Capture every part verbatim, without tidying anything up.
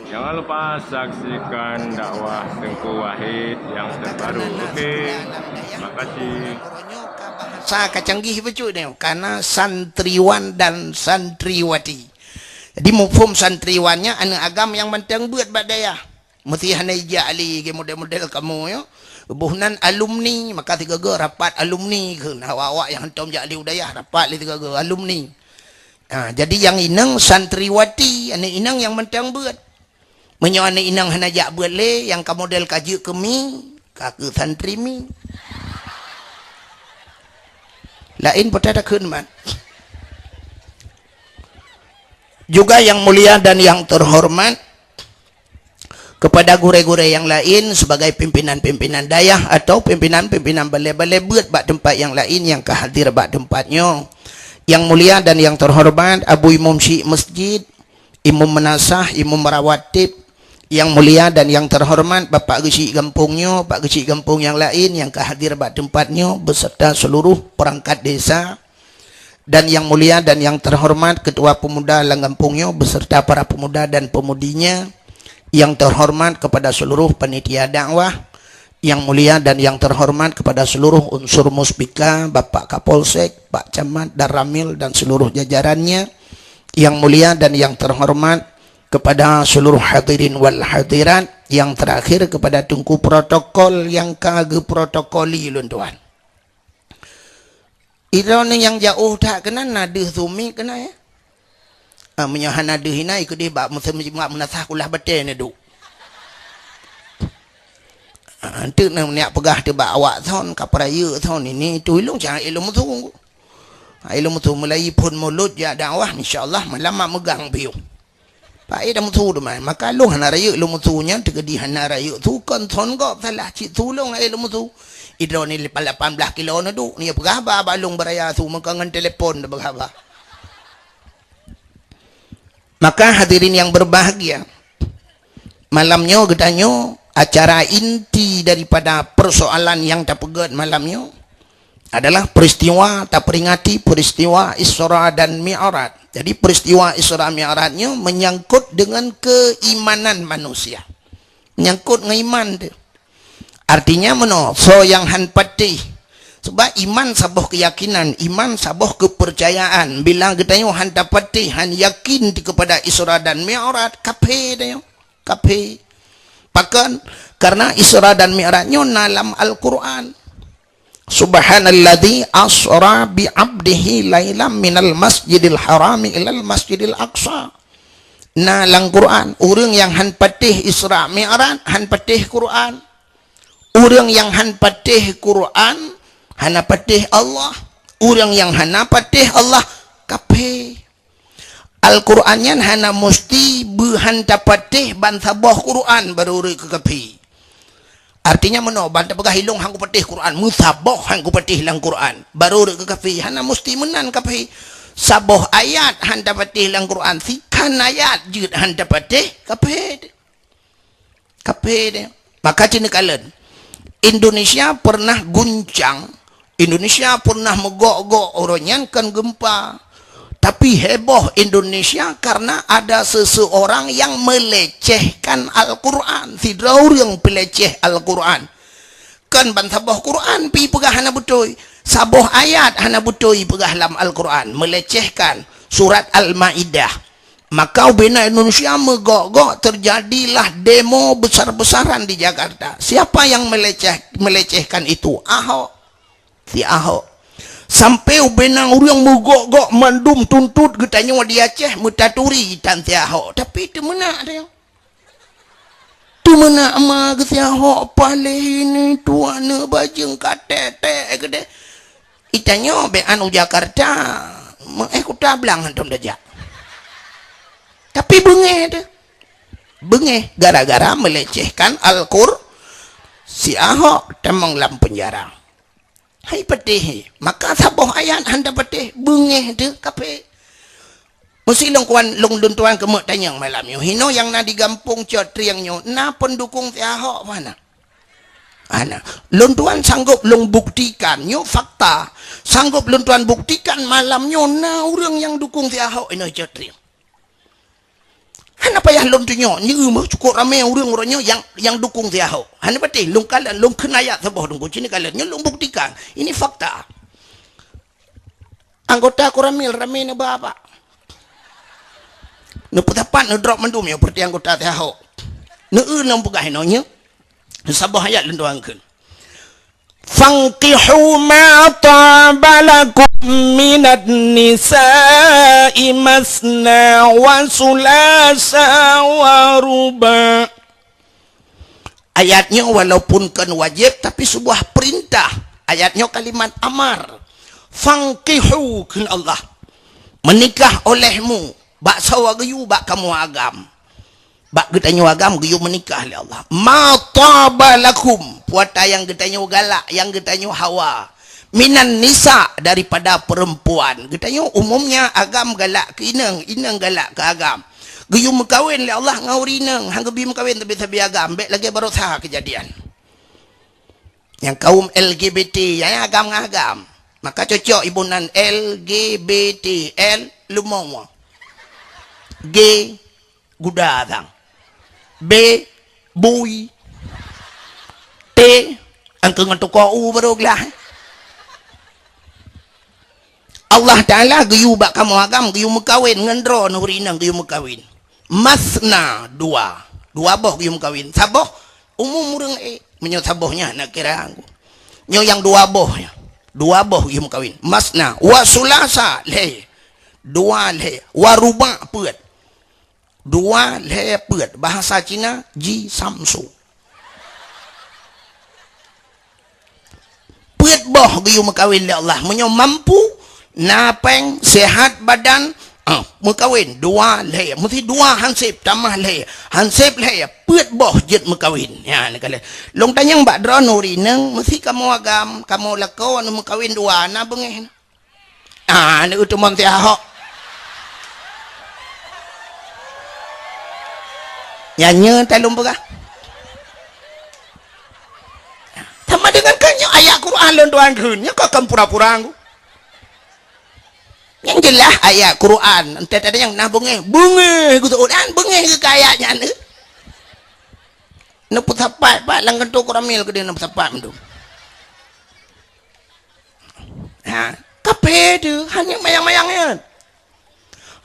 Jangan lupa saksikan dakwah Teungku Wahid yang terbaru. Oke, makasih. Sa ka canggih bacut nyoe, karena santriwan dan santriwati. Jadi, mufhum santriwan nyan aneuk agam nyang mantong beuet bak dayah. Meusti hana ijak lé, ke model-model kamoe nyoe. Boh nan alumni, maka sigoe-goe rapat alumni kheun. Awak-awak nyang hantom jak lé u dayah, rapat lé sigoe-goe alumni. Ha, jadi nyang inong santriwati, aneuk inong nyang mantong beuet. Meunyoe aneuk inong hana jak beuet lé, nyang ka model ka jeuet keu mi, ka keu santri mi. Laén peue takheun man. Juga yang mulia dan yang terhormat, kepada gurée-gurée yang lain sebagai pimpinan-pimpinan dayah atau pimpinan-pimpinan balé-balé beuet bak teumpat yang lain nyang ka hadir bak teumpat nyoe. Yang mulia dan yang terhormat Abu Imum Syik Masjid, Imum Meunasah, Imum Rawatib, yang mulia dan yang terhormat Bapak Geuchik Gampông nyoe, Pak Geuchik Gampông yang lain nyang ka hadir bak teumpat nyoe beserta seluruh perangkat desa, dan yang mulia dan yang terhormat Ketua Pemuda lam gampông nyoe beserta para pemuda dan pemudinya, yang terhormat kepada seluruh panitia dakwah, yang mulia dan yang terhormat kepada seluruh unsur Muspika, Bapak Kapolsek, Pak Camat, Danramil dan seluruh jajarannya, yang mulia dan yang terhormat kepada seluruh hadirin wal hadirat, yang terakhir kepada Teungku Protokol nyang ka geuprotokoli lôn tuan. Droeneuh nyang jiôh that keunan na deuh sumi keunan, ya. Ah, meunyoe hana deuh inan, ikeudeh bak meuseu-, bak meunasah kulah batée neuduek. Ah, enteuk na neujak peugah teuh bak awak thon, ka peurayeuk thon, ini itu ilong jangan ilong musu. Ah, ilong musu mulai phon mulod jak dakwah, insya Allah malam mak meugang piôh. Pak, eh, dah musu tu, man. Maka lôn hana rayeuk lôn musu nyan, teukeudi hana rayeuk su, kon thon gob salah cit su lôn, eh, lôn musu. Idroe ni lapan belas kilo na duek, ni peugah haba bak lôn beuraya su, meuka ngon telepon dah peugah haba. Maka hadirin yang berbahagia, malam nyoe geutanyoe acara inti daripada persoalan yang tapeugét malam nyoe adalah peristiwa, taperingati peristiwa Isra dan Mi'raj. Jadi, peristiwa Isra Mi'raj nyoe menyangkut dengan keimanan manusia. Menyangkut ngon iman tu. Artinya meunoe, soe nyang han patéh. Sebab iman saboh keyakinan, iman saboh kepercayaan. Bila geutanyoe han tapatéh, han yakin kepada Isra dan Mi'raj, kafé tanyoe. Kafé. Pakon? Karena Isra dan Mi'raj nyoe na lam Al-Qur'an. Subhanalladzi asra bi 'abdihi lailam minal masjidil harami ilal masjidil aqsa. Na lam Qur'an, ureuëng nyang han patéh Isra Mi'raj, han patéh Qur'an. Ureuëng nyang han patéh Qur'an, hana patéh Allah. Ureuëng nyang hana patéh Allah, kafé. Al-Qur'an nyan hana musti beuhan tapatéh ban saboh Qur'an baru rhot keu kafé. Artinya meunoe, ban tapeugah ilong han kupatéh Qur'an, meusaboh han kupatéh lam Qur'an, baru rhot keu kafé, hana musti meunan kafé. Saboh ayat han tapatéh lam Qur'an, sikhan ayat jeuet han tapatéh, kafé. Kafé deh. Maka cit neukalon, Indonesia pernah guncang, Indonesia pernah meugok-gok uroe nyan kon gempa. Tapi heboh Indonesia karena ada seseorang yang melecehkan Al-Quran. Sidroe ureuëng peuleceh Al-Quran. Kon ban saboh Quran pi peugah hana beutôi. Saboh ayat hana beutôi peugah lam Al-Quran. Melecehkan surat Al-Maidah. Maka ubena Indonesia meugok-gok, terjadilah demo besar-besaran di Jakarta. Siapa yang meleceh-, melecehkan itu? Ahok. Si Ahok. Sampai ubena ureuëng meugok-gok mandum tuntot geutanyoe di Aceh meutaturi tan si Ahok. Tapi teumeunak dia. Teumeunak ma geusi Ahok paléh ini tuan bajeueng ka tek-tek keudeh. Itanyoe bék anu Jakarta, meuéh Kuta Blang hantom tajak. Tapi beungéh teuh. Beungéh gara-gara melecehkan Al-Qur, si Ahok tamong lam penjara. Hai patéh, maka saboh ayat han tapatéh, beungéh teuh kafé. Meusi lôn kuan, lôn, lôn tuan keumeuk tanyong malam nyoe. Hinoe nyang na di gampông Cot Trieng nyoe, na peundukong si Ahok hana? Hana. Lôn tuan sanggob lôn buktikan, nyoe fakta. Sanggob lôn tuan buktikan malam nyoe na ureuëng nyang dukong si Ahok inoe Cot Trieng. Hana payah lôn tunyok, nyoe meuh cukôp ramé ureuëng uroe nyoe nyang, nyang dukung si Ahok. Hana patéh, lôn kalon, lôn kheun ayat saboh teungku, cit neukalon. Nyoe lôn buktikan. Ini fakta. Anggota Koramil ramé neuba bak. Neupeusapat neudrop mandum nyoe peureuté anggota si Ahok. Neueu lôn peugah inoe nyoe. Saboh ayat lôn tuan kheun. Fankihu ma taba lakum minan nisa'i masna wa sulasa wa ruba'. Ayat nyoe walaupun kon wajéb, tapi sebuah perintah. Ayat nyoe kalimat amar. Fankihu kheun Allah. Meunikah olehmu bak sawa geuyue bak kamoe agam. Bak geutanyoe agam geuyue meunikah lé Allah. Ma taba lakum, peue ata nyang geutanyoe galak, nyang geutanyoe hawa. Minan nisa, daripada perempuan. Geutanyoe umumnya agam galak keu inong, inong galak keu agam. Geuyue meukawen lé Allah ngon ureuëng inong, han geubi meukawen sabe-sabe agam, bék lagée baroesa keujadian. Nyang kaum L G B T, nyang agam ngon agam. Maka cocok iboh nan L G B T, L leumo. G guda sang. B bui. T angkeu ngon tukoe u baru glah. Allah Taala geuyue bak kamoe agam geuyue meukawen ngon droe nuri inong geuyue meukawen. Masna dua. Dua boh geuyue meukawen. Saboh umum ureuëng ék. Meunyoe saboh nyan nak kira. Nyoe nyang dua boh nyan. Dua boh geuyue meukawen. Masna wa sulasa lhée. Dua lhée. Wa ruba' peuet. Dua lhée peuet. Bahasa Cina ji samsu. Peuet boh geuyue meukawen lé Allah. Meunyoe mampu, na péng, sehat badan, ah, meukawen dua lhée. Meusti dua hanseb tamah lhée. Hanseb lhée, peuet boh jeuet meukawen. Ya, neukalon. Lôn tanyong bak droeneuh ureuëng inong, meusti kamoe agam, kamoe lakoe meukawen dua, na beungéh na. Ah, aneuk teumon si Ahok. Nyan nyoe ta lôn peugah. Sama dengan kan nyoe ayat Quran lôn tuan kheun, nyoe kok kan pura-pura ngku. Nyang jeulaih ayat Quran, entah tadi nyang na beungéh, beungéh geuseuôt, an beungéh keu ayat nyan. Neupeusapat pat lam kantô Koramil keudeh neupeusapat mandum. Ha, kaphé teuh, hana mayang-mayang nyan.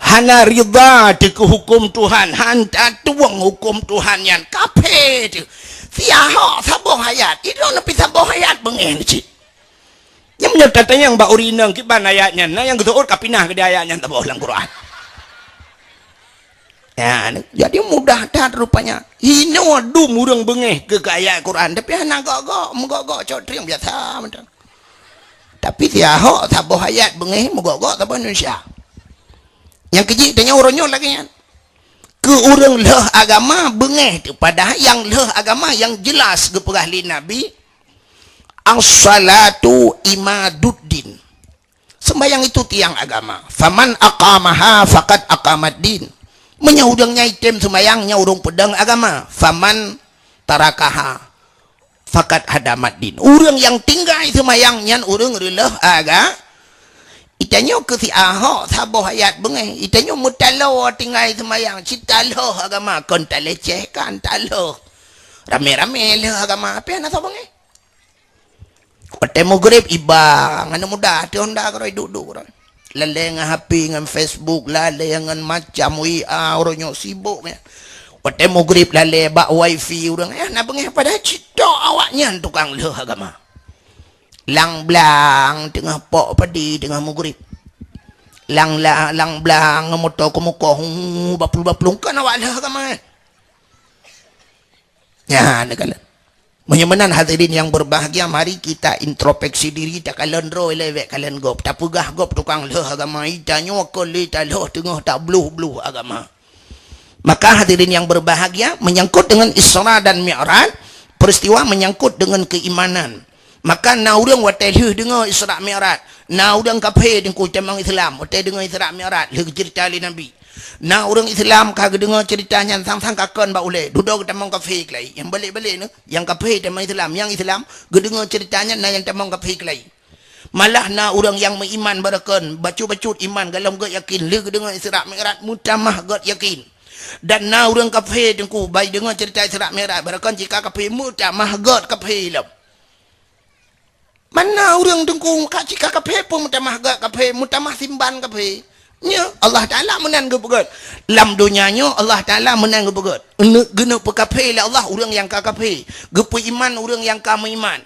Hana ridha teuh keu huköm Tuhan, han tatueng huköm Tuhan nyan, kaphé teuh. Si Ahok saboh ayat, idroe neupeusaboh ayat beungéh cit. Nyang meunyoe tatanyong bak ureuëng inong kiban ayat nyan, na nyang geuseuôt ka pinah keudeh ayat nyan saboh lam Quran. Ya, jadi mudah that rupanya. Hinoe dum ureuëng beungéh keu, keu ayat Quran, tapi hana gok-gok, meugok-gok cok trieng biasa mantong. Tapi si Ahok saboh ayat beungéh meugok-gok saboh Indonesia. Nyang keujih tanyoe uroe nyoe lagée nyan. Keu ureuëng lheueh agama beungéh teuh, padahai nyang lheueh agama nyang jeulaih geupeugah lé Nabi, "As-salatu imaduddin." Sembahyang itu tiang agama. "Faman aqamaha faqad aqamaddin." Meunyoe ureuëng nyan item sembahyang, nyan ureuëng peudong agama. "Faman tarakaha faqad hadamaddin." Ureuëng nyang tinggai seumayang nyan ureuëng reuleueh aga. Itanyoe keu si Ahok saboh ayat beungéh. Itanyoe meutaloe tinggai seumayang, cit talheueh agama, kon talecehkan, talheueh. Ramé-ramé lheueh agama, api hana soe beungéh. Watée meugrib iba, ngon muda, ateueh honda keudroe, duek-duek keudroe. Lalée ngon H P, ngon Facebook, lalée ngon macam W A, uroe nyoe sibok nyan. Watée meugrib lalée bak wifi ureuëng, eh, na beungéh padahai cit tok awaknyan tukang lheueh agama. Lang blang teungoh pok padi teungoh meugrib. Lang la-, lang blang ngon moto keumukoh, hu, baplueng-baplueng, kon awak lheueh agama, eh. Nyan, neukalon. Meunyoe meunan hadirin yang berbahagia, mari kita introspeksi diri, takalon droe lé bék kalon gob. Tapeugah gob tukang lheueh agama, itanyoe kon lé talheueh teungoh tabloh-bloh agama. Maka hadirin yang berbahagia, menyangkut dengan Isra dan Mi'raj, peristiwa menyangkut dengan keimanan. Maka na ureuëng watée lheueh deungoe Isra Mi'raj, na ureuëng kaphé teungku tamong Islam, watée deungoe Isra Mi'raj, lheueh geuceurita lé Nabi. Na ureuëng Islam ka geudeungoe ceurita nyan sang-sang ka kon bak ulée, dudoe geutamong kaphé keulai. Nyang balek-balek nyoe, nyang kaphé tamong Islam, nyang Islam geudeungoe ceurita nyan na nyang tamong kaphé keulai. Malah na ureuëng nyang meuiman baroekon, bacut-bacut iman golom gét yakin, lheueh geudeungoe Isra Mi'raj meutamah gét yakin. Dan na ureuëng kafé teungku, bai deungoe ceurita Isra Mi'raj, barokon cit ka kafé meutamah gét kafé lom. Mana ureuëng teungku ka cit ka kafé pun meutamah gét kafé, meutamah simban kafé. Nyo, Allah Taala meunan geupeugét. Lam donya nyoe Allah Taala meunan geupeugét. Geuneuk peukafé lé Allah ureuëng nyang ka kafé, geupeuiman ureuëng nyang ka meuiman.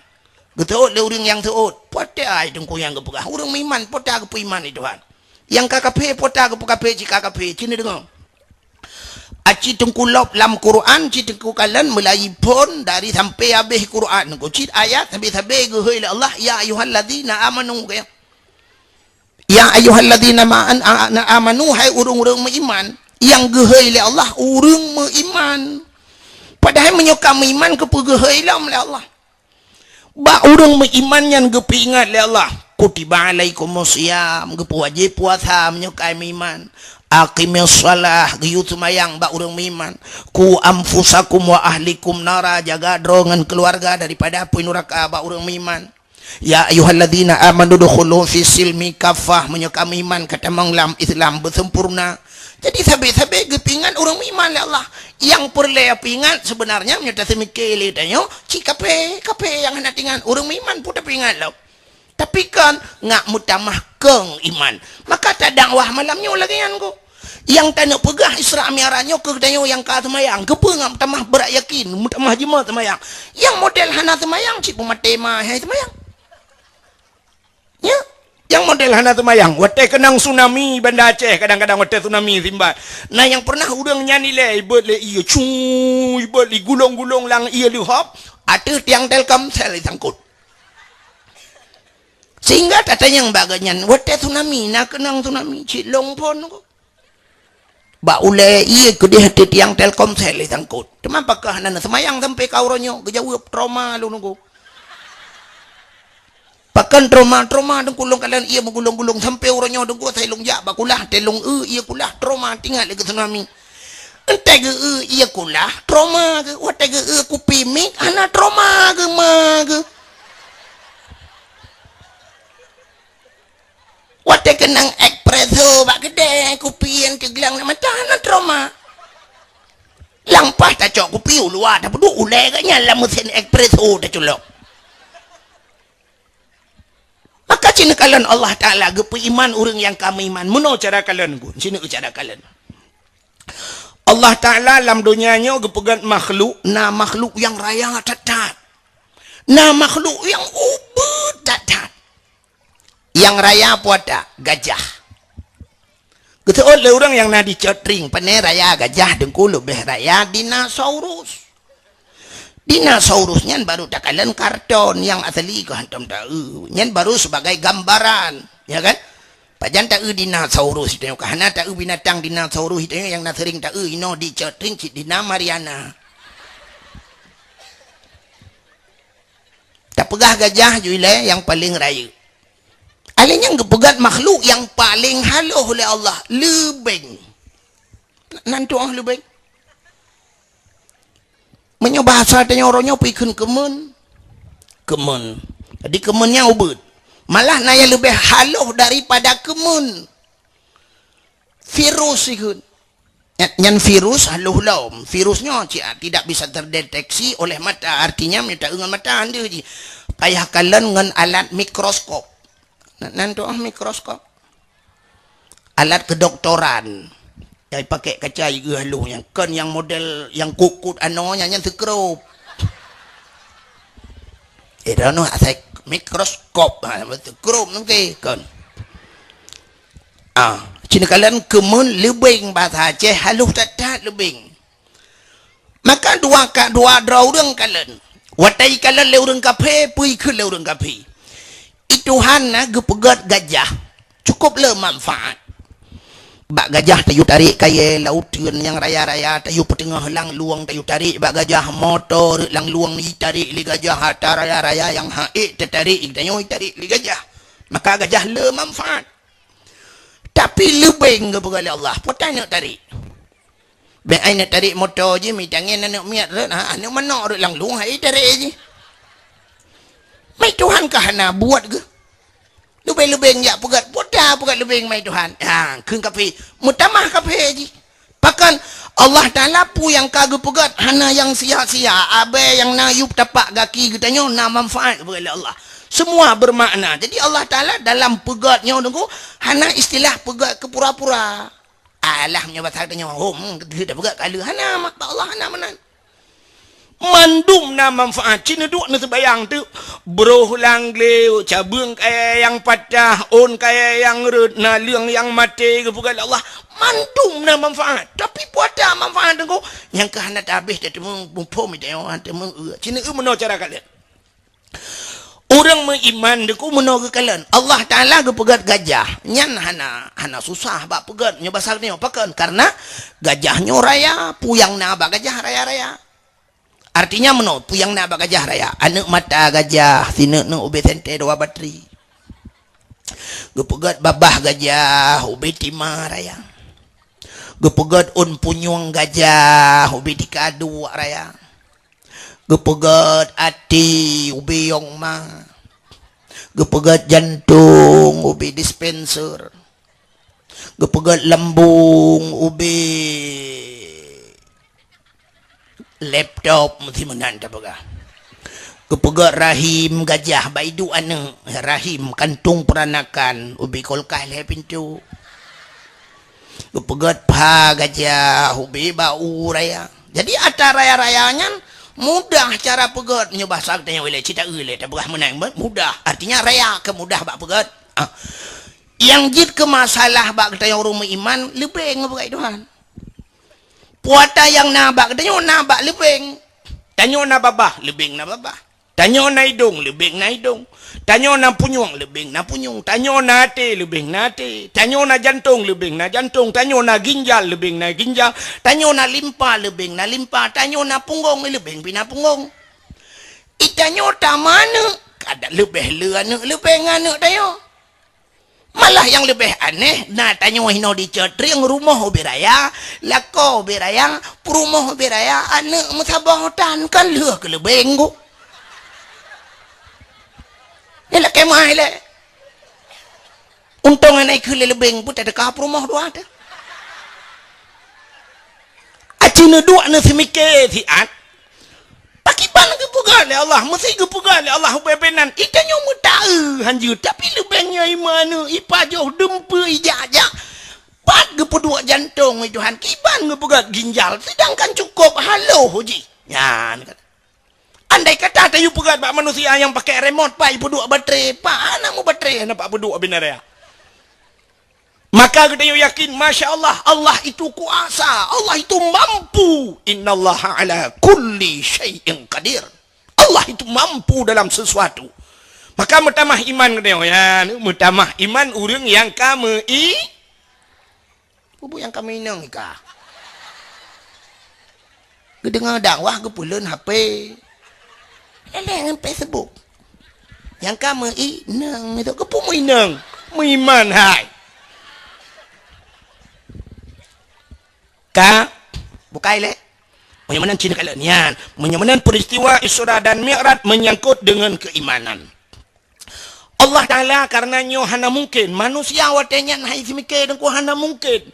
Geuteuôt lé ureuëng nyang teuôt. Peue ta ai teungku nyang geupeugah, ureuëng meuiman peue ta geupeuiman lé Tuhan. Nyang ka kafé peue ta geupeukafé cit ka kafé, cit neudeungoe. Aci teungku lop lam Quran, ci teungku kalon meulayi phon dari sampai habéh Quran. Cit ayat sabe-sabe geuhôi lé Allah, "Ya ayyuhalladzina amanu," kaya. "Ya ayyuhalladzina ma-, an-, a-, na amanu," hai ureuëng-ureuëng meuiman. Nyang geuhôi lé Allah ureuëng meuiman. Padahai meunyoe ka meuiman, keupeue geuhôi lom lé Allah? Bak ureuëng meuiman nyan geupeuingat lé Allah, "Kutiba alaikumus siyam," geupeuwajéb puasa meunyoe ka meuiman. "Aqimis shalah," geuyue seumayang bak ureuëng meuiman. "Qu anfusakum wa ahlikum nara," jaga droe ngon keuluwarga daripada apui nuraka bak ureuëng meuiman. "Ya ayyuhalladzina amanu dukhulu fis silmi kaffah," meunyoe ka meuiman ka tamong lam Islam beusempurna. Jadi sabe-sabe geupeuingat ureuëng meuiman lé Allah. Nyang peureulée peuingat seubeunarnya meunyoe taseumike lé tanyoe, cit kafé, kafé nyang hana teuingat, ureuëng meuiman peue tapeuingat lom. Tapi kan ngak meutamah kong iman. Maka tadakwah malam nyoe lagée nyan ko. Nyang taneuk peugah Isra Mi'raj nyoe keu tanyoe nyang ka seumayang. Keupeue ngak meutamah brat yakin, meutamah jimat seumayang. Nyang model hana seumayang, cit peumaté ma hai seumayang. Nya, nyang model hana seumayang. Watée keunong tsunami Banda Aceh, kadang-kadang watée tsunami simban. Na nyang pernah ureuëng nyan ilée, ibeuet lé ié, cu, ibeuet lé gulong-gulong lam ié leuhop, ateueh tiang Telkomsel disangkot. Sehingga tatanyong bak geuhnyan, watée tsunami, na keunong tsunami, cit lôn phon ko. Bak ulée ié keudeh ateueh tiang Telkomsel disangkot. Teuma pakon hana seumayang sampai ka uroe nyoe, geujaweueb trauma lôn nunggu. Pakon trauma, trauma teungku lôn kalon ié meugulong-gulong sampai uroe nyoe teungku, asai lôn jak bak kulah, teuh lôn eu ié kulah, trauma teuingat lé keu tsunami. Entée geu eu ié kulah, trauma geu, watée geu eu kupi mic, hana trauma geu ma geu. Watée keunong espresso bak keudée, kupi nyang teuglang lam mata, hana trauma. Lampah tacok kupi u luwa, tapeuduek ulée geuhnyan lam meusén espresso taculok. Maka cit neukalon Allah Taala geupeuiman ureuëng nyang ka meuiman. Meunoe cara kalon ku, cit neukalon cara kalon. Allah Taala lam donya nyoe geupeugét makhluk, na makhluk nyang raya that-that. Na makhluk nyang ubit that-that. Nyang raya peue ata? Gajah. Geuteuôt lé ureuëng nyang na di Cot Tring, pane raya gajah teungku leubeh raya dinosaurus. Dinosaurus nyan baru takalon karton, nyang asli keu hantom taeu. Nyan baru sebagai gambaran, ya kan? Pajan taeu dinosaurus itu nyoe, ka hana taeu binatang dinosaurus itu nyoe nyang na sering taeu inoe di Cot Tring cit dina Mariana. Tapeugah gajah ju ilée nyang paleng rayeuk. Alèh nyan geupeugét makhluk nyang paleng halôh lé Allah, leubeng. Nan tuoh leubeng. Meunyoe bahasa tanyoe uroe nyoe peue kheun keumeun? Keumeun. Jadi keumeun nyan ubit. Malah na nyang leubeh halôh daripada keumeun. Virus ikheun. Nyan, nyan virus halôh lom. Virus nyoe cit, ah, tidak bisa terdeteksi oleh mata. Artinya, meunyoe taeu ngon mata, hana jih. Payah kalon ngon alat mikroskop. Nan, nan tuoh mikroskop. Alat kedoktoran. Nyang pakai kaca ieu halôh nyan. Kon nyang model nyang kut-kut anoe nyan, nyan seukrop. Eh, droeneuh asai mikroskop. Ha, seukrop mungkin kon. Ah, cit neukalon keumeun leubeng, bahasa Aceh halôh that-that leubeng. Maka dua ka, dua droe ureueng kalon. Watèe ikalon lé ureueng kafé, peue ikheun lé ureueng kafé. I Tuhan na geupeugét gajah, cukup le manfaat. Bak gajah tayue tarek kayèe lam uteuen nyang raya-raya, tayue peuteungoh lam lueng, tayue tarek bak gajah, moto rot lam lueng itarek lé gajah, atra raya-raya nyang han ék tatarek, tanyoe itarek lé gajah. Maka gajah le manfaat. Tapi leubeng geupeugah lé Allah, peue ta neuk tarek. Bèk ai neuk tarek moto jih, mi tangieng aneuk miet rot, ha, aneuk manok rot lam lueng, hai tarek jih. Mai Tuhan ka hana buet geuh. Leubeng-leubeng jak peugét, peue ta peugét leubeng mai Tuhan. Ha, kheun kafé, meutamah kafé jih. Pakon Allah Taala peue nyang ka geupeugét hana nyang sia-sia, abée nyang na yup tapak gaki geutanyoe na manfaat geupeugét lé Allah. Semua bermakna. Jadi Allah Taala dalam peugét nyoe Teungku, hana istilah peugét keu pura-pura. Alah meunyoe basa geutanyoe, hom, geupeugét ka lheueh, hana, mak Allah hana meunan. Mandum na manfaat. Ci neuduek neuseubayang teuk, broh lam glé, cabeueng kayée nyang patah, ôn kayée nyang rhot, naleueng nyang maté geupeugét lé Allah. Mandum na manfaat. Tapi peue ata manfaat Teungku? Nyang keu hana tabéh tateumeung muphom, ita nyoe hana teumeung eu. Ci neueu meunoe cara kalon. Ureuëng meuiman Teungku meunoe geukalon. Allah Taala geupeugét gajah. Nyan hana, hana susah bak peugét nyoe basa geutanyoe. Pakon? Karena gajah nyoe raya, peue nyang na bak gajah raya-raya. Artinya meunoe, peue nyang na bak gajah raya. Aneuëk mata gajah, sineuk-neuk ubé sentée dua batri. Geupeugét babah gajah, ubé tima raya. Geupeugét ôn punyueng gajah, ubé tika duek raya. Geupeugét até, ubé yong ma. Geupeugét jantong, ubé dispenser. Geupeugét lambung, ubé laptop, meusti meunan tapeugah. Geupeugét rahim gajah, bak iduek aneuëk, rahim, kantong peuranakan, ubé kulkas lhée pintoe. Geupeugét pha gajah, ubé bak u raya. Jadi ata raya-raya nyan mudah cara peugét, nyoe basa geutanyoe ilée, ci taeu lé, tapeugah meunan, mudah. Artinya raya keu mudah bak peugét. Ah. Nyang jeuet keu masalah bak geutanyoe ureuëng meuiman, leubeng ngon beugai Tuhan. Peue ata nyang na bak geutanyoe na bak leubeng. Tanyoe na babah, leubeng na babah. Tanyoe na idong, leubeng na idong. Tanyoe na punyueng, leubeng na punyueng. Tanyoe na até, leubeng na até. Tanyoe na jantong, leubeng na jantong. Tanyoe na ginjal, leubeng na ginjal. Tanyoe na limpa, leubeng na limpa. Tanyoe na punggong, leubeng pih na punggong. I tanyoe tameuaneuk, kada leubeh le aneuëk leubeng aneuëk tanyoe. Malah nyang leubeh aneh, na tanyoe hinoe di Cot Trieng rumoh ubé raya, lakoe ubé raya, peurumoh ubé raya, aneuëk meusaboh tan, kan lheueh keu leubeng ku. Nyan lakée meu'ah ilée. Untông hana ikheun lé leubeng pun tadeuka peurumoh dua teuh. Aci neuduek neuseumiké siat. Pakriban geupeugah lé Allah, meusi geupeugah lé Allah ubé-ubé nan. I tanyoe meutaeu hanjeuet, tapi leubeng nyan i meuaneuk, i pajoh, dumpeue, i jak-jak. Pat geupeuduek jantong, i Tuhan, kiban geupeugah ginjal, seudangkan cukôp haloh jih. Nyan kata. Andai kata tayue peugah bak manusia nyang pakai remote, pat ipeuduek baterai, pat hana meubaterai, hana pat peuduek ubé raya. Maka geutanyoe yakin, masya Allah, Allah itu kuasa, Allah itu mampu. Innallaha ala kulli syai'in qadir. Allah itu mampu dalam sesuatu. Maka meutamah iman geutanyoe, ya, meutamah iman ureuëng nyang ka meu-i-, bubu nyang ka meuinong ika. Geudeungoe dakwah geupeuleuen H P. Leleng ngon Facebook. Nyang ka meuinong itu, keupeue meuinong? Meuiman hai. Ka bukai lé. Meunyoe meunan cit ka lheueh nyan. Meunyoe meunan peristiwa Isra dan Mi'raj menyangkut dengan keimanan. Allah Taala, karena nyoe hana mungkin. Manusia watée nyan hai seumiké Teungku, hana mungkin.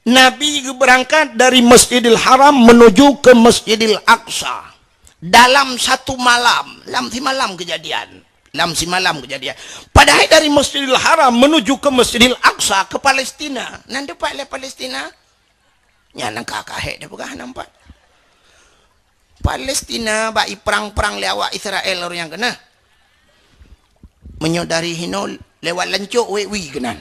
Nabi geubeurangkat dari Masjidil Haram menuju ke Masjidil Aqsa dalam satu malam, lam simalam kejadian. Lam simalam kejadian. Padahai dari Masjidil Haram menuju ke Masjidil Aqsa ke Palestina. Nan teumpat lé Palestina? Nyan nyang ka kahek teupeugah nampak. Palestina bak iprang-prang lé awak Israel ureuëng nyang keunah. Meunyoe dari hinoe lewat lancok wek wi keunan.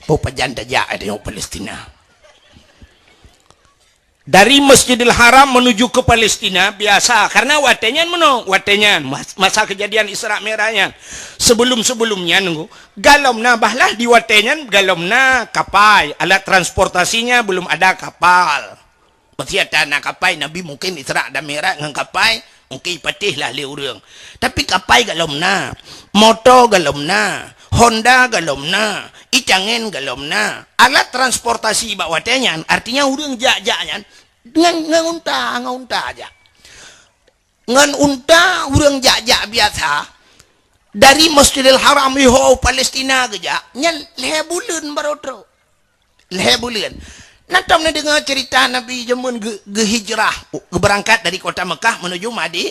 Peue pajan tajak tanyoe Palestina. Dari Masjidil Haram menuju ke Palestina biasa, karena watée nyan meunoe, watée nyan mas-, masa kejadian Isra Mi'raj nyan. Sebelum-sebelum nyan, nunggu, galom na bahlah di watée nyan, galom na kapai, alat transportasinya belum ada kapal. Meusé ata na kapai, Nabi mungkin Isra dan Mi'raj ngon kapai, mungkin ipatéh lah lé ureuëng. Tapi kapai galom na, moto galom na, Honda galom na, icangen galom na. Alat transportasi bak watée nyan, artinya ureuëng jak-jak nyan ngon, ngon unta, ngon unta jak. Ngon unta ureuëng jak-jak biasa, Dari Masjidil Haram iho Palestina geujak, nyan lhèe buleuen barô trôk. Lhèe buleuen. Na tom neudeungoe ceurita Nabi jameun geu-, geuhijrah, geubeurangkat dari kota Mekah menuju Madi-,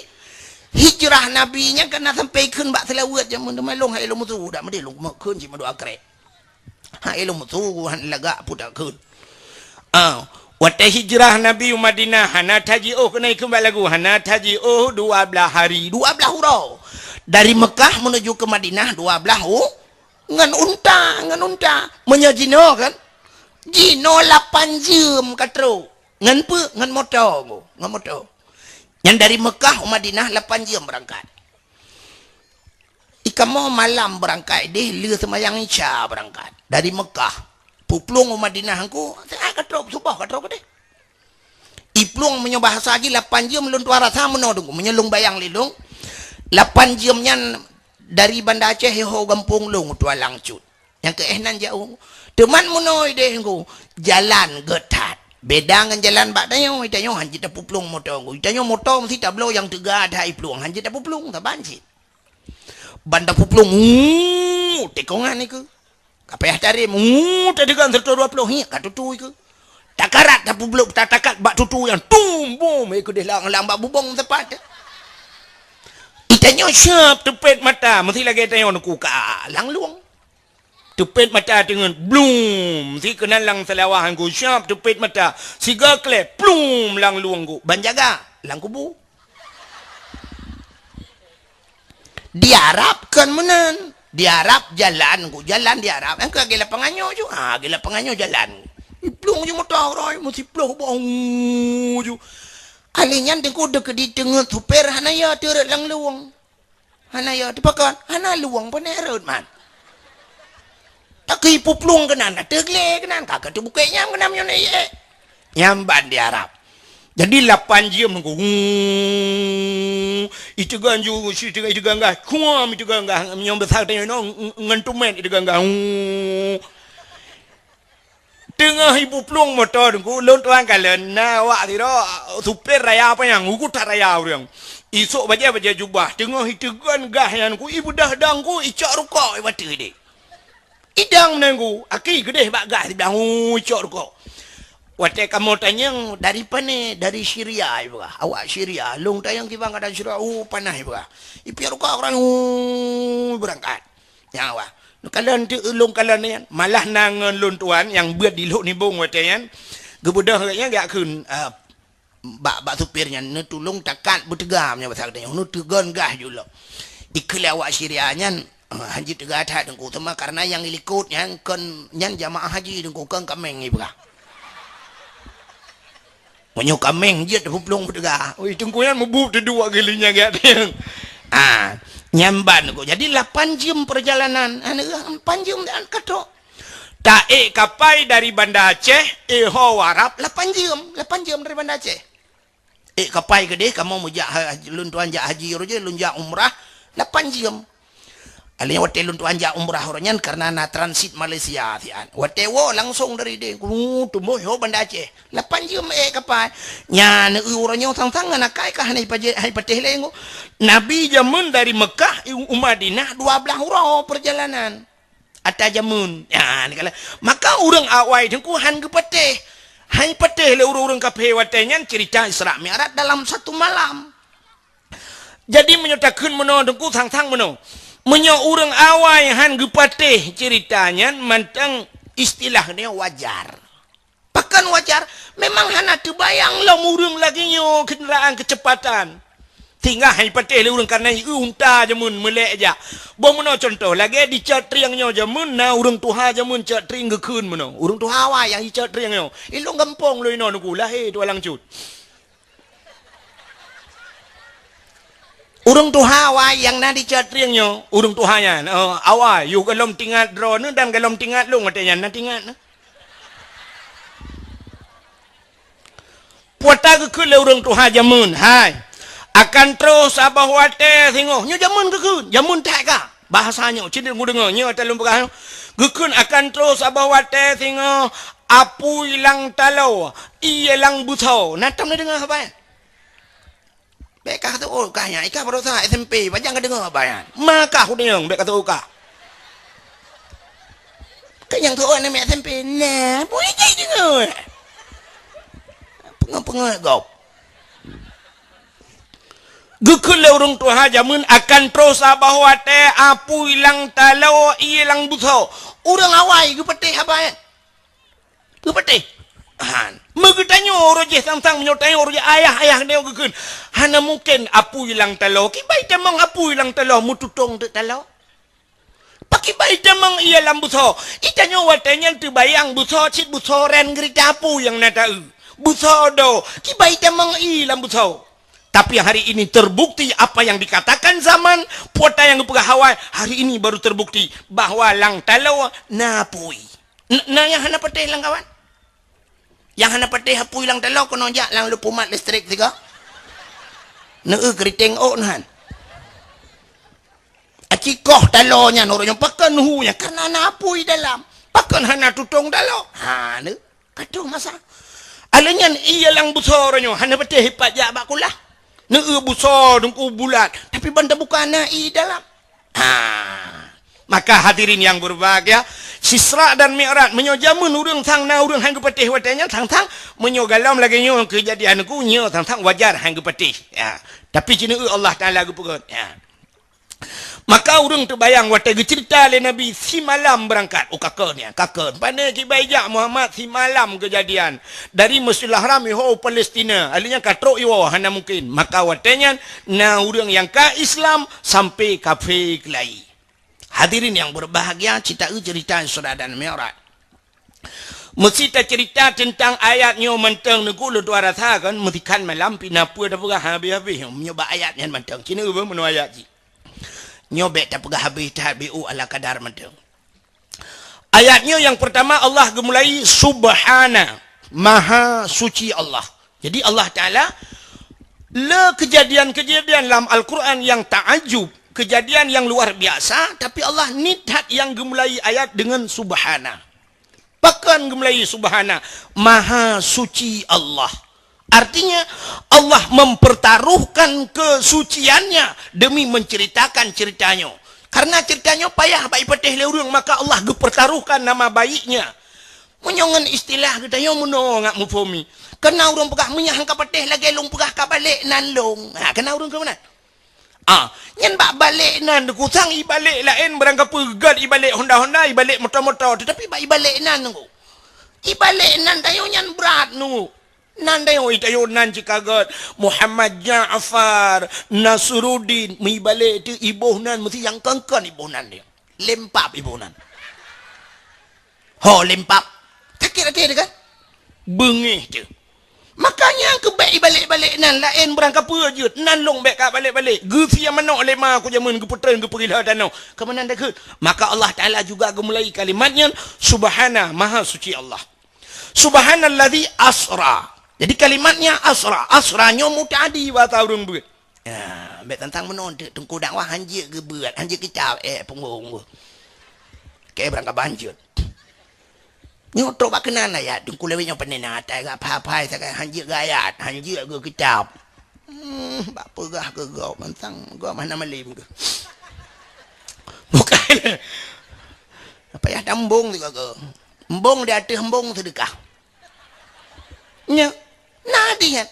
hijrah Nabi nyan ka na sampai kheun bak seulaweuet jameun teuma lôn hai lôn meusu dak meudeh lôn kheun cit meudua krek. Hai lôn meusu han lagak putak kheun. Ah, watèe hijrah Nabi u Madinah hana tajiôh keunan kheun bak lagu hana tajiôh dua blaih hari, dua blaih uroe. Dari Mekah menuju ke Madinah dua blaih u-, ngon unta, ngon unta. Meunyoe jinoe kan, jinoe lapan jeuem ka trôk. Ngon peue? Ngon moto, ngon moto. Nyan dari Mekah u Madinah lapan jeuem beurangkat. Ikamoe malam beurangkat deh, lheueh seumayang Isya beurangkat. Dari Mekah, puplueng u Madinah engku, siat ka trôk, suboh ka trôk deh. Iplueng meunyoe bahasa jih lapan jeuem lôn tuan rasa meunoe teungku. Meunyoe lôn bayang lé lôn, lapan jeuem nyan dari Banda Aceh iho gampông lôn tuan langsut. Nyang keu éh nan jauh. Teuman meunoe deh engku, jalan gèt that. Beda ngon jalan bak tanyoe, tanyoe han jeuet tapuplueng moto engku. Tanyoe moto meusti tabloe nyang teuga that iplueng, han jeuet tapuplueng, saban cit. Ban tapuplueng, uu, tikongan nikeue. Ka payah tarém, uu, tadeugan siratoh dua ploh, hiek ka tutui keu. Takarat tapubloe, tatakat bak tutui nyan, tum, bum, eh, keudeh lang, lang bak bubông tepat. Itanyoe siap teupet mata, meusti lagèe tanyoe neukuka lang lueng. Teupet mata teungeut, blum, si keunan lang seulawah engku siap teupet mata. Siga klep, plum, lang lueng ku. Ban jaga, lang kubu. Di Arab kon meunan. Di Arab jalan ku, jalan di Arab. Engka lagèe lapangan nyoe ju. Ha, lagèe lapangan nyoe jalan. Plum ju moto roi, meusi ploh boh ju. Ahli nyan teungku deuk di teungeut super hana ya teureuet lang lueng. Hana ya, teupakon, hana lueng peuneureuet man. Takeu ipuplueng keunan, ateueh glé keunan, ka ka teubukek nyam keunan meunyoe na ié. Nyam ban di Arab. Jadi lapan jeuem ku, iteugan ju, iteugan, iteugan gah, kuam iteugan gah, meunyoe basa tanyoe ngon tumèt iteugan gah. Teungoh ipuplueng moto teungku, lôn tuan kalon na awak sidroe supir raya panyang, ugu that raya ureueng. Isôk bajèe-bajèe jubah, teungoh iteugon gah nyan ku, ibeudoh dong ku, icok rukok ibateue deh. Idong meunan ku, aki geudeh bak gah siblang, uu, icok rukok. Watèe kamoe tanyong, "Dari pané?" "Dari Syria," ipeugah. "Awak Syria." Lôn tanyong kiban gata Syria, "Oh, panas," ipeugah. Ipiep rukok, ureueng, uu, beurangkat. Nyan wah. Neukalon teuk lôn kalon nyan, malah na ngon lôn tuan nyang beuet di Lhok Nibong watèe nyan, geubeudôh gobnyan geujak kheun, eh, bak, bak supir nyan, "Neutulông takat beuteuga," meunyoe basa geutanyoe, "neuteugon gah ju lom." Ikheun lé awak Syria nyan, eh, han jeuet teuga that teungku, teuma kareuna nyang ilikot nyan kon, nyan jamaah haji teungku, kon kaméng ipeugah. Meunyoe kaméng jeuet tapuplueng beuteuga. Ui, teungku nyan mubuet teuduek geuh lé nyan gak tieng. Ah, nyan ban ku. Jadi lapan jeuem peurjalanan. Aneuk, lapan jeuem dan ka trok. Taék kapai dari Banda Aceh, iho Arab lapan jeuem. Lapan jeuem dari Banda Aceh. Ék kapai keudeh, kamoe meujak ha-, lôn tuan jak haji roh jih, lôn jak umrah lapan jeuem. Alèh nyan watèe lôn tuan jak umrah uroe nyan kareuna na transit Malaysia siat. Watèe woe langsong dari deh, ku tumbôh ho Banda Aceh. Lapan jeuem ék kapai. Nyan eu uroe nyoe sang-sang ngon akai ka hana ipaje-, hana ipatéh lé ngo. Nabi jameun dari Mekah i, u Madinah dua blaih uroe peurjalanan. Ata jameun. Nyan kala. Maka ureueng awai teungku han geupatéh. Han ipatéh lé ureueng-ureueng kafé watèe nyan cerita Isra Mi'raj dalam satu malam. Jadi meunyoe takheun meunoe teungku sang-sang meunoe. Meunyoe ureueng awai han geupatéh ceurita nyan mantong istilah nyoe wajar. Pakon wajar? Memang hana teubayang lom ureueng lagèe nyoe keundaraan keuceupatan. Sehingga han ipatéh lé ureueng kareuna i eu unta jameun meulèk jak. Boh meunoe cuntoh, lagèe di Cot Trieng nyoe jameun na ureueng tuha jameun Cot Trieng geukheun meunoe. Ureueng tuha awai nyang i Cot Trieng nyoe. I lôn gampông lôn inoe teungku lahé tualang cut. Ureueng tuha awai nyang na di Cot Trieng nyoe, ureueng tuha nyan, eh, awai, yôh gohlom tingat droeneuh dan gohlom tingat lôn watèe nyan na tingat na. Peue ata geukheun lé ureueng tuha jameun, hai, akan troh saboh watèe singoh. Nyoe jameun geukheun, jameun that ka. Bahasa nyoe, cit geudeungoe, nyoe ata lôn peugah nyoe. Geukheun akan troh saboh watèe singoh, apui lam taloe, ié lam beusoe. Na tom neudeungoe saban? Bèk kah teuôt kah nyan, i kah baroesa S M P, pajan ka deungö abah nyan. Ma kah udeueng, bèk kah teuôt kah. Keu nyang teuôt aneuk miet S M P, nah, boleh jadi deungö. Peungeut-peungeut gob. Geukheun lé ureueng tuha jameun akan troh saboh watèe apui lam taloe ié lam busoe. Ureueng awai geupatéh abah nyan. Geupatéh. Han. Meugeutanyoe uroe jéh sang-sang meunyoe tanyoe uroe jéh ayah-ayah nyoe geukheun. Hana mungken apui lam taloe. Kiban itamong apui lam taloe meututông teuk taloe. Pakriban itamong ié lam busoe. Itanyoe watèe nyan teubayang busoe cit busoe rèn geurita apui nyang na taeu. Busoe do. Kiban itamong ié lam busoe. Tapi hari ini terbukti apa yang dikatakan zaman, peue nyang geupeugah awai, hari ini baru terbukti bahwa lam taloe na apui. N-, na nyang hana patéh lam kawan? Nyang hana patéh apui lam taloe keunoe jak lam leupumat listrik sigoe. Neueu keuriteng ôk nyan. Aci koh taloe nyan ureueng nyoe pakon hu nyan karena na apui dalam. Pakon hana tutông taloe? Ha, neu. Ka troh masa. Alèh nyan ié lam busoe uroe nyoe hana patéh ipat jak bak kulah. Neueu busoe teungku bulat, tapi ban tabuka na ié dalam. Ha. Maka hadirin yang berbahagia, Isra dan Mi'raj, meunyoe jameun ureueng sang na ureueng han geupatéh watèe nyan sang-sang, meunyoe golom lagèe nyoe keujadian ku nyoe sang-sang wajar han geupatéh. Ya. Tapi ci neueu Allah Taala geupeugöt. Ya. Maka ureueng teubayang watèe geuceurita lé Nabi simalam beurangkat. Oh, ka kön nyan, ka kön. Pane kiban jak Muhammad simalam keujadian. Dari Masjidil Haram iho u Palestina. Alèh nyan ka trok iwoe, hana mungken. Maka watèe nyan na ureueng nyang ka Islam sampai kafé keulayi. Hadirin yang berbahagia, ci taeu ceurita Isra dan Mi'raj. Meusé taceurita teuntang ayat nyoe mantong, teungku, lôn tuan rasa kan, meusé kan malam pih na peue tapeugah habéh-habéh nyoe bak ayat nyan mantong. Ci neueu beuh meunoe ayat jih. Nyoe bèk tapeugah habéh that, beu ala kadar mantong. Ayat nyoe nyang peurtama Allah geumulai Subhana, Maha Suci Allah. Jadi Allah Taala le keujadian-keujadian lam Al-Quran nyang taajub, keujadian nyang luar biasa, tapi Allah niet that nyang geumulai ayat deungon Subhana. Pakon geumulai Subhana, Maha Suci Allah. Artinya, Allah mempertaruhkan kesuciannya demi menceritakan ceritanya. Karena ceritanya payah bak ipatéh lé ureueng, maka Allah geupertaruhkan nama baiknya. Meunyoe ngon istilah geutanyoe meunoe ngat muphom. Kana ureueng peugah meunyoe han ka patéh lagèe lôn peugah ka balek nan lôn. Ha, kana ureueng keu meunan. Ah, nyan bak balek nan, teungku, sang ibalek laén barangkapeue, göt ibalek honda-honda, ibalek moto-moto, teutapi bak ibalek nan, teungku. Ibalek nan tanyoe nyan brat, teungku. Nan tanyoe, tanyoe nan cit ka göt, Muhammad Ja'far Nasruddin, meuibalek teuh iboh nan, meusé nyang kon-kon iboh nan dia. Lempap iboh nan. Ho lempap. Sakét até teuh kan? Beungéh teuh. Makanya keu bèk ibalek-balek nan laén barangkapeue jeuet, nan lôn bèk ka balek-balek. Geusie manok lé ma ku jameun geupeutreun geupeugila tanoh. Keu meunan takheun. Maka Allah Taala juga geumulai kalimat nyan, Subhana, Maha Suci Allah. Subhanalladzi asra. Jadi kalimatnya asra. Asra nyoe muta'addi bahasa ureueng beuet. Ya, bèk tantang meunoe teuk, teungku dakwah hanjeuet geubeuet, hanjeuet kitab, eh, punggong. Oke, barangkapeue hanjeuet. Nyoe trok bak keunan ayat, teungku lewat nyoe pane na atai gak phai-phai sagai hanjeuet geuayat, hanjeuet geukitab. Hmm, bak peugah keu gob, mantang gob hana malem keu. Bukan. Apa ya tambong tu kau? Embong di ateueh embong sedekah. Nya, na hadih nyan.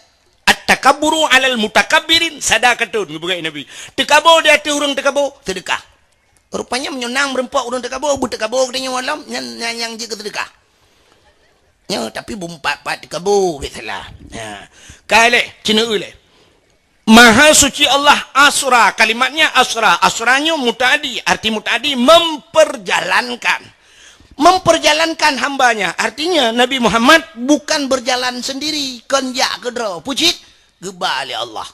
At-takabburu 'alal mutakabbirin sadaqatun, geupeugah Nabi. Teukabo di ateueh ureueng teukabo, sedekah. Rupanya meunyoe na meureumpok ureueng teukabo, beuteuh kabo geutanyoe lom, nyan, nyan nyang jeuet keu seudeukah. Nyoe, tapi bumpat-pat teukabo, biasalah. Ha. Ka lé, ci neueu lé. Maha Suci Allah asra, kalimatnya asra. Asra nyoe muta'addi, arti muta'addi memperjalankan. Memperjalankan hambanya, artinya Nabi Muhammad bukan berjalan sendiri, kon jak keudroe. Peue cit? Geuba lé Allah.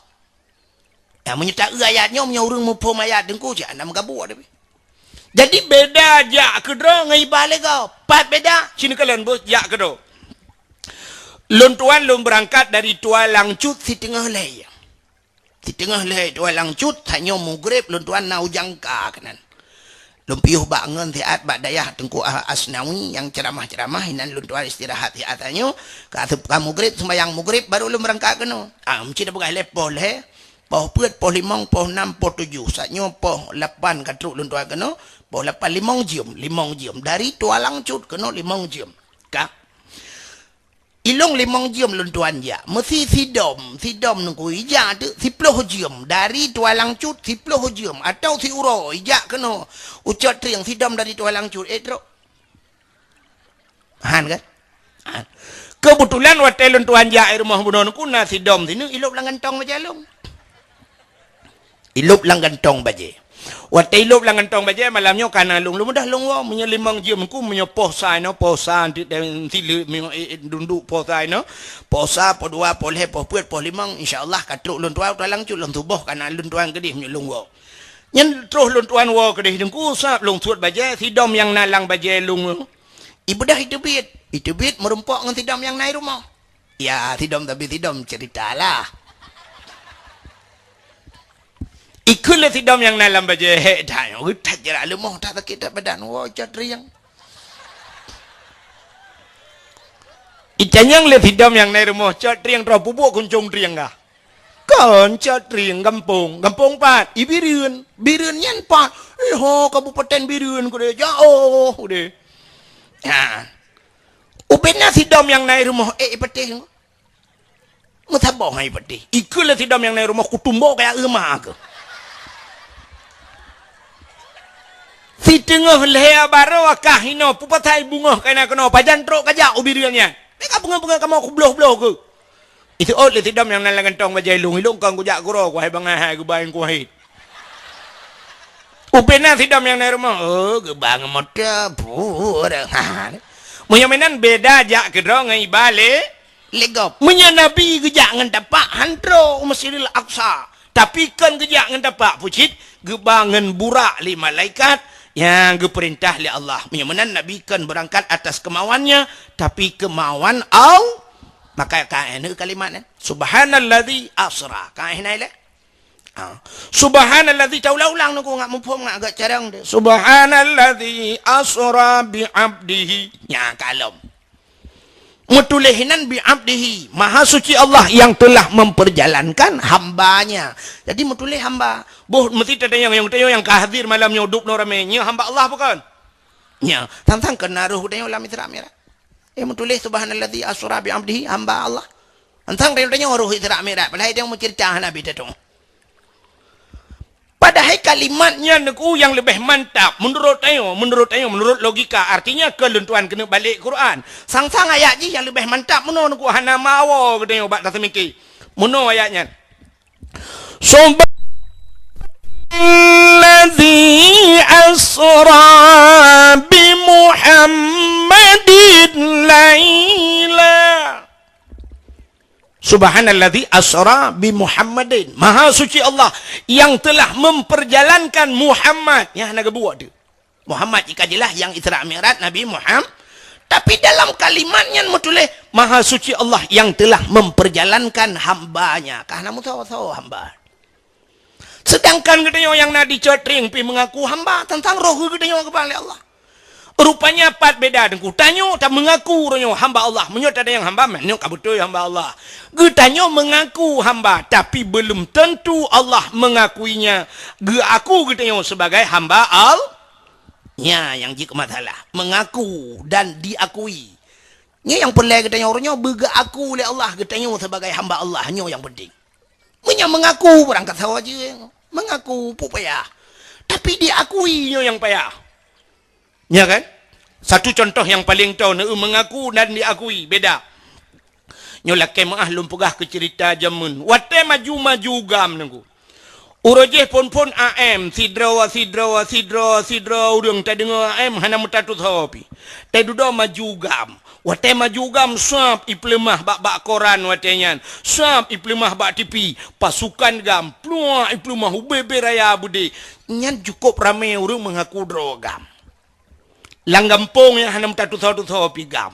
Ya, meunyoe taeu ayat nyoe, meunyoe ureueng muphom ayat teungku, cit hana meugabuk tapi. Jadi, beda jak keudroe ngon iba lé gob. Pat beda, ci neukalon beuh jak keudroe. Lôn tuan lôn beurangkat dari Tualang Cut siteungoh lhèe. Siteungoh lhèe Tualang Cut, tanyoe mugreb lôn tuan na u Jangka keunan. Lôn piôh bak ngon siat bak dayah Teungku Ah-, Asnawi nyang ceuramah-ceuramah, inan lôn tuan istirahat siat tanyoe, ka seup-, ka mugreb, seumbahyang mugreb, baru lôn beurangkat keunoe. Ah, meucit peugah lé poh lhèe, Poh peuet, poh limong, poh nam, poh tujoh. Saat nyoe poh lapan ka trok lôn tuan keunoe, poh lapan limong jeuem, limong jeuem. Dari Tualang Cut keunoe limong jeuem. Ka. Ilong limong jeuem lôn tuan jak. Meusi sidom, sidom nungku ijak teuk siploh jeuem. Dari Tualang Cut siploh jeuem. Atau siuroe ijak keunoe. Ucot Trieng sidom dari Tualang Cut. Eh, trok. Han kan? Han. Keubeutulan watée lôn tuan jak i rumoh bunoe nungku na sidom sineuk ilop lam gantong bajée lôn. Ilop lam gantong bajée. Watée ilop lam gantong bajée malam nyoe kana lôn, lôn mudah lôn woe. Meunyoe limong jeuem nungku, meunyoe poh sa inoe, poh sa, anti tem sileuk, meunyoe, eh, eh, dunduk poh sa inoe, poh sa, poh dua, poh lhée, poh peuet, poh limong, insya Allah ka trok lôn tuan, Tualang Cut lôn tuboh kana lôn tuan keudeh meunyoe lôn woe. Nyan troh lôn tuan woe keudeh teungku, sab lôn suet bajée, sidom nyang na lam bajée lôn. Ibeudôh iteubiet, iteubiet meurumpok ngon sidom nyang na i rumoh. Ya, sidom tapi sidom cerita lah. Ikheun lé sidom nyang na lam bajée, "Hék that nyoe, geutat jeurak leumoh, that sakét that badan, woe cot rieng." Itanyong lé sidom nyang na i rumoh, "Cot rieng troh, peubuet kuncong rieng kah?" Kon cot rieng gampông. Gampông pat? I Bireuen. Bireuen nyan pat? Eh, ho, Kabupaten Bireuen kudeh. Jauh kudeh. Ha. Ubena sidom nyang na i rumoh, eh, i patéh. Meusaboh hai patéh. Ikheun lé sidom nyang na i rumoh kutumbo kaya euma keuh. Siteungoh lhée baroe kah inoe, peue pasai beungoh kaina keunoe, pajan trok kajak u Bireuen nyan. Meuka beungoh-beungoh kamoe kubloh-bloh keuh. Iseuôt lé sidom nyang na lam gantong bajée lôn, ilôn kon kujak keudroe, kuhai bangai hai geuba nyang kuhai. Ubena sidom nyang na i rumoh, oh, geuba ngon moto, pura. Meunyoe meunan beda jak keudroe ngon iba lé, lé gob. Meunyoe Nabi geujak ngon tapak, han trok u Masjidil Aqsa. Tapi kon geujak ngon tapak, pucit geuba ngon burak lé malaikat nyang geupeurintah lé Allah. Meunyoe meunan Nabi kon beurangkat atas kemauannya, tapi kemauan Allah. Maka ka eh kalimat nyan, "Subhanalladzi asra." Ka eh nai lé? Ah. "Subhanalladzi," taulang-ulang nungku ngat muphom ngat agak carang deh. "Subhanalladzi asra bi abdihi." Nya kalom. Meutuléh inan bi abdihi, Maha Suci Allah yang telah memperjalankan hamba-Nya. Jadi meutuléh hamba. Boh meusti tatanyong nyang tanyong nyang ka hadir malam nyoe dub nyoe ramé, nyoe hamba Allah bukan? Nya, tantang keunaroh geutanyoe lam Isra Mi'raj. Eh, meutuléh subhanalladzi asra bi abdihi, hamba Allah. Tantang tanyoe roh Isra Mi'raj, padahai tanyoe meucerita Nabi teutong. Padahai kalimat nyan nungku nyang leubeh mantap meunurot tanyoe, meunurot tanyoe, meunurot logika. Artinya keu lôn tuan keuneuk balek Quran. Sang-sang ayat jih nyang leubeh mantap meunoe nungku hana mawoe geutanyoe bak taseumiké. Meunoe ayat nyan. Subhanalladzi asra bi Muhammadin laila. Subhanalladzi asra bi Muhammadin. Maha suci Allah yang telah memperjalankan Muhammad. Nyang hana geubuet tu. Muhammad jika jelas yang Isra Mi'raj Nabi Muhammad. Tapi dalam kalimat nyan meutuléh, Maha suci Allah yang telah memperjalankan hamba-Nya. Ka hana meusawa-sawa hamba. Sedangkan geutanyoe nyang na di Cot Trieng pih meungaku hamba, teuntang roh geutanyoe geuba lé Allah. Rupanya pat beda teungku. Tanyoe tameungaku roh nyoe hamba Allah. Meunyoe tatanyong hamba, meunyoe ka beutôi hamba Allah. Geutanyoe meungaku hamba, tapi belum tentu Allah mengakuinya. Geuaku geutanyoe sebagai hamba Allah. Nya nyang jeuet keu masalah. Meungaku dan diakui. Nyoe nyang peureulée geutanyoe roh nyoe beugeuaku lé Allah geutanyoe sebagai hamba Allah. Nyoe nyang penting. Meunyoe meungaku, barangkasoe jeuet meungaku peue payah. Tapi diakui nyoe nyang payah. Ya kan? Satu contoh yang paling tau, neu meungaku dan diakui, beda. Nyoe lakée meuáh lôn peugah keu ceurita jameun. Watée maju-maju GAM nunggu. Uroe jéh phon-phon A M, sidroe, sidroe, sidroe, sidroe ureuëng tadeungoe A M hana meutatusoe pih. Teududoe maju GAM. Watée maju GAM, sab ipeuleumah bak-bak koran watée nyan, sab ipeuleumah bak T V, pasukan GAM, pluak ipeuleumah ubé-bé raya beudé. Nyan cukôp ramé ureuëng meungaku droe GAM. Lam gampông nyang hana meutatusoe-tusoe pih GAM.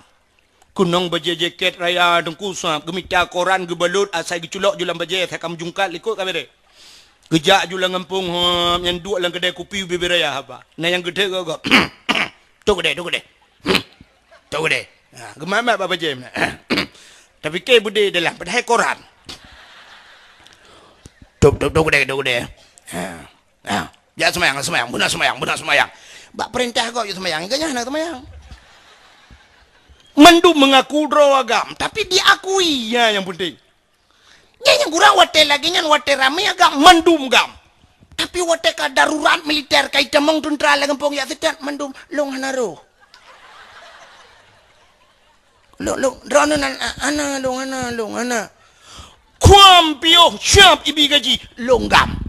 Keunong bajée jakét raya teungku sab, geumita koran geubalot asai geuculok ju lam bajée asai ka meujungkat likot ka bereh. Geujak ju lam gampông, hop, nyan duek lam keudée kupi ubé-bé raya haba. Na nyang geuthée gob-gob. Tok keudée, tok keudée. Tok keudée. Ha, geumat-mat bak bajée meunan. Tapike beudé dalam, padahai koran. Tôp, tôp, tôp keudè, tôp keudè. Ha. Ha. Jak seumayang, seumayang, beuna seumayang, beuna seumayang. Bak peurintah gob jak seumayang, gobnyan hana seumayang. Mandum meungaku droe agam, tapi diakui, nyan nyang penting. Nyan nyang kurang watèe lagèe nyan, watèe ramè agam, mandum agam. Tapi watèe ka darurat militer, ka itamong teuntra lam gampông jak seutôt, mandum, "Lôn hana rôh." Lôn, lôn, droeneuh nan, a-, hana lôn, hana lôn, hana. Kuam piôh siap ibi gaji, lôn agam.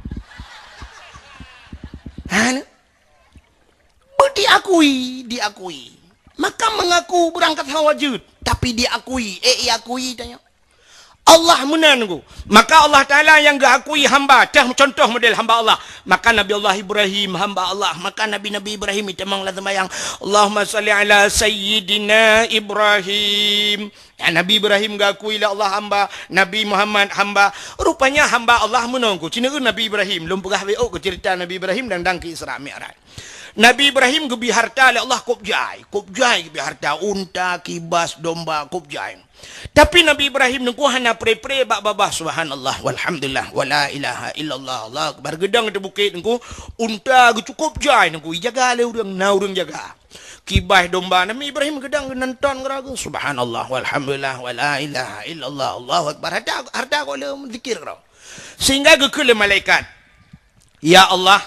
Hana. Beu diakui, diakui. Maka meungaku beurangkat hawa jeuet, tapi diakui, eh, iakui tanyoe. Allah meunan ku. Maka Allah Taala nyang geuakui hamba, teuh contoh model hamba Allah. Maka Nabi Allah Ibrahim hamba Allah, maka nabi-nabi Ibrahim itamong lam seumayang, "Allahumma shalli ala sayyidina Ibrahim." Ya, Nabi Ibrahim geuakui lé Allah hamba, Nabi Muhammad hamba. Rupanya hamba Allah meunan ku. Ci neueu Nabi Ibrahim, lôn peugah beu ôk keu ceurita Nabi Ibrahim dan, dan keu Isra Mi'raj. Nabi Ibrahim geubi harta lé Allah kôb jai, kôb jai geubi harta, unta, kibas, domba, kôb jai. Tapi Nabi Ibrahim teungku hana pre-pre bak babah, subhanallah, walhamdulillah, wala ilaha illallah, Allahu akbar. Geudong di bukét teungku, unta geucukôp jai teungku, ijaga lé ureueng, na ureueng jaga. Kibas domba, Nabi Ibrahim geudong geunonton keudroe, subhanallah, walhamdulillah, wala ilaha illallah, Allahu akbar. Harta, harta gohlom zikir keudroe. Sehingga geukheun lé malaikat, "Ya Allah,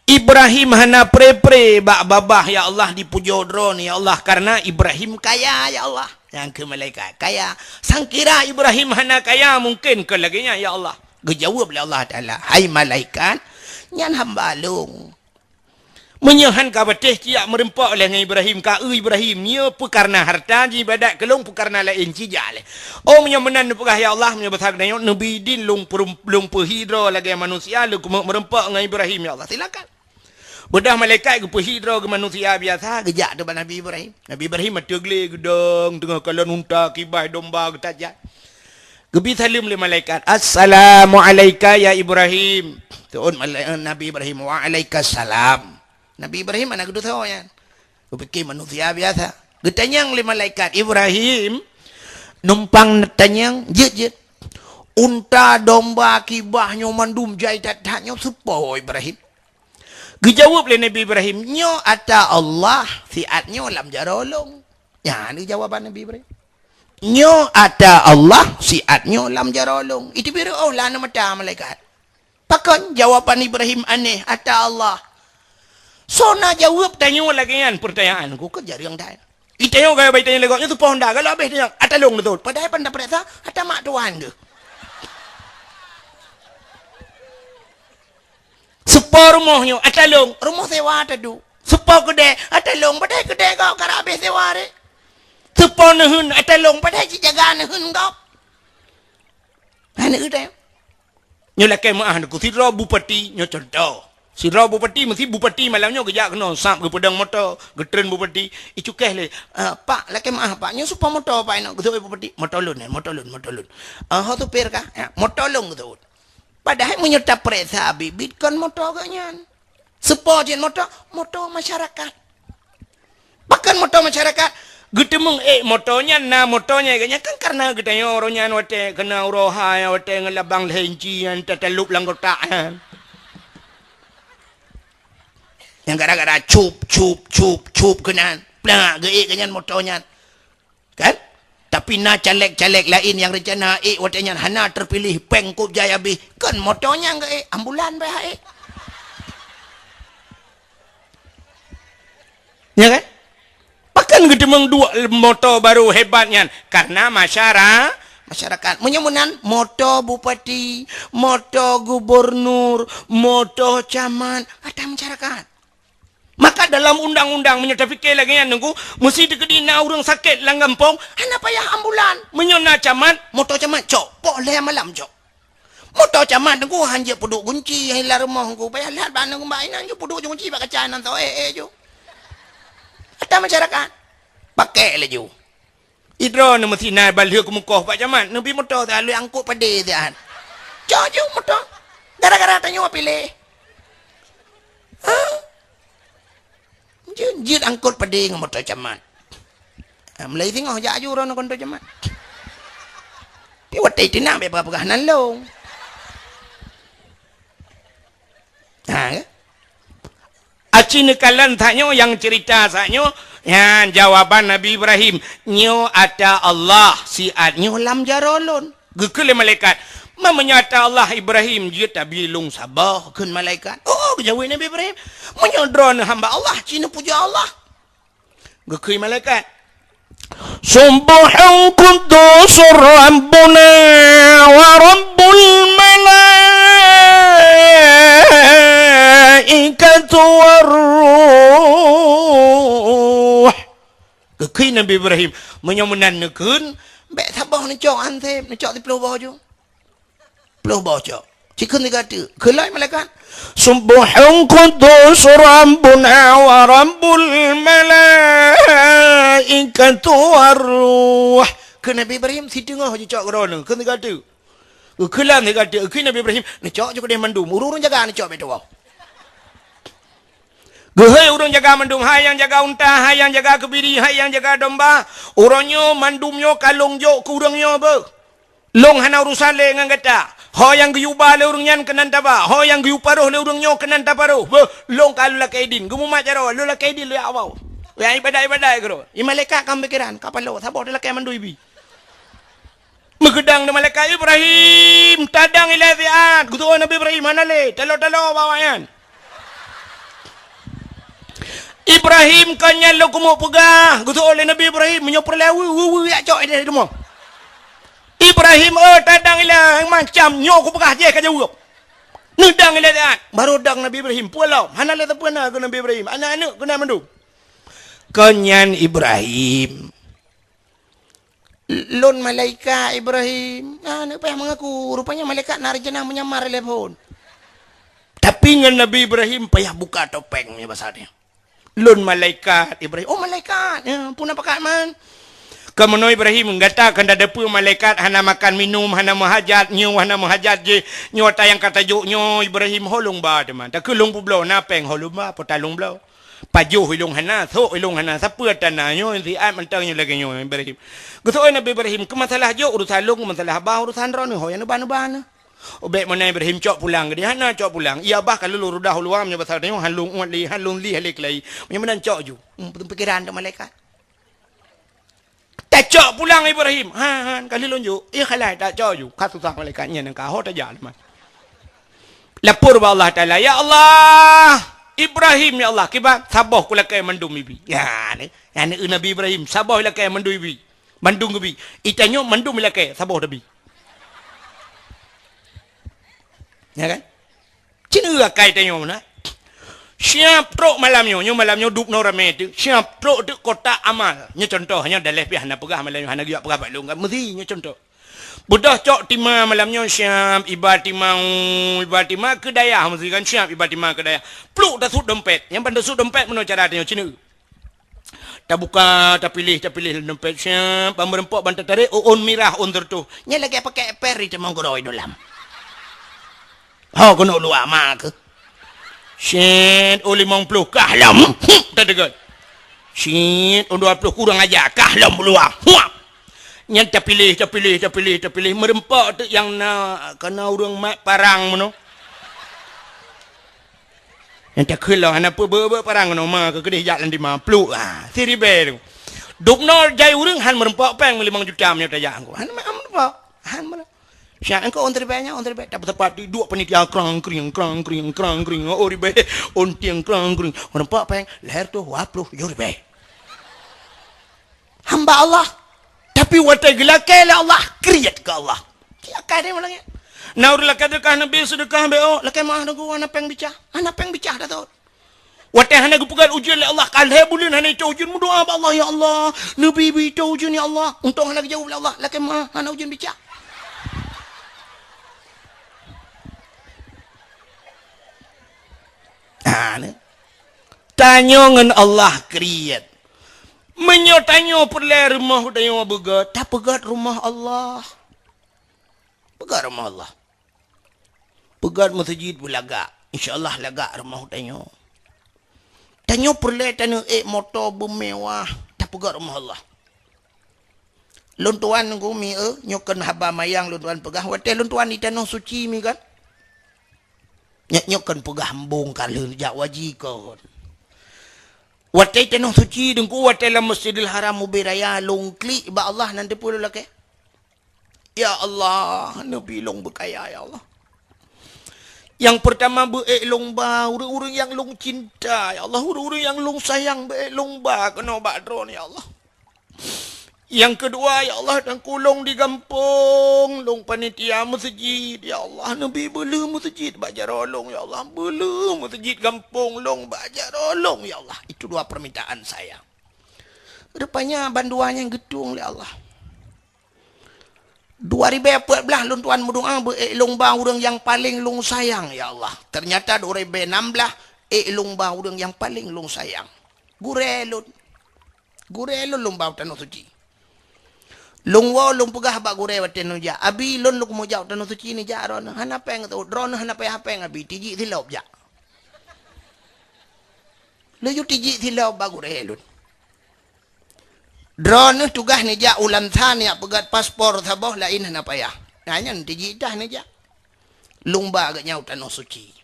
Ibrahim hana pre-pre bak babah, ya Allah, dipujoe Droeneuh, ya Allah, karena Ibrahim kaya, ya Allah." Nyang keu malaikat, "Kaya. Sangkira Ibrahim hana kaya, mungken kon lagèe nyan, ya Allah." Geujaweueb lé Allah Taala, "Hai malaikat, nyan hamba Lôn. Meunyoe han ka patéh, ci jak meureumpok lé ngon Ibrahim, ka eu Ibrahim, nyoe peu kareuna harta, jiibadat keu Lôn, peu kareuna laén, ci jak lé. Oh, meunyoe meunan neupeugah, ya Allah, meunyoe basa geutanyoe, neubi idin Lôn peurum-, Lôn peuhi droe lagèe manusia, Lôn keumeung meureumpok ngon Ibrahim, ya Allah, silakan." Beudôh malaikat geupeuhi droe geumanusia biasa, geujak teuk bak Nabi Ibrahim. Nabi Ibrahim ateueh glé geudong, teungoh kalon unta, kibas domba geutajak. Geubi saleuem lé malaikat, "Assalamu alaika ya Ibrahim." Seuôt malai-, Nabi Ibrahim, "Wa alaika salam." Nabi Ibrahim hana geuteupeue nyan. Geupike manusia biasa. Geutanyong lé malaikat, "Ibrahim, numpang neutanyong, jeuet, jeuet. Unta, domba, kibas nyoe mandum jai that-that nyoe soe po, Ibrahim?" Geujaweueb lé Nabi Ibrahim, "Nyoe ata Allah, siat nyoe lam jaroe lôn." Nyan jawaban Nabi Ibrahim. "Nyoe ata Allah, siat nyoe lam jaroe lôn." Iteubiet reuôh lam mata malaikat. Pakon jawaban Ibrahim aneh, ata Allah? Soe na jaweueb tanyoe lagèe nyan peurtanyaan? Ku keu jareueng that. Itanyong gaya bai tanyong lé gob, nyoe soe po Honda, galak abéh tanyong, ata lôn beutôi. Padahai pan tapeuriksa, ata mak tuan geuh. Soe po rumoh nyoe, ata lôn, rumoh sewa taduek. Soe po keudè, ata lôn, padahai keudè gob karab abéh sewa ré. Soe po neuheun, ata lôn, padahai jijaga neuheun gob. Hana udép. Nyoe lakèe meu'ah neuk sidroe bupati, nyoe cuntoh. Sidroe bupati, meusi bupati malam nyoe geujak keunoe, sab geupeudong moto, geutreun bupati, icukéh lé, "Ah, Pak, lakèe meu'ah, Pak, nyoe soe po moto, Pak, inong?" Geuseuôt bupati, "Moto lôn, eh, moto lôn, moto lôn." "Ah, ho supir kah?" "Ya, moto lôn," geuseuôt. Padahai meunyoe tapeuriksa biet-biet kon moto geuh nyan. Soe po jeuet moto? Moto masyarakat. Pakon moto masyarakat? Geuteumeung ék moto nyan, na moto nyan geuh nyan kan kareuna geutanyoe uroe nyan watèe keunoe uroe hai, watèe ngon labang lhèe inci nyan tatalop lam kotak nyan. Nyang gara-gara cup, cup, cup, cup keunan. Plak, geuék geuh nyan moto nyan. Kan? Tapi na caleg-caleg laén nyang reuncana ék watèe nyan hana teupiléh, péng kôb jai abéh, kon moto nyan geuék, ambulan bèk ék. Ya kan? Pakon geuteumeung duek moto barô hebat nyan? Karena masyara-, masyarakat. Meunyoe meunan, moto bupati, moto gubernur, moto camat, ata masyarakat. Maka dalam undang-undang, meunyoe tapike lagèe nyan, Teungku, meusi teukeudi na ureueng sakét lam gampông, hana payah ambulan. Meunyoe na camat, moto camat cok, poh lhèe malam cok. Moto camat, Teungku, han jeuet peuduek gunci, han lam rumoh, Teungku, payah lhat bak aneuk mbak inan, jeuet peuduek gunci bak kaca nan tho, eh, eh, ju. Ata masyarakat, pakèk laju. Idroeneuh meusi na balheueh keumukoh bak camat, neubi moto siat lôn angkot padé siat. Cok ju moto. Gara-gara tanyoe piléh. Ha? Jeuet, jeuet angkot padé ngon moto camat. Ha, mulai singoh jak ju droeneuh ngon moto camat. Pi watèe tina bèk peugah-peugah nan lôn. Ha, ya? Aci neukalon saat nyoe nyang cerita saat nyoe, nyan jawaban Nabi Ibrahim, "Nyoe ata Allah, siat nyoe lam jaroe lôn." Geukheun lé malaikat, "Ma meunyoe ata Allah Ibrahim jeuet tabi lôn saboh," kheun malaikat. "Oh," geujaweueb Nabi Ibrahim, "meunyoe droeneuh hamba Allah, ci neupuja Allah." Geukheun malaikat, "Subbuhun quddusur Rabbuna wa Rabbul malaikati war ruh." Geukheun Nabi Ibrahim, "Meunyoe meunan neukheun, bék saboh neucok anseb, neucok siplôh boh ju." Ploh boh cok. Ci kheun tiga teuk. Kheun lom malaikat, "Subbuhun quddus Rabbuna wa Rabbul malaikatu war ruh." Kheun Nabi Ibrahim, "Siteungoh jicok keudroe nyoe." Kheun tiga teuk. Kheun lom tiga teuk. Kheun Nabi Ibrahim, "Neucok ju keudeh mandum. Ureueng-ureueng jaga neucok bék tuwoe." Geuhôi ureueng jaga mandum, hai nyang jaga unta, hai nyang jaga keubiri, hai nyang jaga domba. Uroe nyoe mandum nyoe ka lôn jok keu ureueng nyoe beuh. Lôn hana urusan lé ngon gata. Ho nyang geuyue ba lé ureueng nyan keunan taba, ho nyang geuyue paroh lé ureueng nyoe keunan taparoh. Beuh, lôn ka lôn lakée idin. Geumumat jaroe, lôn lakée idin lôn jak woe. Nyang ibadat-ibadat keudroe. Di malaikat ka meupikéran, ka paloe, saboh talakée mandum ibi. Meugeudang di malaikat, "Ibrahim, tadang ilée siat." Geuteu'oh Nabi Ibrahim, "Hana lé, taloe-taloe bak awaknyan." "Ibrahim, kon nyan lôn keumeung peugah," geuteu'oh lé Nabi Ibrahim, "meunyoe peureulée weu, weu, weu, jak cok ideh di rumoh." "Ibrahim, oh, tadang ilée macam nyoe kupeugah jih ka jaweueb. Neudang ilée siat." Barô dang Nabi Ibrahim, peue lom, hana lé sapeue na keu Nabi Ibrahim, aneuk-aneuk keunan mandum. "Kon nyan Ibrahim." "Lôn malaikat Ibrahim." Nah, aneuk payah mengaku. Rupanya malaikat na rencana menyamar lé phon. Tapi ngon Nabi Ibrahim payah buka topeng nyoe basa nyoe. "Lôn malaikat Ibrahim." "Oh, malaikat. Ya, peue na pakat man?" "Kamoe nyoe Ibrahim, gata kanda deupeu malaikat hana makan minum, hana meuhajat, nyoe hana meuhajat jih. Nyoe ata nyang ka tajok nyoe Ibrahim, ho lôn ba teuma. Takheun lôn peubloe, na péng ho lôn ba, peutalong bloe. Pajoh ilôn hana, sok ilôn hana, sapeue tana nyoe siat mantong nyoe lagée nyoe Ibrahim." Geuseuôt Nabi Ibrahim, "Keu masalah jok urusan lôn, keu masalah bah urusan droeneuh, ho nyang neuba-neuba neuh." "Oh, bék meunan Ibrahim, cok pulang," geudeh, "Hana cok pulang. Iya bah ka lôn ludah u luwa, meunyoe basa tanyoe han lôn uet lé, han lôn lieh lé keulai. Meunyoe meunan cok ju." Hmm, pikéran tu malaikat. "Tacok pulang Ibrahim." "Ha, ha, ka lheueh lôn jok." "Iya khalai, tacok ju." Ka susah malaikat nyan ka ho tajak teuma. Lapor bak Allah Taala, "Ya Allah, Ibrahim ya Allah, kiban saboh kulakée mandum ibi." Ya, ni, ya ni Nabi Ibrahim, saboh ilakée mandum ibi. Mandum geubi. Itanyoe mandum ilakée, saboh tabi. Ya kan? Cit akai tanyoe meunan. Siap trok malam nyoe, nyoe malam nyoe dub noe ramé teuk. Siap trok teuk kotak amal. Nyoe contoh, nyoe daleh pih hana peugah malam nyoe, hana geujak peugah bak lôn kan. Meusi nyoe contoh. Beudôh cok tima malam nyoe siap iba tima, iba tima keu dayah meusi kan siap iba tima keu dayah. Pluk tasut dompet. Nyang ban tasut dompet meunoe cara tanyoe cit. Tabuka, tapiléh, tapiléh lam dompet siap, ban meureumpok ban tatarek, oh, ôn mirah, ôn seureutôh. Nyan lagée pakai eper di teumong gurôi dolam. Ho keunoe luwa ma keuh. Siet, oh, limong ploh kah lom. Huh, tadeungon. Siet, oh, dua ploh kurang aja kah lom luwa. Huap. Nyan tapiléh, tapiléh, tapiléh, tapiléh. Meureumpok teuk nyang na, kana ureuëng mat parang meunoe. Nyang takheun lom hana peue beu-beu parang ngon ma keu keudeh jak lam tima pluk, ha, siribèe tu. Dubnoe jai ureuëng han meureumpok péng limong juta meunyoe tajak angku. Han meureumpok, han meureumpok. Siat angku on ribèe nyan, on ribèe. Tapi tepat di duek panitia krang kring, krang kring, krang kring. Oh ribèe, on tieng krang kring. Meureumpok péng, lhèe reutôh dua ploh tujoh ribèe. Hamba Allah. Tapi watèe geulakèe lé Allah, kriet keu Allah. Lakèe deh malam nyan. Na ureueng lakèe seudeukah Nabi seudeukah beuh, lakèe meuah Teungku, hana péng bicah. Hana péng bicah dah thot. Watèe hana geupeugöt ujeuen lé Allah, ka lhèe buleuen hana icok ujeuen, meudoa bak Allah, "Ya Allah, neubi-bi icok ujeuen ya Allah." Untông hana geujaweueb lé Allah, lakèe meuah hana ujeuen bicah. Ha, ni. Tanyoe ngon Allah kriet. Meunyoe tanyoe peureulèe rumoh tanyoe beugöt, tapeugöt rumoh Allah. Peugöt rumoh Allah. Peugöt meuseujid beulagak. Insya Allah lagak rumoh tanyoe. Tanyoe peureulèe taneuk ék moto beumewah, tapeugöt rumoh Allah. Lôn tuan Teungku mi eu, nyoe kon haba manyang lôn tuan peugah, watèe lôn tuan di Tanoh Suci mi kan. Nyak-nyak kan peugah embong ka lheueh jak waji kon. Watée tanoh suci deungku, watée lam Masjidil Haram ubé raya lôn klik bak Allah nan teupeu lôn lakée. Ya Allah, neubi lôn beukaya, ya Allah. Nyang peurtama beuék lôn ba ureuëng-ureuëng nyang lôn cinta, ya Allah, ureuëng-ureuëng nyang lôn sayang beuék lôn ba keunoe bak Droeneuh, ya Allah. Nyang keudua, ya Allah, tangkulong di gampông lôn panitia meuseujid, ya Allah, neubi beuleueh meuseujid bak jaroe lôn, ya Allah, beuleueh meuseujid gampông lôn bak jaroe lôn, ya Allah. Itu dua permintaan saya. Rupanya bandua nyan geutueng lé Allah. Dua ribée peuet blaih lôn tuan meudoá beuék lôn ba ureuëng nyang paleng lôn sayang, ya Allah. Ternyata dua ribée nam blaih ék lôn ba ureuëng nyang paleng lôn sayang. Gurée lôn. Gurée lôn lôn ba u tanoh suci. Lôn woe lôn peugah bak gurée watée neujak, "Abi, lôn lôn meujak u tanoh suci neujak droeneuh. Hana péng teuôt, droeneuh hana payah péng, Abi, tijik silop jak." Laju tijik silop bak gurée lôn. Droeneuh tugaih neujak u Lansa neujak peugét paspor saboh, laén hana payah. Nah, nyan tijik dah neujak. Lôn ba geuhnyan u tanoh suci.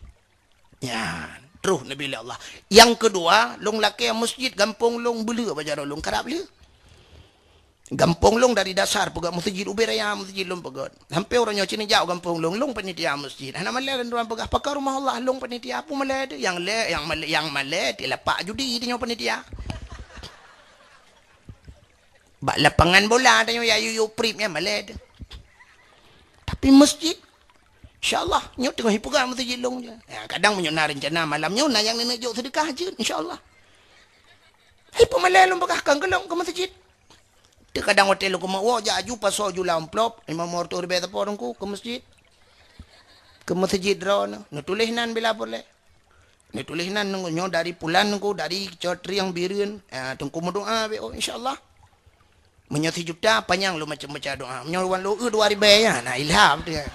Nyan, troh neubi lé Allah. Nyang keudua, lôn lakée meuseujid gampông lôn beuleueh bak jaroe lôn karab lheueh. Gampông lôn dari dasar peugét meuseujid, ubé raya meuseujid lôn peugét. Sampoe uroe nyoe ci neujak u gampông lôn, lôn panitia meuseujid. Hana malée lôn droe peugah, "Pakon rumoh Allah?" "Lôn panitia." Peue malée teuh? Nyang lé, nyang malée, nyang malée teuh lapak judi tanyoe panitia. Bak lapangan bola tanyoe ya yue-yue prip nyan malée teuh. Tapi meuseujid, insya Allah, nyoe teungoh ipeugah meuseujid lôn je. Ya, kadang meunyoe na reuncana malam nyoe na nyang neuneuk jok seudeukah jeuet, insya Allah. Hai peumalée lôn peugah kan keu lôn keu meuseujid. Teukadang watée lôn keumeung woe jak aju pasoe ju lam amplop, lima ploh ribée sapo teungku keu meuseujid. Keu meuseujid droeneuh, neutuléh nan bila peureulée. Neutuléh nan nyoe dari pulan teungku, dari Cot Rieng Bireuen, ah, teungku meudoá bék, oh, insya Allah. Meunyoe sijuta panyang lôn macam baca doá. Meunyoe wan lôn eu dua ribée nyan, na ilham tu. Ya.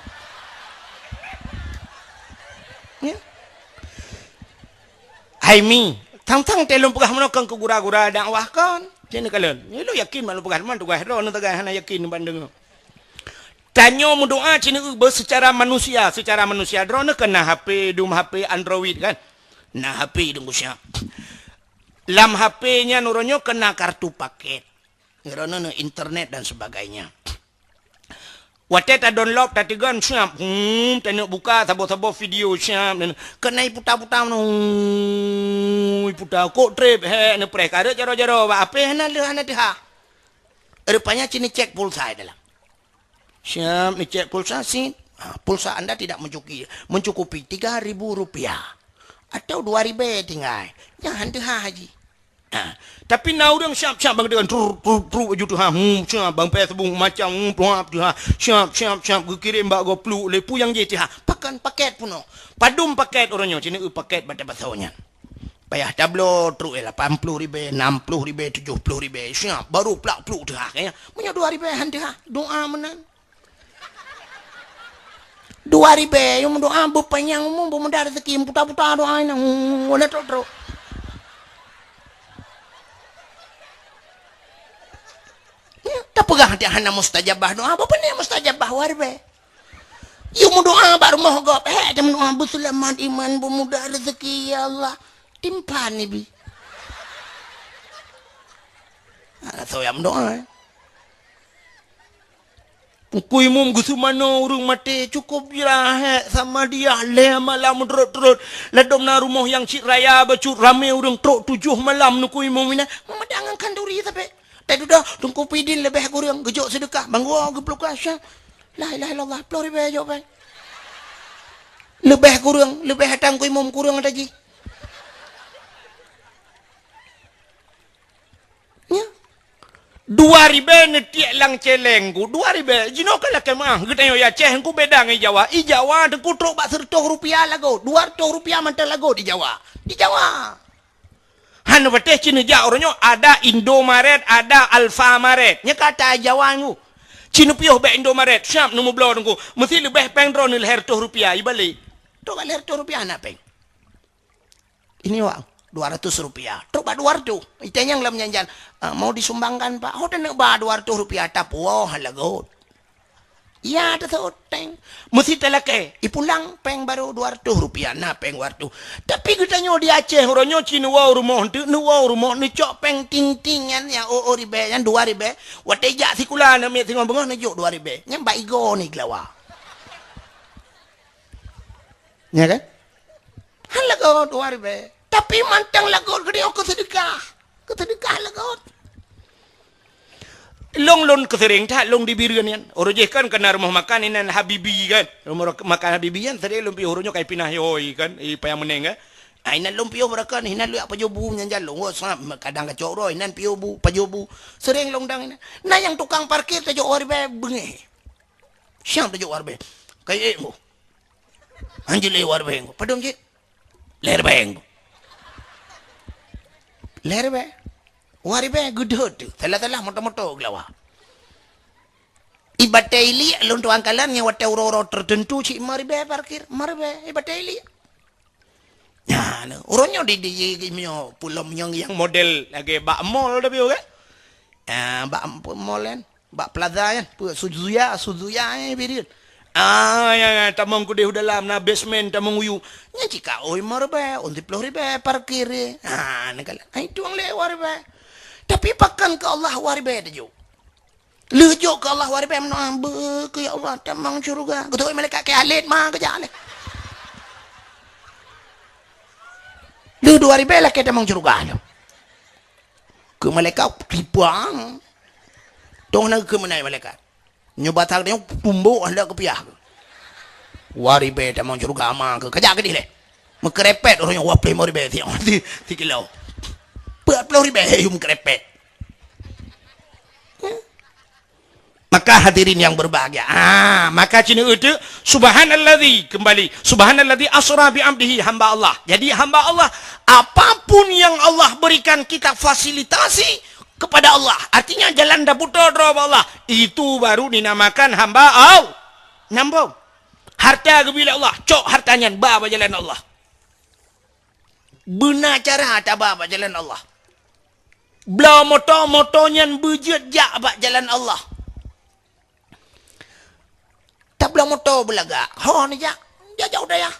Hai mi, tang-tang teh lôn peugah meunoe kan keu gura-gura dakwah kon. Jadi kalon. Nyoe lôn yakin mak lôn peugah teuma tugaih droeneuh tagai hana yakin bandeng. Tanyoe meudoá ci neuk beu secara manusia, secara manusia droeneuh keu na H P, dum H P Android kan. Na H P dum siap. Lam H P nyan uroe nyoe keu na kartu paket. Droeneuh na internet dan sebagainya. Watée ta download tateugon siap, hmm, taneuk buka saboh-saboh video siap, dan keu na iputa-puta meunoe, iputa kok treb, hek neupreh kareuet jaroe-jaroe bak H P hana leueh hana teuhah. Rupanya ci neucek pulsa dalam. Siap neucek pulsa sit. Ha, pulsa anda tidak mencukupi, mencukupi tiga ribu rupiah. Atau dua ribée tinggai. Nyan han teuhah haji. Ha, tapi na ureuëng siap-siap bang dengan truk truk truk aju teuhah. Hmm, siap bang Facebook macam hmm, tuha teuhah. Siap siap siap geukirém bak gopluk lé peue nyang jih teuhah. Pakon paket punoh. Padum paket uroe nyoe ci neuk paket bak tabaso nyan. Payah tabloe trok eh lapan ploh ribée, nam ploh ribée, tujoh ploh ribée. Siap baru plak pluk teuhah kayaknya. Meunyoe dua ribée han teuhah, doá meunan. Dua ribée, nyang meudoá beupanyang umu, beumudah rezeki, puta-puta doá nyan. Hmm, wana trok-trok. Ya, tapeugah hati hana mustajabah doá, apa ni mustajabah dua ribée? Yue meudoá bak rumoh gob, eh, dia meudoá beuseulamat iman, beumudah rezeki, ya Allah. Timpan ibi. Ha, so nyang meudoá, eh. Teungku Imum geuseumanoe ureuëng maté, cukôp jirahat sama dia lhée malam meudrot-drot. Ladôm na rumoh nyang cit raya bacut ramé ureuëng trok tujoh malam Teungku Imum inan. Meumada ngon khanduri sabe. Teududoe Teungku Pidin leubeh kureueng geujok seudeukah, bang gua geupluka syah. La ilaha illallah, ploh ribée jok pai. Leubeh kureueng, leubeh ata Teungku Imum kureueng ata jih. Nya. Dua ribée neutiek lam celeng ku, dua ribée. Jinoe ka lakée meuah, geutanyoe i Aceh ku beda ngon i Jawa. I Jawa Teungku trok bak seureutôh rupiah lagot, dua reutôh rupiah mantong lagot di Jawa. Di Jawa. Hana patéh ci neujak uroe nyoe, ada Indomaret, ada Alfamaret. Nyan ka ata Jawa nyoe. Ci neupiôh bak Indomaret, siap neumeubloe Teungku. Meusti leubeh péng droeneuh lhée reutôh rupiah, ibalek. Trok bak lhée reutôh rupiah hana péng. Ini wak, dua ratus rupiah. Trok bak dua ratus. Itanyong lam janjan, "Ah, mau disumbangkan, Pak?" "Ho taneuk ba dua ratus rupiah, tapuwoe lagot." Ya, teuseuôt péng. Meusi talakée, ipulang péng barô dua ratus rupiah, na péng dua ratus. Tapi geutanyoe di Aceh, uroe nyoe ci neuwoe rumoh, teuk neuwoe rumoh, neucok péng ting-ting nyan, nyang ôk-ôk ribée nyan, dua ribée. Watée jak sikula, aneuk miet singoh beungoh neujok dua ribée. Nyan bak igoe ni geulawa. Ya kan? Han lagot dua ribée. Tapi mantong lagot geutanyoe keu seudeukah. Keu seudeukah lagot. Lôn, lôn keuseureng that lôn di Bireuen nyan. Uroe jih kan ka na rumoh makan inan Habibi kan. Rumoh makan Habibi nyan seureng lôn piôh, uroe nyoe ka ipinah yôi kan, i Paya Meuneng kan. Ah, inan lôn piôh beureukan, inan lôn jak pajoh bu nyan jan lôn. Wah, sab, kadang kacok uroe, inan piôh bu, pajoh bu. Seureng lôn dang inan. Na nyang tukang parkir tajok dua ribée beungéh. Siang tajok dua ribée. Kayée ék ngô. Han jeuet lé dua ribée ngô. Padum cit? Lhée ribée ngô. Lhée ribée. Dua ribée geudeuet teuh. Salah-salah moto-moto geulawa. I Batée Iliek lôn tuan kalon nyang watée uroe-uroe teuteuntu cit lima ribée parkir. Lima ribée i Batée Iliek. Nyan, uroe nyoe di, di, di, di meunyoe pulo meunyoe nyang model lagée bak mall tapi kan. Ah, bak mall kan. Bak plaza nyan, peue Suzuya, Suzuya, eh, Bireuen. Ah, ya, ya, tamong keudeh u dalam, na basement, tamong uyu. Nyan cit ka oi lima ribée, ôn siplôh ribée parkir, eh. Ah, neukalon. Ai tueng lé dua ribée. Tapi pakon keu Allah dua ribée tajok. Lheueh jok keu Allah dua ribée meunoe, beuh keu ya Allah, tamong syeuruga. Geutôi malaikat keu alet ma geujak lé. Lheueh dua ribée lakée tamong syeuruga nyoe. Keu malaikat tripang. Toh na keu meunan malaikat. Nyoe batang nyoe tumbok handak keupiah. Dua ribée tamong syeuruga ma keu kajak keudeh lé. Meukeurepet uroe nyoe dua ploh lima ribée si, si, si kilo. Empat puluh ribée yum keurepet. Maka hadirin yang berbahagia. Ah, maka cina itu subhanalladzi kembali. Subhanalladzi asra bi abdihi, hamba Allah. Jadi hamba Allah, apapun yang Allah berikan kita fasilitasi kepada Allah. Artinya jalan daputo droe bak Allah. Itu baru dinamakan hamba Allah. Nyambung. Harta geubri lé Allah, cok harta nyan ba bak jalan Allah. Beuna cara taba bak jalan Allah. Bloe moto, moto nyan beujeuet jak bak jalan Allah. Tabloe moto beulagak, ho neujak, jak-jak u dayah.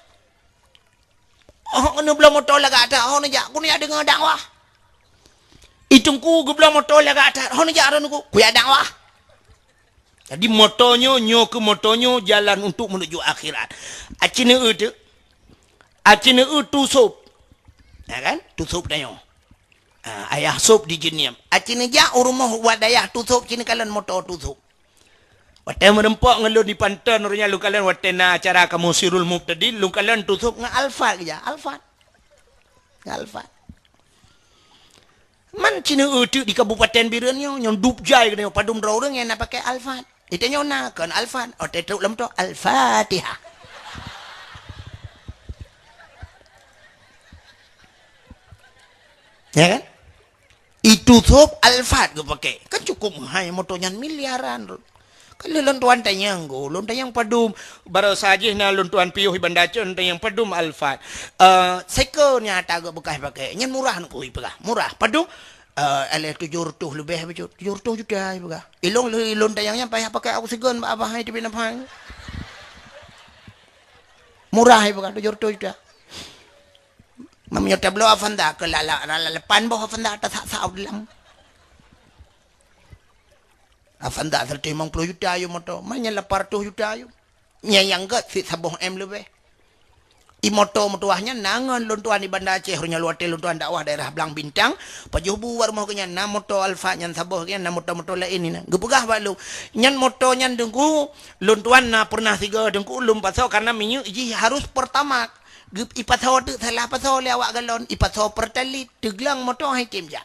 Oh, neubloe moto lagak that, ho neujak, keuneuk deungoe dakwah. I teungku geubloe moto lagak that, ho neujak droeneuh, kujak dakwah. Jadi moto nyoe, nyoe keuh moto nyoe jalan untuk menuju akhirat. Aci neueu teuk. Aci neueu Tu Sop. Ya kan? Tu Sop tanyoe. Ha, ayah Sop di Jeunieb. Aci neujak u rumoh wat dayah Tu Sop, ci neukalon moto Tu Sop. Watée meureumpok ngon lôn di Panton, uroe nyan lôn kalon watée na acara kamoe Sirul Mubtadin, lôn kalon Tu Sop ngon Alphard geujak. Alphard. Ngon Alphard. Man ci neueu teuk di Kabupaten Bireuen nyoe, nyang dub jai geutanyoe padum droe ureuëng nyang na pakai Alphard. Di tanyoe na kon Alphard, oh, teutôk lom tu Al-Fatihah. Ya kan? Itu sop Alphard geupakai. Kan cukup hai moto nyan miliaran. Kalau lôn tuan tanyong go, lôn tanyong padum, barosa jih na lôn tuan piôh i Banda Aceh, lôn tanyong padum Alphard. Eh, seko nyata geuh bekas pakai. Nyan murah nyan keuh peugah. Murah. Padum? Eh, alah tujoh reutôh leubeh bacut. Tujoh reutôh juta peugah. Ilong lôn tanyong nyan payah pakai oksigen bak abah hai teubiet nafai. Murah peugah tujoh reutôh juta. Meunyoe tabloe Avanza keu lala, lala lapan boh Avanza tasak-sak u dalam. Avanza seratus lima puluh juta yum moto, maknanya lapan ratus juta yum. Nyang, nyang gét sit saboh M leubeh. I moto meutuwah nyan na ngon lôn tuan di Banda Aceh, uroe nyoe watée lôn tuan dakwah daerah Blang Bintang, pajoh bu bak rumoh geuh nyan na moto Alphard nyan saboh geuh nyan na moto-moto laén nyan. Geupeugah bak lôn, nyan moto nyan teungku, lôn tuan na pernah sigoe teungku lôn pasoe karena minyeuk jih harus Pertamax. Geup-, ipasoe teuk salah pasoe lé awak galon, ipasoe Pertalite, teuglang moto hai tem jak.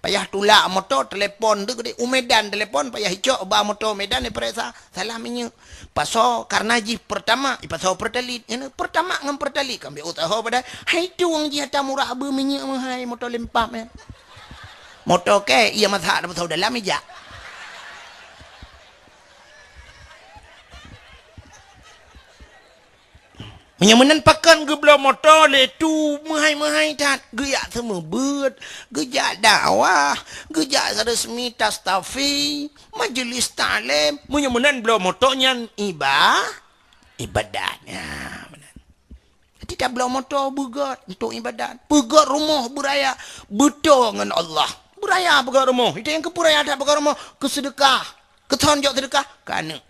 Payah tulak moto, telepon teuk di u Medan telepon, payah icok ba moto Medan ipareksa, salah minyeuk. Pasoe karena jih Pertamax, ipasoe Pertalite. Nyan Pertamax ngon Pertalite kan biet usaha padahai. Hai tueng jih ata murah beu minyeuk meuhai moto lempam nyan. Moto kée, iya masak dah pasoe dalam ijak. Meunyoe meunan pakon geubloe moto lé tu meuhai-meuhai that, geujak seumeubeuet, geujak dakwah, geujak resmi tastafi, majeulis taklim. Meunyoe meunan bloe moto nyan iba-, ibadat. Ya, meunan. Jadi tabloe moto beugöt untuk ibadat. Beugöt rumoh beuraya, beutôi ngon Allah. Beuraya beugöt rumoh. Itu nyang keupeuraya that beugöt rumoh, keu seudeukah. Keu thon jok seudeukah, keu aneuk.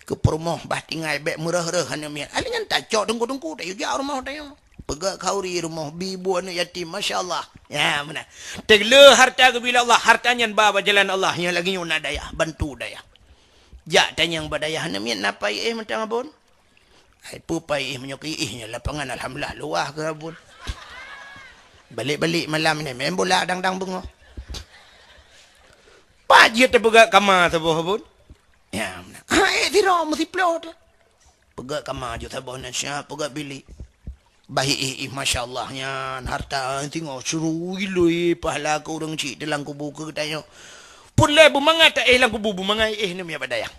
Keu peurumoh bah tinggai bék meureuh-reuh aneuk miet. Aneuk nyan tacok teungku-teungku, tayue jak rumoh tayue. Peugöt khauri rumoh bi bu aneuk yatim, masya Allah. Ya, meunan. Teuk le harta geubri lé Allah, harta nyan ba bak jalan Allah, nyan lagèe nyoe na dayah, bantu dayah. Jak tanyong bak dayah, aneuk miet na pai éh mantong Abon? Hai peue pai éh meunyoe keu éh nyoe lapangan alhamdulillah luwah keu Abon. Balik-balik malam ni main bola dang-dang beungoh. Pat jeuet teupeugah kama saboh Abon? Ya, meunan. Ha, éh sidroe meusiplôh teuh. Peugah kama jeuet saboh na siap, peugah bilik. Bah éh, éh, masya Allah nyan harta singoh sirui loi pahala keu ureueng chik teuh lam kubu keu geutanyoe. Peureulèe beumangat ta éh lam kubu, beumangat éh neumi bak dayah.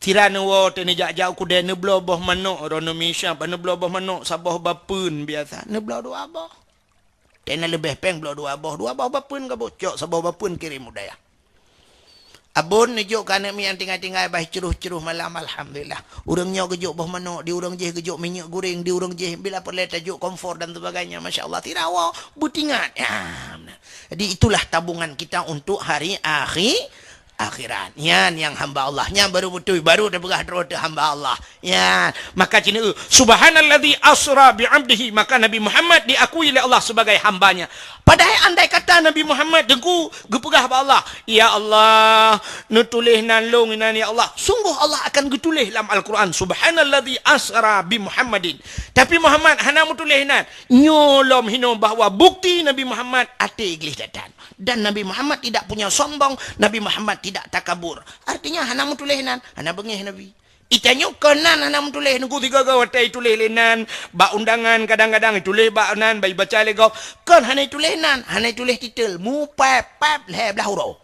Sira neuwoe teuh neujak-jak u keudè neubloe boh manok, droeneuh mi siap neubloe boh manok saboh bapeuen biasa, neubloe dua boh. Teuh na leubeh péng bloe dua boh, dua boh bapeuen ka boh, cok saboh bapeuen kirém u dayah. Abon neujok keu aneuk miet nyang tinggai-tinggai bah ceuruh-ceuruh malam, alhamdulillah. Ureueng nyoe geujok boh manok, di ureueng jéh geujok minyeuk goreng, di ureueng jéh bila peureulèe tajok kompor dan sebagainya, masya Allah, sira woe beutingat. Ya, meunan. Jadi itulah tabungan kita untuk hari akhi-, akhirat. Nyan nyang hamba Allah. Nyan baru beutôi, baru tapeugah droe teuh hamba Allah. Ya, maka cina, "Subhanalladzi asra bi 'abdihi," maka Nabi Muhammad diakui lé Allah sebagai hamba-Nya. Padahai andai kata Nabi Muhammad teungku geupeugah bak Allah, "Ya Allah, neutuléh nan lôn inan ya Allah," sungguh Allah akan geutuléh lam Al-Quran, "Subhanalladzi asra bi Muhammadin." Tapi Muhammad hana meutuléh nan. Nyoe lom hinoe bahwa bukti Nabi Muhammad até gleh that-that. Dan Nabi Muhammad tidak punya sombong, Nabi Muhammad tidak takabur. Artinya hana meutuléh nan, hana beungéh Nabi. Itanyoe kon nan hana meutuléh, nunggu sigoe-goe watèe ituléh lé nan, bak undangan kadang-kadang ituléh bak nan, bak ibaca lé gob. Kon hana ituléh nan, hana ituléh titel, mupép-pép lhèe blaih uroe.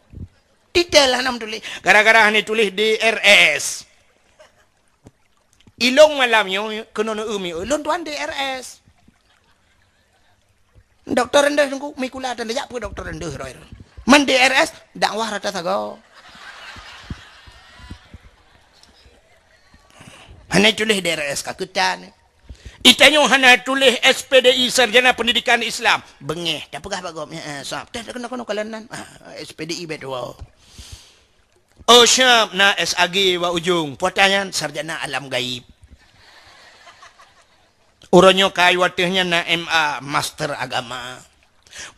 Titel hana meutuléh, gara-gara hana ituléh D R S. Ilôn malam nyoe keunoe neueu mi, "Lôn tuan D R S." Dokto rendeh teungku, mi kula tan jak peue dokto rendeh roi. Man D R S, dakwah rata sagoe. Hana tuléh D R S ka keutan. Itanyoe hana tuléh S P D I, Sarjana Pendidikan Islam. Beungéh, tapeugah bak gob, "Ya, eh, sab." Teuh keunoe-keunoe kalon nan. Ah, S P D I beutôi. Oh, siap na S A G bak ujong. Puata nyan sarjana alam gaib. Uroe nyoe ka watèe nyan na M A, master agama.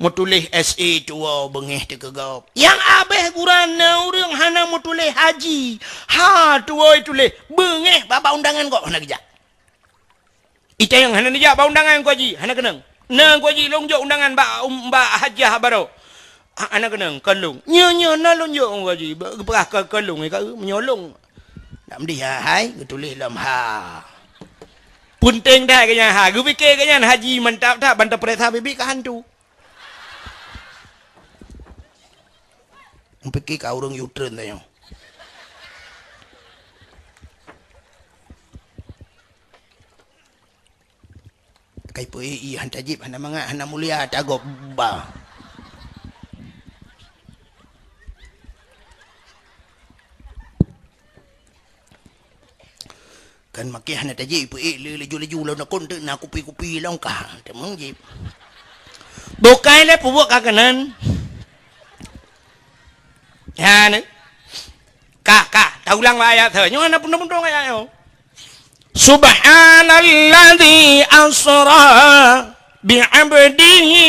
Meutuléh S A tuwoe beungéh teuh keu gob. Nyang abéh gurèe na ureueng hana meutuléh haji. Ha, tuwoe tuléh beungéh bak, bak undangan gob hana geujak. Itanyoe hana neujak bak undangan Teungku Haji, hana keunong. Na Teungku Haji, lôn jok undangan bak, um, bak hajah baroe. Ha, hana keunong, kon lôn. Nyoe, nyoe na lôn jok Teungku Haji, ba-, geupeugah kon, kon lôn, ka, meunyoe lôn. Nak meudeh, ha, hai, geutuléh lom ha. Peunteng that geuh nyan ha, geupike geuh nyan haji mantap that, ban tapareksa biet-biet ka hantu. Meupiké ka ureueng U-turn tanyoe. Kai peu-i, i, han tajib, hana mangat, hana mulia, tagob ba. Kan maké hana tajib, peu-ék le laju-laju lom nakon teuk na kupi-kupi lom kah. Teumang jib. Bukai lé peubuet ka keunan. Ya, ni. Kah, kah. Taulang ayat tu. Nyoe hana pundong-pundong ayat nyoe. Subhanalladzi asra bi 'abdihi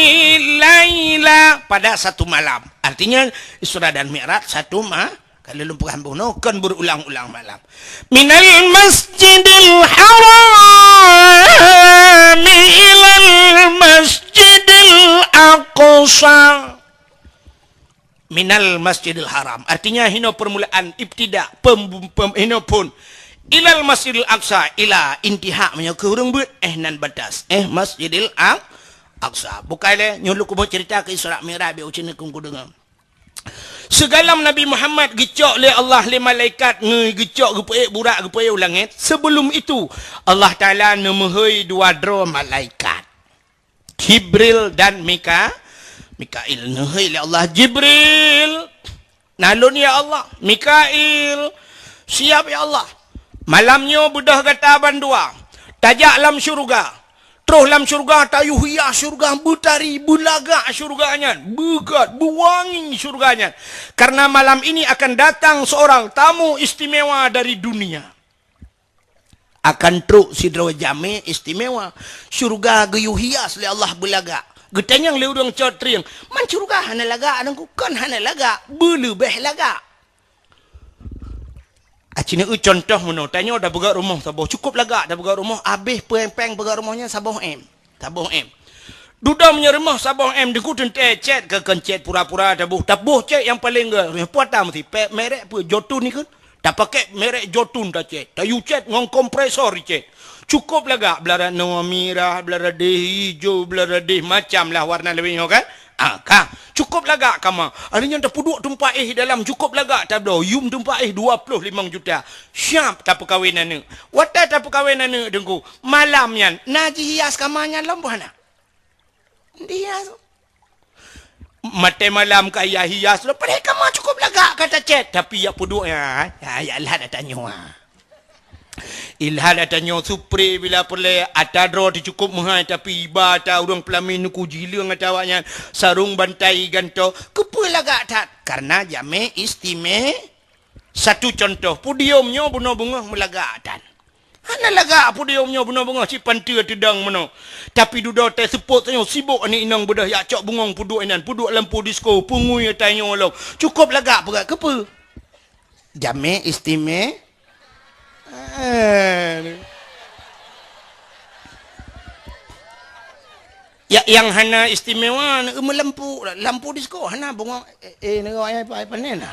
laila. Pada satu malam. Artinya, Isra dan Mi'raj satu ma-, Ka lôn peugah bunoe, kon beurulang-ulang malam. Minal masjidil haram ilal masjidil aqsa. Minal masjidil haram. Artinya, hinoe permulaan, ibtida, pem-, pem-, hinoe phon. Ilal masjidil aqsa, ila intiha, meunyoe keu ureueng beuet, eh, nan batas. Eh, masjidil Aq-, aqsa. Bukai lé, nyoe lôn keumeung cerita keu Isra Mi'raj, biar ucen keu kudeungoe. Sigohlom Nabi Muhammad geucok lé Allah lé malaikat ngon geucok geupeuék burak geupeuék u langét, sebelum itu Allah Taala neumeuhôi dua droe malaikat. Jibril dan Mika-, Mikail. Neuhôi lé Allah, "Jibril, na lôn ya Allah." "Mikail, siap ya Allah." "Malam nyoe beudôh gata bandua, tajak lam syeuruga. Troh lam syeuruga, tayue hias syeuruga, beutari, beulagak syeuruga nyan, beugét, beuwangi syeuruga nyan. Karena malam ini akan datang seorang tamu istimewa dari dunia." Akan trok sidroe jamé istimewa. Syeuruga geuyue hias lé Allah beulagak. Geutanyong lé ureuëng cot trieng, "Man syeuruga hana lagak, Teungku?" "Kon hana lagak, beuleubeh lagak." Aci neueu contoh meunoe, tanyoe tapeugöt rumoh saboh, cukôp lagak tapeugöt rumoh, abéh péng-péng peugöt rumoh nyan saboh M. Saboh M. Dudoe meunyoe rumoh saboh M, Teungku, teuntée cét keu kon cét pura-pura taboh. Taboh cét nyang paleng gét, puata meusti pek merek peue, Jotun ikheun. Tapakék merek Jotun tacét. Tayue cét ngon kompresor icét. Cukôp lagak, beularat noe mirah, beularat deh ijo, beularat deh macam lah warna leubeh nyoe kan? Ah, ka. Cukôp lagak kama. Ari nyan tapeuduek teumpat éh dalam, cukôp lagak tabloe. Yum teumpat éh dua ploh limong juta. Siap tapeukawen aneuk. Watée tapeukawen aneuk, Teungku, malam nyan na jihias kama nyan lom boh hana? Dihias. Maté malam ka hias-hias lom, padahai kama cukôp lagak ka tacét, tapi jak peuduek nyan, ya, ya lhah ata nyoe. Ilhah ata nyoe, supre bila peureulée, ata droe teucukôp meuhai, tapi iba ata ureuëng peulaminan, Teungku, jileueng ata awaknyan, sarong bantai gantoe, keupeue lagak that? Karena jamé istime-, satu contoh, podium nyoe bunoe beungoh meulagak that. Hana lagak podium nyoe bunoe beungoh cit panteue teudong meunoe. Tapi dudoe teuh seupôt tanyoe sibok aneuk inong beudôh jak cok bungong peuduek inan, peuduek lampu disko, peungui ata nyoe lom. Cukôp lagak peugah keupeue? Jamé istime-, eh. Ya, nyang hana istimewa, na meulampu, lampu disko, hana bungong, eh, eh, nyoe ai pa-, ai panen na.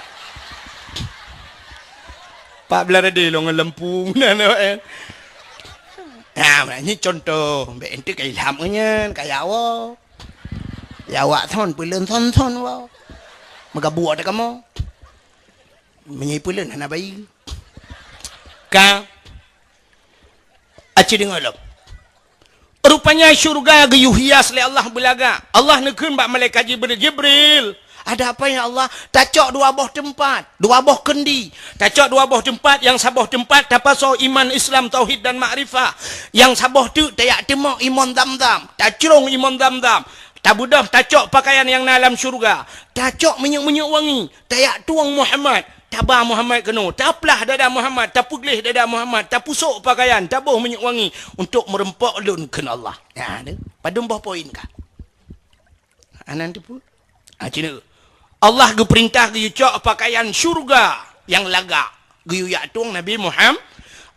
Pat beularat deh lôn ngon lampu, na, na, eh. Nah, nyoe contoh, bék ente ka ilham nyan, ka ya Allah. Ya awak thon, peulon thon-thon wa. Meugabuk ata kamoe. Meunyoe peulon hana bayeue. Ka. Aci deungoe lom. Rupanya syeuruga geuyue hias lé Allah beulagak. Allah neukheun bak malaikat Jibril, "Jibril, ada apa ya Allah?" "Tacok dua boh teumpat, dua boh keundi. Tacok dua boh teumpat, nyang saboh teumpat tapasoe iman, Islam, tauhid dan makrifah. Nyang saboh teuk tajak teumok imon Zamzam, tacrông imon Zamzam. Tabeudôh tacok pakaian nyang na lam syeuruga. Tacok minyeuk-minyeuk wangi, tajak tueng Muhammad, taba Muhammad keunoe, taplah dada Muhammad, tapeugleh dada Muhammad, tapusok pakaian, taboh minyeuk wangi untuk meurumpok lôn," kheun Allah. Nah, tu. Padum boh poin ka? Anan teupeu? Ha, cina. Allah geupeurintah geuyue cok pakaian syeuruga nyang lagak. Geuyue jak tueng Nabi Muhammad.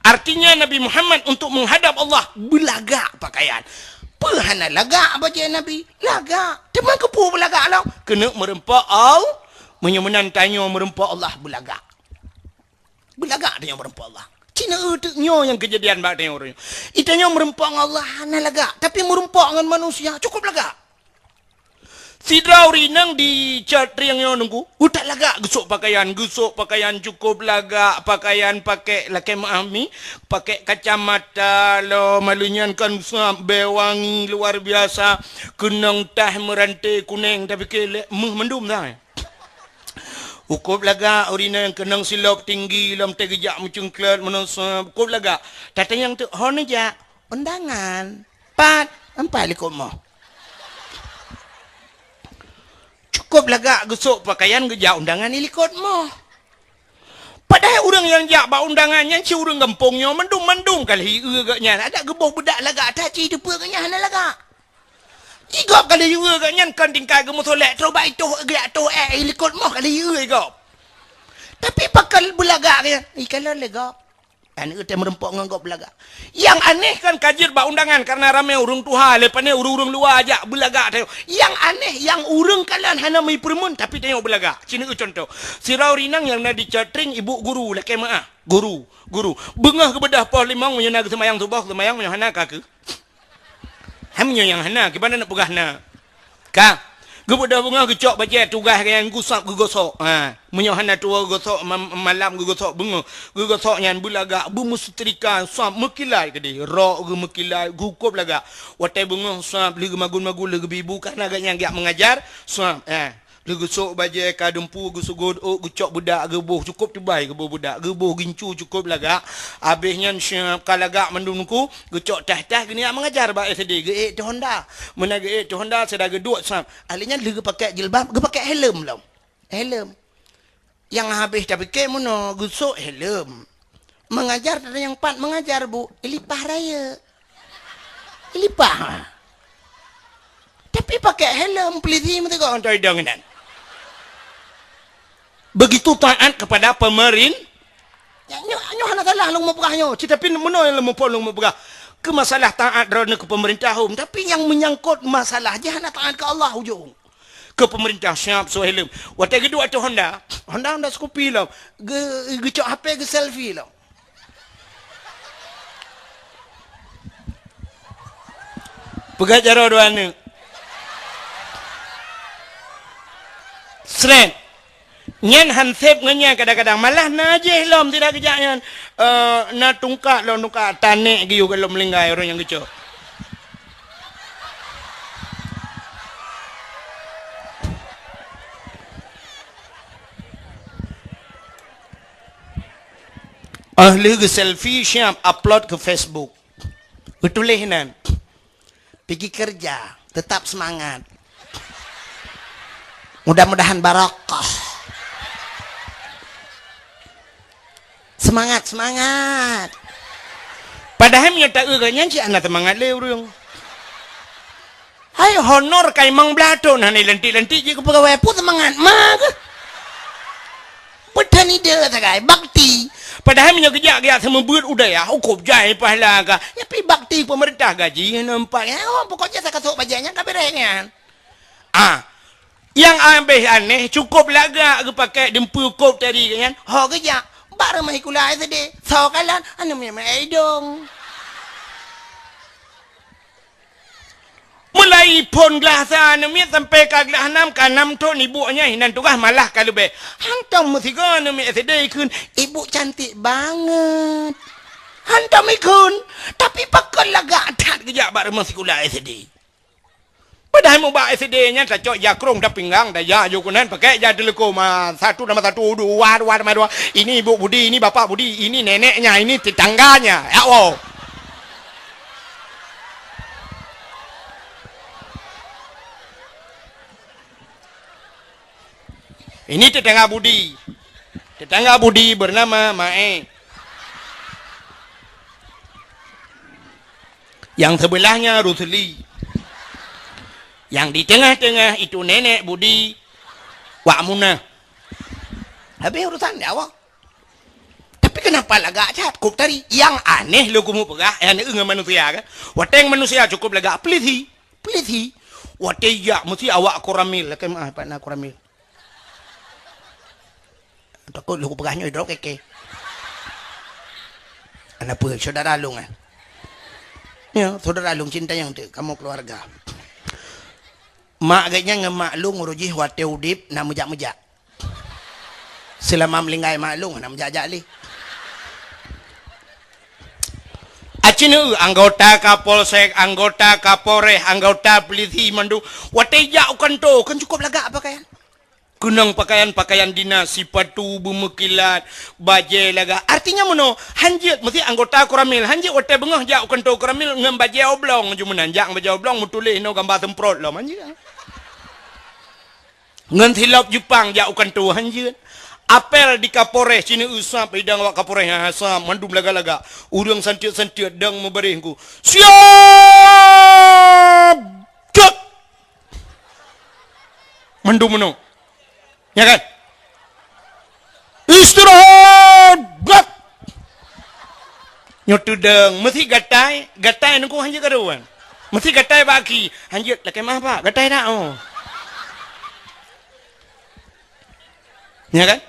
Artinya Nabi Muhammad untuk menghadap Allah beulagak pakaian. Peue hana lagak bajée Nabi? Lagak. Teuma keupeue beulagak lom? Keuneuk meurumpok Allah. Meunyoe meunan tanyoe meurumpok Allah beulagak. Beulagak tanyoe meurumpok Allah. Cina teuk nyoe nyang keujadian bak tanyoe uroe nyoe. Itanyoe meurumpok ngon Allah hana lagak, tapi meurumpok ngon manusia cukôp lagak. Sidroe ureuëng inong di Catriang nyoe Teungku, utak lagak geusok pakaian, geusok pakaian cukôp lagak, pakaian pakék lakée meuah mi, pakék kacamata lom, malu nyan kan sab bée wangi luar biasa, keunong tah meurante kuneng, tapi keu lé meuh mandum dah. Cukôp lagak ureuëng inong keunong silop tinggi lom teuh geujak meucungklot meunoe sab, cukôp lagak. Tatanyong teuk, "Ho neujak?" "Undangan." "Pat?" "Empat likot moh." Cukôp lagak geusok pakaian geujak undangan ilikot moh. Padahai ureuëng nyang jak bak undangan nyan cit ureuëng gampông nyoe, mandum-mandum ka lheueh ieu gobnyan. Adak geuboh beudak lagak that cit, teupeue gobnyan hana lagak. Jigob ka lheueh ieu gobnyan kon tingkai geumeusolek, troh bak itoh geujak toh ék ilikot moh ka lheueh ieu gob. Tapi pakon beulagak gobnyan, ikalon lé gob. Aneuk teuh meurumpok ngon gob beulagak. Nyang aneh kan ka jeuet bak undangan karena ramé ureuëng tuha, leupah nyan ureuëng-ureuëng luwa jak beulagak tanyoe. Nyang aneh, nyang ureuëng kalon hana meupeureumeun tapi tanyoe beulagak. Cina contoh. Sidroe ureuëng inong nyang na di Catriang ibu guru lakée meuah. Guru, guru. Beungoh geubeudôh poh limong meunyoe na geuseumayang suboh, geuseumayang meunyoe hana ka keu. Hai meunyoe nyang hana, kiban na peugah na. Ka. Geubeudôh beungoh geucok bajèe tugaih geuh nyan gusab geugosok. Ha, meunyoe hana tuwoe geugosok, ma-, malam geugosok beungoh. Geugosok nyan beulagak, beumeusetrika, sab meukilat keudéh. Rok geuh meukilat, geukôb lagak. Watèe beungoh sab lheueh geumagun-magun lheueh geubi bu, karena gobnyan geujak meungajar, sab, ha. Lheueh geusok bajèe ka dumpeue, geuseugot ôk, geucok beudak geuboh, cukôp teubai geuboh beudak, geuboh gincu cukôp lagak. Abéh nyan siap ka lagak mandum Teungku, geucok tah-tah geuniyak meungajar bak S D, geuék teuh honda. Meunan geuék teuh honda, sira geuduek sab. Ahli nyan lheueh geupakai jilbab, geupakai helm lom. Helm. Nyang habéh tapike meunoe geusok helm. Meungajar, teunyang pat meungajar, Bu, ilipah rayeuk. Ilipah. Tapi pakai helm, polisi meusigoe ngon idong nyan. Begitu taat kepada pemerin-, nyoe, nyoe hana salah lôn meupeugah nyoe. Tetapi meunoe nyang lôn muphom lôn meupeugah. Keu masalah taat droeneuh keu pemerintah hom, tapi nyang menyangkut masalah jih hana taat keu Allah ujong. Keu pemerintah siap sok helm. Watèe geuduek ateueh honda, honda, honda Scoopy lom. Geu-, geucok H P geuselfie lom. Peugah jaroe dua aneuk. Sret. Nyan han sép ngon nyan kadang-kadang. Malah na jih lom tidak geujak nyan. Eh, na tungkak lom, tungkak tanek geuyue lom linggai ureueng nyang geucok. Oh lheueh geuselfie siap upload keu Facebook. Geutuléh nan, "Pigi keureuja, teutap seumangat. Mudah-mudahan barokah." Seumangat, seumangat. Padahai meunyoe taeu geuh nyan cit hana seumangat lé ureueng. Hai honor ka limong blaih thon hana lantik-lantik jih keu peugawai, peue seumangat ma keuh? Peuteunide sagai bakti. Padahai meunyoe geujak-geujak seumeubeuet u dayah, ukôb jai pahala ka. Nyapi bakti pemerintah gaji hana empat. Oh, pokoknya sakasok bajèe nyan ka beres nyan. Ah, nyang abéh aneh, cukôp lagak geupakai dumpeue kôb tadi nyan. Ho geujak, bak rumoh sikula S D. Soe kalon, aneuk miet meuidong. Mulai phôn glah sa aneuk miet sampai ka glah nam, ka nam thon ibu nyan hinan tugaih malah ka leubeh. Hantom meusigoe aneuk miet S D ikheun, "Ibu cantik banget." Hantom ikheun, tapi pakon lagak that geujak bak rumoh sikula S D. Padahai mubak S D nyan tacok ija krông tapinggang, taja aju keunan, pakai ija teuleuko ma satu nama satu, dua, dua nama dua. Ini ibu Budi, ini bapak Budi, ini neneknya, ini tetangganya. Ya Allah. Ini tetangga Budi. Tetangga Budi bernama Mae. Yang sebelahnya Rusli. Yang di tengah-tengah itu nenek Budi Wak Munah. Habis urusan dia awak. Tapi kenapa lagak that kôb tadi? Yang aneh lé kamoe peugah, eh, aneh ngon manusia kan? Watèe manusia cukup lagak pelisi, pelisi. Watèe jak meusti awak koramil, lakèe meu'ah pat na koramil. Takot lôn peugah nyoe idrob keke. Ana peue, saudara lôn, eh. Ya, saudara lôn cinta nyang teuk, kamoe keluarga. Mak geuh nyan ngon mak lôn uroe jih watèe udép na meujak-meujak. Seulama meulinggai mak lôn na meujak-jak lé. Aci neu anggota Kapolsek, anggota Kapolres, anggota polisi mandum. Watèe jak u kanto, kan cukup lagak pakaian. Keunong pakaian-pakaian dinas, sipatu beumeukilat, bajèe lagak. Artinya meunoe, hanjeuet meusti anggota koramil. Hanjeuet watèe beungoh jak u kanto koramil ngon bajèe oblong ju meunan. Jak ngon bajèe oblong meutuléh inoe gamba seumprot lom, hanjeuet. Ngon silop Jepang jak u kanto, hanjeuet. Apel di Kapolres, sineuk usap idang awak Kapolres, ha, sap, mandum lagak-lagak. Ureueng santiet-santiet dang meubaréh ku. Siap! Cot! Mandum meunoe. Nya kan? Istirahat! Brat! Nyoe teudong, meusti gatai, gatai nungku hanjeuet karuan. Meusti gatai bak aki, hanjeuet lakèe maaf, Pak, gatai dak, oh. Nya kan?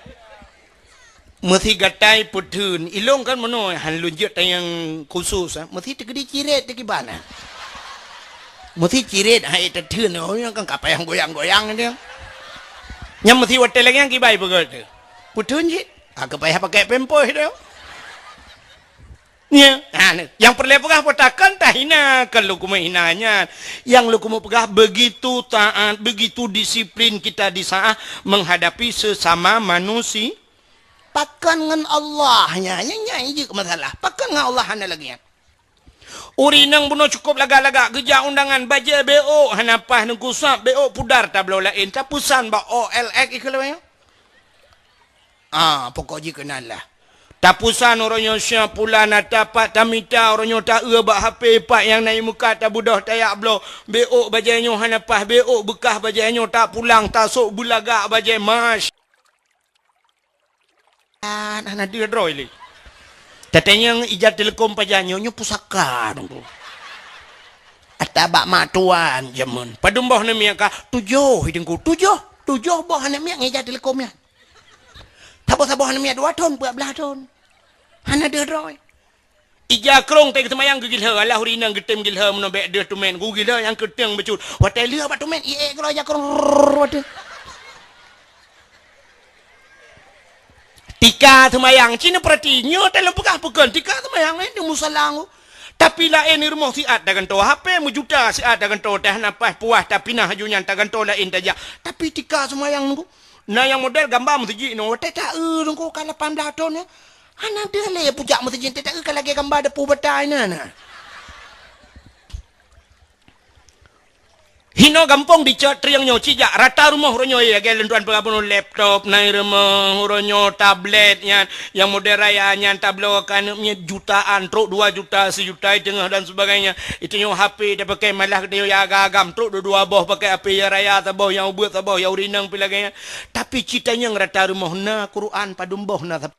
Meusti gatai peutheun, ilong kan meunoe, han lôn jeuet tayang khusus, ah. Meusti teukeudi cirét teukiban, ah. Meusi ciret hai teutheun, oh, nyan kan ka payah goyang-goyang dia. Nyan meusi watèe lagèe nyan kibai peugah tu. Peutheun cit. Ah, ka payah pakai pampers tu. Ya, ha, ni. Nyang peureulèe peugah peue takon tahina, kon lôn keumeung hina nyan. Nyang lôn keumeung peugah begitu taat, begitu disiplin kita di saat menghadapi sesama manusia. Pakon ngon Allah nyan, nyan, nyan jeuet masalah. Pakon ngon Allah hana lagèe nyan. Ureueng inong bunoe cukôp lagak-lagak geujak undangan, bajèe beuôk hana paih, neugusap beuôk pudar tabloe laén, tapeusan bak O L X ikeu lawèe. Ah, pokok jih keunan lah. Tapeusan uroe nyoe siap pulan ata pat tamita, uroe nyoe taeu bak H P pat nyang na imukat, tabeudôh tajak bloe. Beuôk bajèe nyoe hana paih, beuôk beukah bajèe nyoe tapulang, tasôk beulagak bajèe mas. Hana deuh droe lé. Tatanyong ija Telekom pajan nyoe, nyoe pusaka dong tu. Ata bak mak tuan jameun. Padum boh aneuk miet ka? Tujoh, Teungku. Tujoh, tujoh boh aneuk miet ngon ija Telekom nyan. Saboh-saboh aneuk miet dua thon, peuet blah thon. Hana deuh droe. Ija krông teuh geuseumayang geugilhô, alah ureueng inong geutem gilhô meunoe bèk deuh tumèn, geugilhô nyang keuteung bacut. Watèe lheueh bak tumèn, iék keudroe ija krông, rrrr, watèe. Tika seumayang, ci neupeurati, nyoe teuh lôn peugah peue kon, tika seumayang, eh, di musala nyoe. Tapi laén di rumoh siat tagantoe H P meujuta, siat tagantoe teuh hana paih puas, tapinah aju nyan tagantoe laén tajak. Tapi tika seumayang nyoe, na nyang model gamba meuseujid nyoe, watèe taeu nyoe ka lapan blah thon nyoe. Hana deuh lé pucak meuseujid, teuh taeu ka lagèe gamba deupeu bata inan na. Hinoe gampông dicot trieng nyoe cijak rata rumoh uroe nyoe, lagèe lôn tuan peugah bunoe laptop na i rumoh, uroe nyoe tablet nyan, nyang model raya nyan tabloe keu aneuk miet jutaan, trok dua juta, sijuta, siteungoh dan sebagainya. Itu nyoe H P tapakai malah geutanyoe ya agam-agam, trok dua-dua boh pakai H P, ya raya saboh, nyang ubeuet saboh, ya ureueng inong pih lagèe nyan. Tapi ci tanyong rata rumoh na Quran padum boh na sab-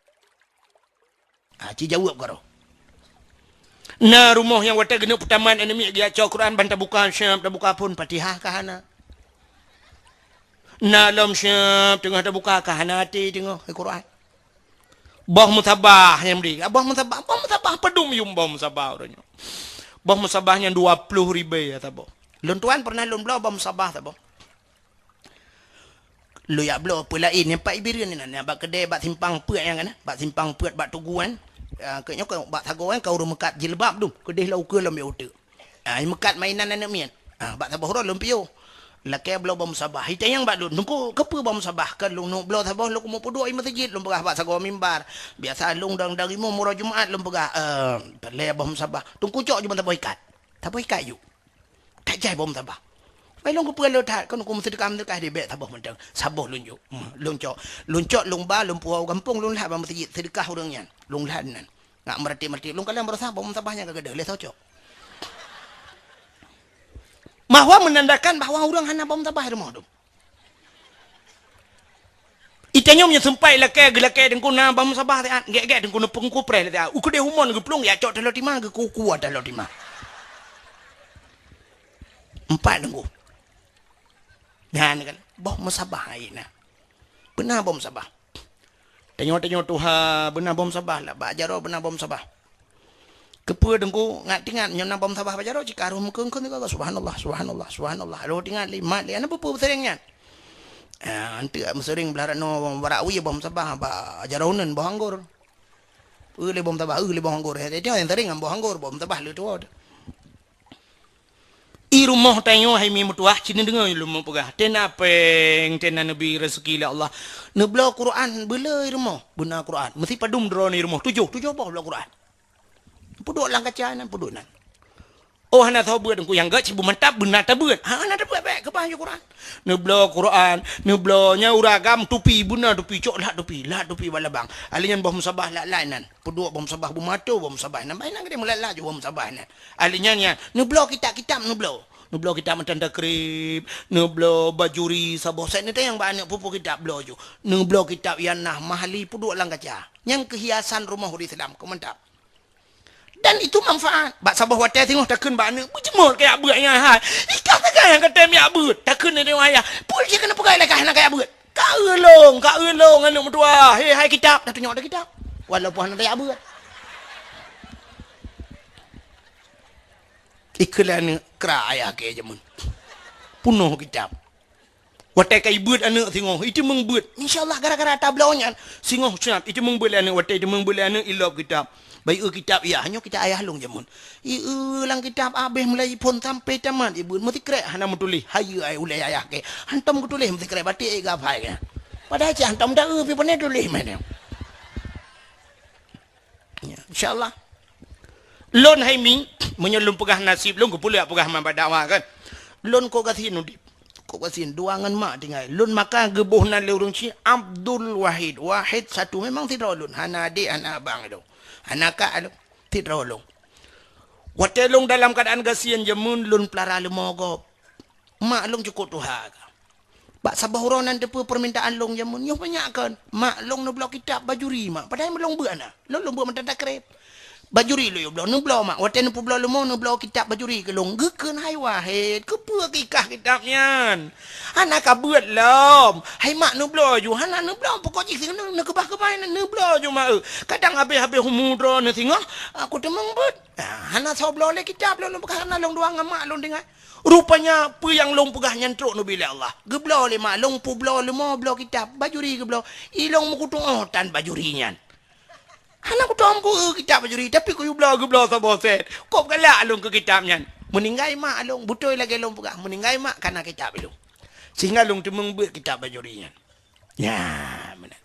Ah, ci jaweueb karoe. Na rumoh nyang watèe geuneuk peutamat aneuk miet geujak cok Quran ban tabuka siap, tabuka phon Fatihah ka hana. Na lom siap teungoh tabuka ka hana até teungoh Quran. Boh musabah nyang bri. Ah, boh musabah, boh musabah padum yum boh musabah uroe nyoe. Boh musabah nyan dua ploh ribèe saboh. Lôn tuan pernah lôn bloe boh musabah saboh. Lôn jak bloe peue laén nyang pat Ibireuen inan, nyang bak keudè bak simpang peuet nyan kan, bak simpang peuet bak Tugu nyan. Ah, keu nyoe ka bak sagoe nyan ka ureueng meukat jilbab dum, keudeh lam ukeue lom bèk uteuk. Ah, meukat mainan aneuk miet. Ah, bak saboh uroe lôn piôh. Lakèe bloe boh musabah. Itanyong bak lôn, "Teungku, keupeue boh musabah?" Kan lôn neuk bloe saboh lôn keumeung peuduek i meuseujid, lôn peugah bak sagoe mimbar. Biasa lôn dang-dang imum uroe Jumat lôn peugah, "Eh, peureulèe boh musabah." "Teungku cok ju ban saboh ikat." Saboh ikat ju. That jai boh musabah. Wai lôn keupeue lôn that, kon keu meuseudeukah-meuseudeukah dibèk saboh mantong. Saboh lôn jok. Hmm, lôn cok. Lôn cok, lôn ba, lôn puwoe u gampông, lôn lhat bak meuseujid, seudeukah ureueng nyan. Lôn lhat nan. Ngat meuratéb-meuratéb, lôn kalon baroesa boh musabah nyan ka gadôh, lheuh soe cok. Bahwa menandakan bahwa ureueng hana boh musabah di rumoh dum. Itanyong meunyoe seumpat ilakèe, geulakèe Teungku na boh musabah siat, gèt-gèt Teungku neupeungku preh lé siat. U keudeh umon geuplueng, ya cok taloh tima, geukuku taloh tima. Empat Teungku. Nyan kan, boh musabah hai na. Beuna boh musabah. Tanyoe-tanyoe tuha, beuna boh musabah lah, bak jaroe beuna boh musabah. Keupeue Teungku ngat-ingat nyoe na boh musabah bak jaroe, cit ka roh meukeuen-keuen sigoe, "Subhanallah, subhanallah, subhanallah." Roh ingat lé, mat lé, hana peue-peue meuseureng nyan. Ah, anteuk meuseureng blah ranoe barak wie boh musabah bak jaroe uneuen boh anggor. Eu lé boh musabah, eu lé boh anggor. Hai, nyang seureng ngon boh anggor, boh musabah lé tuwoe. I rumoh tanyoe hai mi meutuwah, ci neudeungoe lôn meupeugah. Tena péng, tena neubri raseuki lé Allah. Neubloe Quran, beuleu i rumoh, beuna Quran. Meusi padum droeneuh i rumoh, tujoh, tujoh boh bloe Quran. Peuduek lam kaca nan, peuduek nan. Oh, hana soe beuet Teungku, nyang gèt sibu mantap, beuna tabeuet. Ha, hana tabeuet, bèk, keubah ju Quran. Neubloe Quran, neubloe nyan ureueng agam tupi, beuna tupi, cok lhat tupi, lhat tupi bak labang. Ahli nyan boh musabah lhat-lhat nan. Peuduek boh musabah, beumato boh musabah nan. Bah inan geudeh meulat-lat ju boh musabah nan. Ahli nyan, nyan, neubloe kitab-kitab neubloe. Neubloe kitab matan Takrib, neubloe Bajuri, saboh set neutanyong bak aneuk peue-peue kitab bloe ju. Neubloe kitab Ianah, Mahalli peuduek lam kaca. Nyan keuh hiasan rumoh ureueng Islam, keu mantap. Dan itu manfaat. Bak saboh watèe singoh takheun bak aneuk, "Beujeumeut kajak beuet nyan hai." Ikah sagai nyang ka tem jak beuet. Takheun lé ayah, "Peue jih keuneuk peugah ilèe kah hana kajak beuet?" "Ka eu lôn, ka eu lôn aneuk meutuwah. He, hai kitab." Tatunyok dah kitab. Walaupun hana tajak beuet. Ikheun lé aneuk, kra ayah kèe jameun. Peunoh kitab. Watèe ka ibeuet aneuk singoh, iteumeung beuet. Insya Allah gara-gara tabloe nyan, singoh seunab iteumeung beuet lé aneuk, watèe iteumeung beuet lé aneuk, ilop kitab. Bayeue kitab, ya, nyoe kitab ayah lôn jameun. Ieu lam kitab habéh mulai phôn sampai tamat, ibeuet meusikrek hana meutuléh. Hayeue ai ulèe ayah kèe. Hantom geutuléh meusikrek batik ai geuhafai kèe. Padahai cit hantom taeu pi pane tuléh meunan. Ya, insya Allah. Lôn hai mi, meunyoe lôn peugah naseb lôn, keupeue lôn peugah man bak dakwah kan. Lôn kok gasien udép. Kok gasien dua ngon mak tinggai. Lôn maka geuboh nan lé ureueng chik Abdul Wahid. Wahid satu memang sidroe lôn. Hana adék, hana abang lôn. Hana kak lôn. Sidroe lôn. Watèe lôn dalam keuadaan gasien jameun lôn peulara leumo gob. Mak lôn cukôp tuha ka. Bak saboh uroe nan teupeue peurmintaan lôn jameun, nyoe banyak kon. Mak lôn neubloe kitab bajuri, mak. Padahai lôn beuet na. Lôn, lôn beuet mantong takreb. Bajuri lôn yue bloe, neubloe mak. Watèe neupeubloe leumo, neubloe kitab bajuri keu lôn. Geukheun, "Hai Wahid, keupeue kikah kitab nyan? Hana ka beuet lom." "Hai mak, neubloe ju." "Hana neubloe, pokok jih singoh neukeubah-keubah nyan, neubloe ju mak eu. Kadang habéh-habéh umu droeneuh singoh, aku teumeung beuet." Ah, hana soe bloe lé kitab lôn, lôn peugah hana lôn dua ngon mak lôn tinggai. Rupanya peue nyang lôn peugah nyan trok neubi lé Allah. Geubloe lé mak lôn, peubloe leumo, bloe kitab, bajuri geubloe. I lôn meukutu'oh tan bajuri nyan. Hana kutom ku eu kitab bajuri, tapi kuyue bloe geubloe saboh sét. Kok galak lôn keu kitab nyan. Meuninggai mak lôn, beutôi lagèe lôn peugah, meuninggai mak kana kitab lôn. Sehingga lôn teumeung beuet kitab bajuri nyan. Ya, meunan.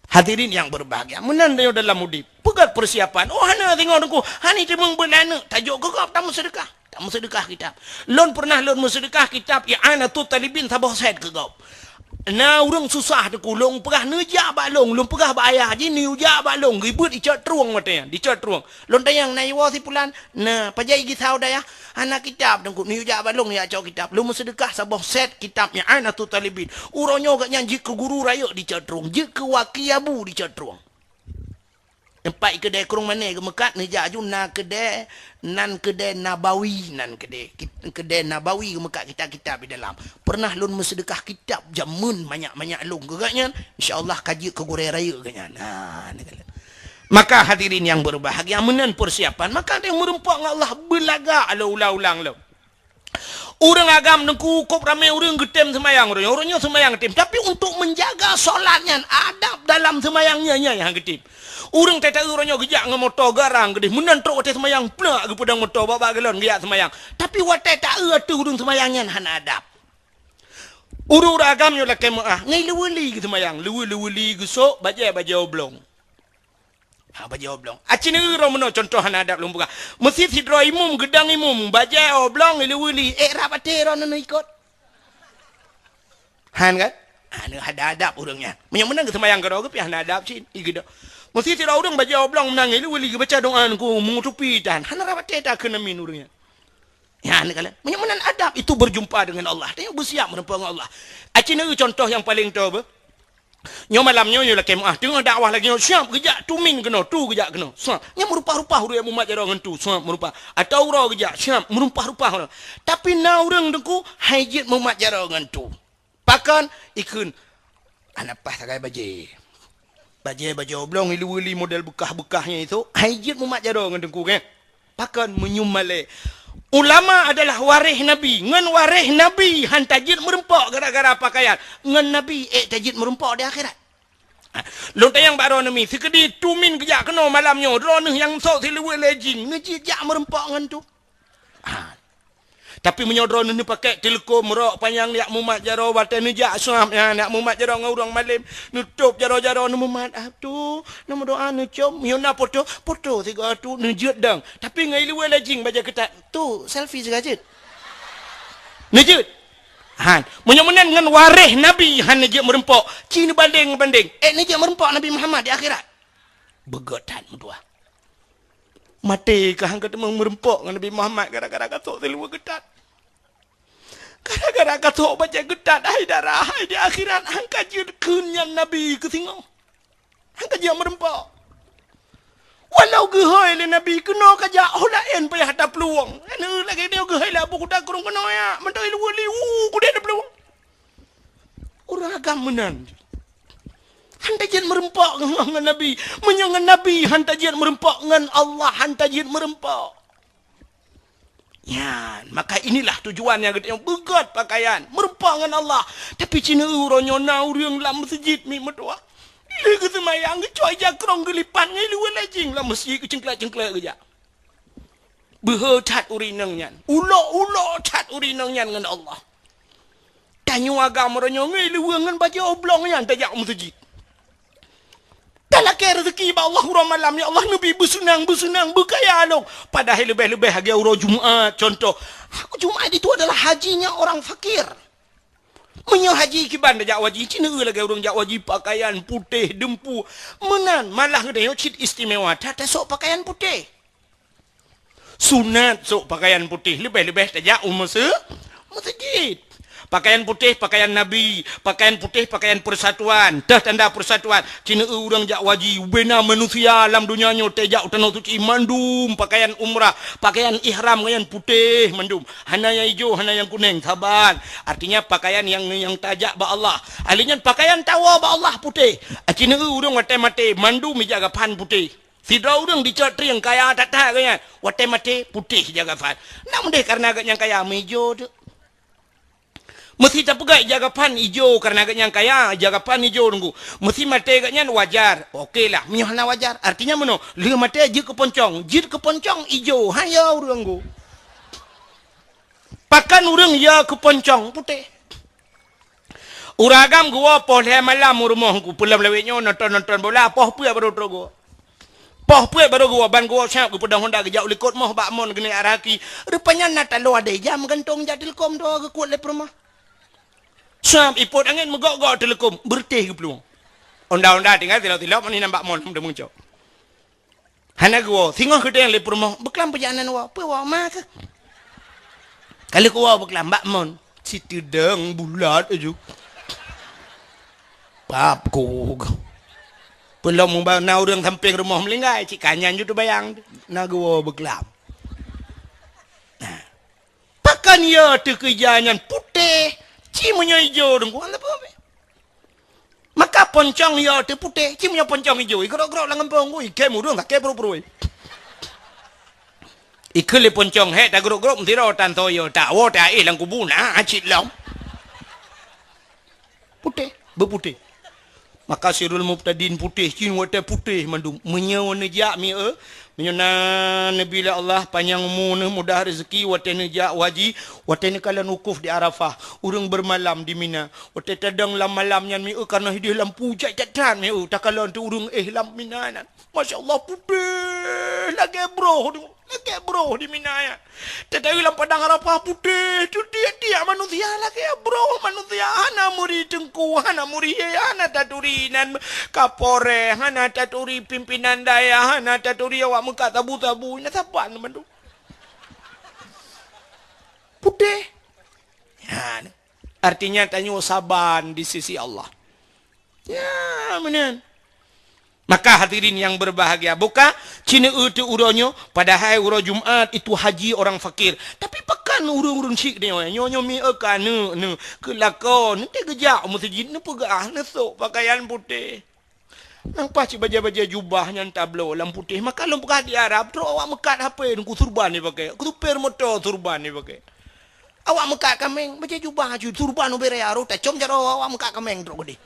Hadirin yang berbahagia, meunan tanyoe dalam udép. Peugöt persiapan. Oh, hana singoh teungku, hana teumeung beuet lé aneuk, tajok keu gob tameuseudeukah. Tameuseudeukah kitab. Lôn pernah lôn meuseudeukah kitab I'anatut Talibin saboh sét keu gob. Na ureueng susah teungku, lôn peugah neujak bak lôn, lôn peugah bak ayah jih neujak bak lôn, geubeuet dicok trueng watèe nyan, dicok trueng. Lôn tanyong, "Na iwoe si pulan?" "Na." "Pajan igisau dayah?" "Hana kitab teungku." "Neujak bak lôn jak cok kitab." Lôn meuseudeukah saboh sét kitab I'anatut Talibin. Uroe nyoe gobnyan jeuet keu guru rayeuk dicok trueng, jeuet keu waki abu dicok trueng. Teumpat keudè Krueng Mané geumeukat, neujak aju na keudè, nan keudè Nabawi, nan keudè, keudè Nabawi geumeukat kitab-kitab di dalam. Pernah lôn meuseudeukah kitab jameun manyak-manyak lôn keu gobnyan, insya Allah ka jeuet keu gurèe rayeuk gobnyan. Ha, ni keuh. Maka hadirin yang berbahagia, meunan persiapan, maka tanyoe meureumpok ngon Allah beulagak lôn ulang-ulang lom. Ureueng agam teungku, kok ramé ureueng geutem seumayang, ureueng, ureueng nyoe seumayang geutem, tapi untuk menjaga solat nyan, adab dalam seumayang nyan, nyan nyang geutem. Ureueng tata-eu uroe nyoe geujak ngon moto garang keudeh, meunan trok watèe seumayang, plak geupeudong moto bak-bak galon geujak seumayang. Tapi watèe ta-eu ateueh ureueng seumayang nyan hana adab. Ureueng-ureueng agam nyoe lakèe meu'ah, ngon leuweuli geuseumayang, leuwe-, leuweuli geusok, bajèe-bajèe oblong. Ha, bajèe oblong. Aci neueu droe meunoe contoh hana adab lôn peugah. Meusit sidroe imum, geudong imum, bajèe oblong, leuweuli, ék rab até droeneuh ikot. Han kan? Ha, nyoe hana adab ureueng nyan. Meunyoe meunan geuseumayang keudroe geuh pih hana adab cit, i geudong. Meusit sidroe ureueng bajèe oblong meunan ngon leuweuli geubaca doa ngon meungutupi tan. Hana rab até takheun amin ureueng nyan. Nyan kalon. Meunyoe meunan adab itu berjumpa dengan Allah. Tanyoe beusiap meureumpok ngon Allah. Aci neueu contoh nyang paleng toe beuh. Nyoe malam nyoe, nyoe lakèe meu'ah. Teungoh dakwah lagèe nyoe, siap geujak tumin keunoe, tu geujak keunoe. Siap. Nyan meurupah-rupah ureueng mumat jaroe ngon tu. Siap meurupah. Atau uroe geujak, siap meurupah-rupah ureueng. Tapi na ureueng teungku, han jeuet mumat jaroe ngon tu. Pakon? Ikheun, hana paih sagai bajèe. Bajèe, bajèe oblong, leuweuli model beukah-beukah nyan itu, han jeuet mumat jaroe ngon teungku, kan? Pakon? Meunyoe malèe. Ulama adalah waréh Nabi. Ngon waréh Nabi han tajeuet meureumpok gara-gara pakaian. Ngon Nabi ék tajeuet meureumpok di akhirat. Ha, lôn tanyong bak droeneuh mi, sikeudi tumin geujak keunoe malam nyoe, droeneuh nyang sôk sileuweue lé jin, neujeuet jak meureumpok ngon tu? Ha. Tapi meunyoe droeneuh neupakèk teuleukom rok panyang jak mumat jaroe, watèe neujak suab nyan jak mumat jaroe ngon ureueng malém, neutôb jaroe-jaroe neumumat, "Ah, tu, neumeudoa neucom, meunyoe na poto, poto sigoe tu," neujeuet dong. Tapi ngon ileuweue lé jin bajèe keutat, "Tu, selfie sigoe jeuet." Neujeuet. Han, meunyoe meunan ngon waréh Nabi han neujeuet meureumpok, ci neubandeng-bandeng, ék neujeuet meureumpok Nabi Muhammad di akhirat? Beugöt that meutuah. Maté ka han ka teumé meureumpok ngon Nabi Muhammad gara-gara ka sôk sileuweue geutat. Gara-gara ka sôk bajèe geutat, hai dara, hai di akhirat han ka jeuet kheun nyan Nabi keu singoh. Han ka jeuet meureumpok. Walau geuhôi lé Nabi keunoe ka jak, 'oh laén payah taplueng. Nyan lagèe nyoe geuhôi lé Abu Kuta Krueng keunoe jak, mantong ileuweuli, uu, keudéh taplueng. Ureueng agam meunan. Han tajeuet meureumpok ngon, ngon Nabi. Meunyoe ngon Nabi han tajeuet meureumpok, ngon Allah han tajeuet meureumpok. Nyan, maka inilah tujuan nyang geutanyoe beugét pakaian, meurumpok ngon Allah. Tapi ci neueu uroe nyoe na ureuëng lam meuseujid miet meutuwah. Lheueh geuseumayang, geucok ija krong geulipat ngon luweue lajing lam meuseujid geucengklak-cengklak geujak. Beuhe that ureuëng inong nyan. Ulok-ulok that ureuëng inong nyan ngon Allah. Tanyoe agam uroe nyoe ngon luweue ngon bajée oblong nyan tajak u meuseujid. Talakée rezeki bak Allah uroe malam, "Ya Allah, neubi beuseunang-beuseunang, beukaya lôn." Padahai leubeh-leubeh lagée uroe Jumat, contoh. Jumat itu adalah hajinya orang fakir. Meunyoe haji kiban tajak u haji, ci neueu lagée ureuëng jak u haji pakaian putéh deumpu. Meunan, malah geutanyoe cit istimewa that tasok pakaian putéh. Sunat sok pakaian putéh, leubeh-leubeh tajak u meuse-, meuseujid. Pakaian putéh, pakaian Nabi, pakaian putéh, pakaian persatuan, teuh tanda persatuan. Ci neueu ureuëng jak u haji, ubena manusia lam donya nyoe tajak u Tanoh Suci mandum pakaian umrah, pakaian ihram ngon nyan putéh mandum. Hana nyang ijo, hana nyang kuneng, saban. Artinya pakaian nyang, nyang tajak bak Allah. Ahli nyan pakaian tawoe bak Allah putéh. Ci neueu ureuëng watée maté mandum ija gapan putéh. Sidroe ureuëng dicok trieng kaya that-that geuh nyan, watée maté putéh ija gapan. Nak meudeh kareuna geuh nyang kaya meuijo teuk. Meusi tapeugah ija gapan ijo kareuna geuh nyang kaya, ija gapan ijo teungku. Meusi maté geuh nyan wajar. Oke lah, meunyoe hana wajar. Artinya meunoe, lheueh maté jeuet keu poncong, jeuet keu poncong ijo. Hai ya ureuëng teungku. Pakon ureuëng ya keu poncong putéh. Ureuëng agam geuwoe poh lhée malam u rumoh teungku, peulom lawét nyoe nonton-nonton bola, poh peuet baru trok geuwoe. Poh peuet baru geuwoe, ban geuwoe siap geupeudong honda geujak u likot moh bak mon geuneuk araki. Rupanya na taloe adai jam gantong jak teuleukom dua geukuet lé peurumoh. Siap ipot angén meugok-gok teuleukom, beureutéh geuplueng. Honda-honda tinggai tilok-tilok meunan bak mon teumeucok. Hana geuwoe, singoh geudeng lé peurumoh, beuklam peujak nan woe, peue woe ma keuh. Ka lheueh geuwoe beuklam bak mon, siteudong bulat aju. Pap kuk. Peulom ba na ureuëng sampéng rumoh meulinggai, cit ka nyan ju teubayang, na geuwoe beuklam. Nah. Pakon ya teukeujah nyan putéh, ci meunyoe ijo teungku, hana peue. Maka poncong ya teuputéh, ci meunyoe poncong ijo, igrok-grok lam gampông, ui, kém ureuëng sakét pruet-pruet. Ikheun lé poncong, "Hék, tagrok-grok meusidroe tan soe ya, tawoe taéh lam kubu na cit lom." Putéh, beuputéh. Maka sirul mubtadin putéh, cit watée putéh mandum. Meunyoe neujak mieu, meunyoe na neubi lé Allah panyang umu neuh, mudah rezeki, watée neujak u haji, watée neukalon wukuf di Arafah, ureuëng beureumalam di Mina, watée tadong lam malam nyan mieu, kareuna hideh lampu jai that-that mieu, takalon teuh ureuëng éh lam Mina nyan. Masya Allah, putéh lagée broh. Lagée broh di Mina nyan. Teuh-teuh lam padang Arafah putéh, teutiek-tiek manusia lagée broh manusia. Hana meuri teungku, hana meuri, hana taturi nan kapolres, hana taturi pimpinan dayah, hana taturi awak meukat sabu-sabu. Nyan saban bandum. Putéh. Ya, artinya tanyoe saban di sisi Allah. Ya, meunan. Maka hadirin yang berbahagia, buka ci neueu teuh uroe nyoe, padahai uroe Jumat itu haji orang fakir. Tapi pakon ureuëng-ureuëng syik nyoe, nyoe, nyoe mieu ka neueu, neueu, keu lakoe, neuti geujak u meuseujid, neupeugah, neusok pakaian putéh. Nang paih cit bajée-bajée jubah nyan tabloe lam putéh, maka lôn peugah di Arab, trok awak meukat hapé, nungku surban jipakée, keu supir moto surban jipakée. Awak meukat kaméng, bajée jubah aju, surban ubé raya, roh tacom jaroe awak meukat kaméng trok keudeh.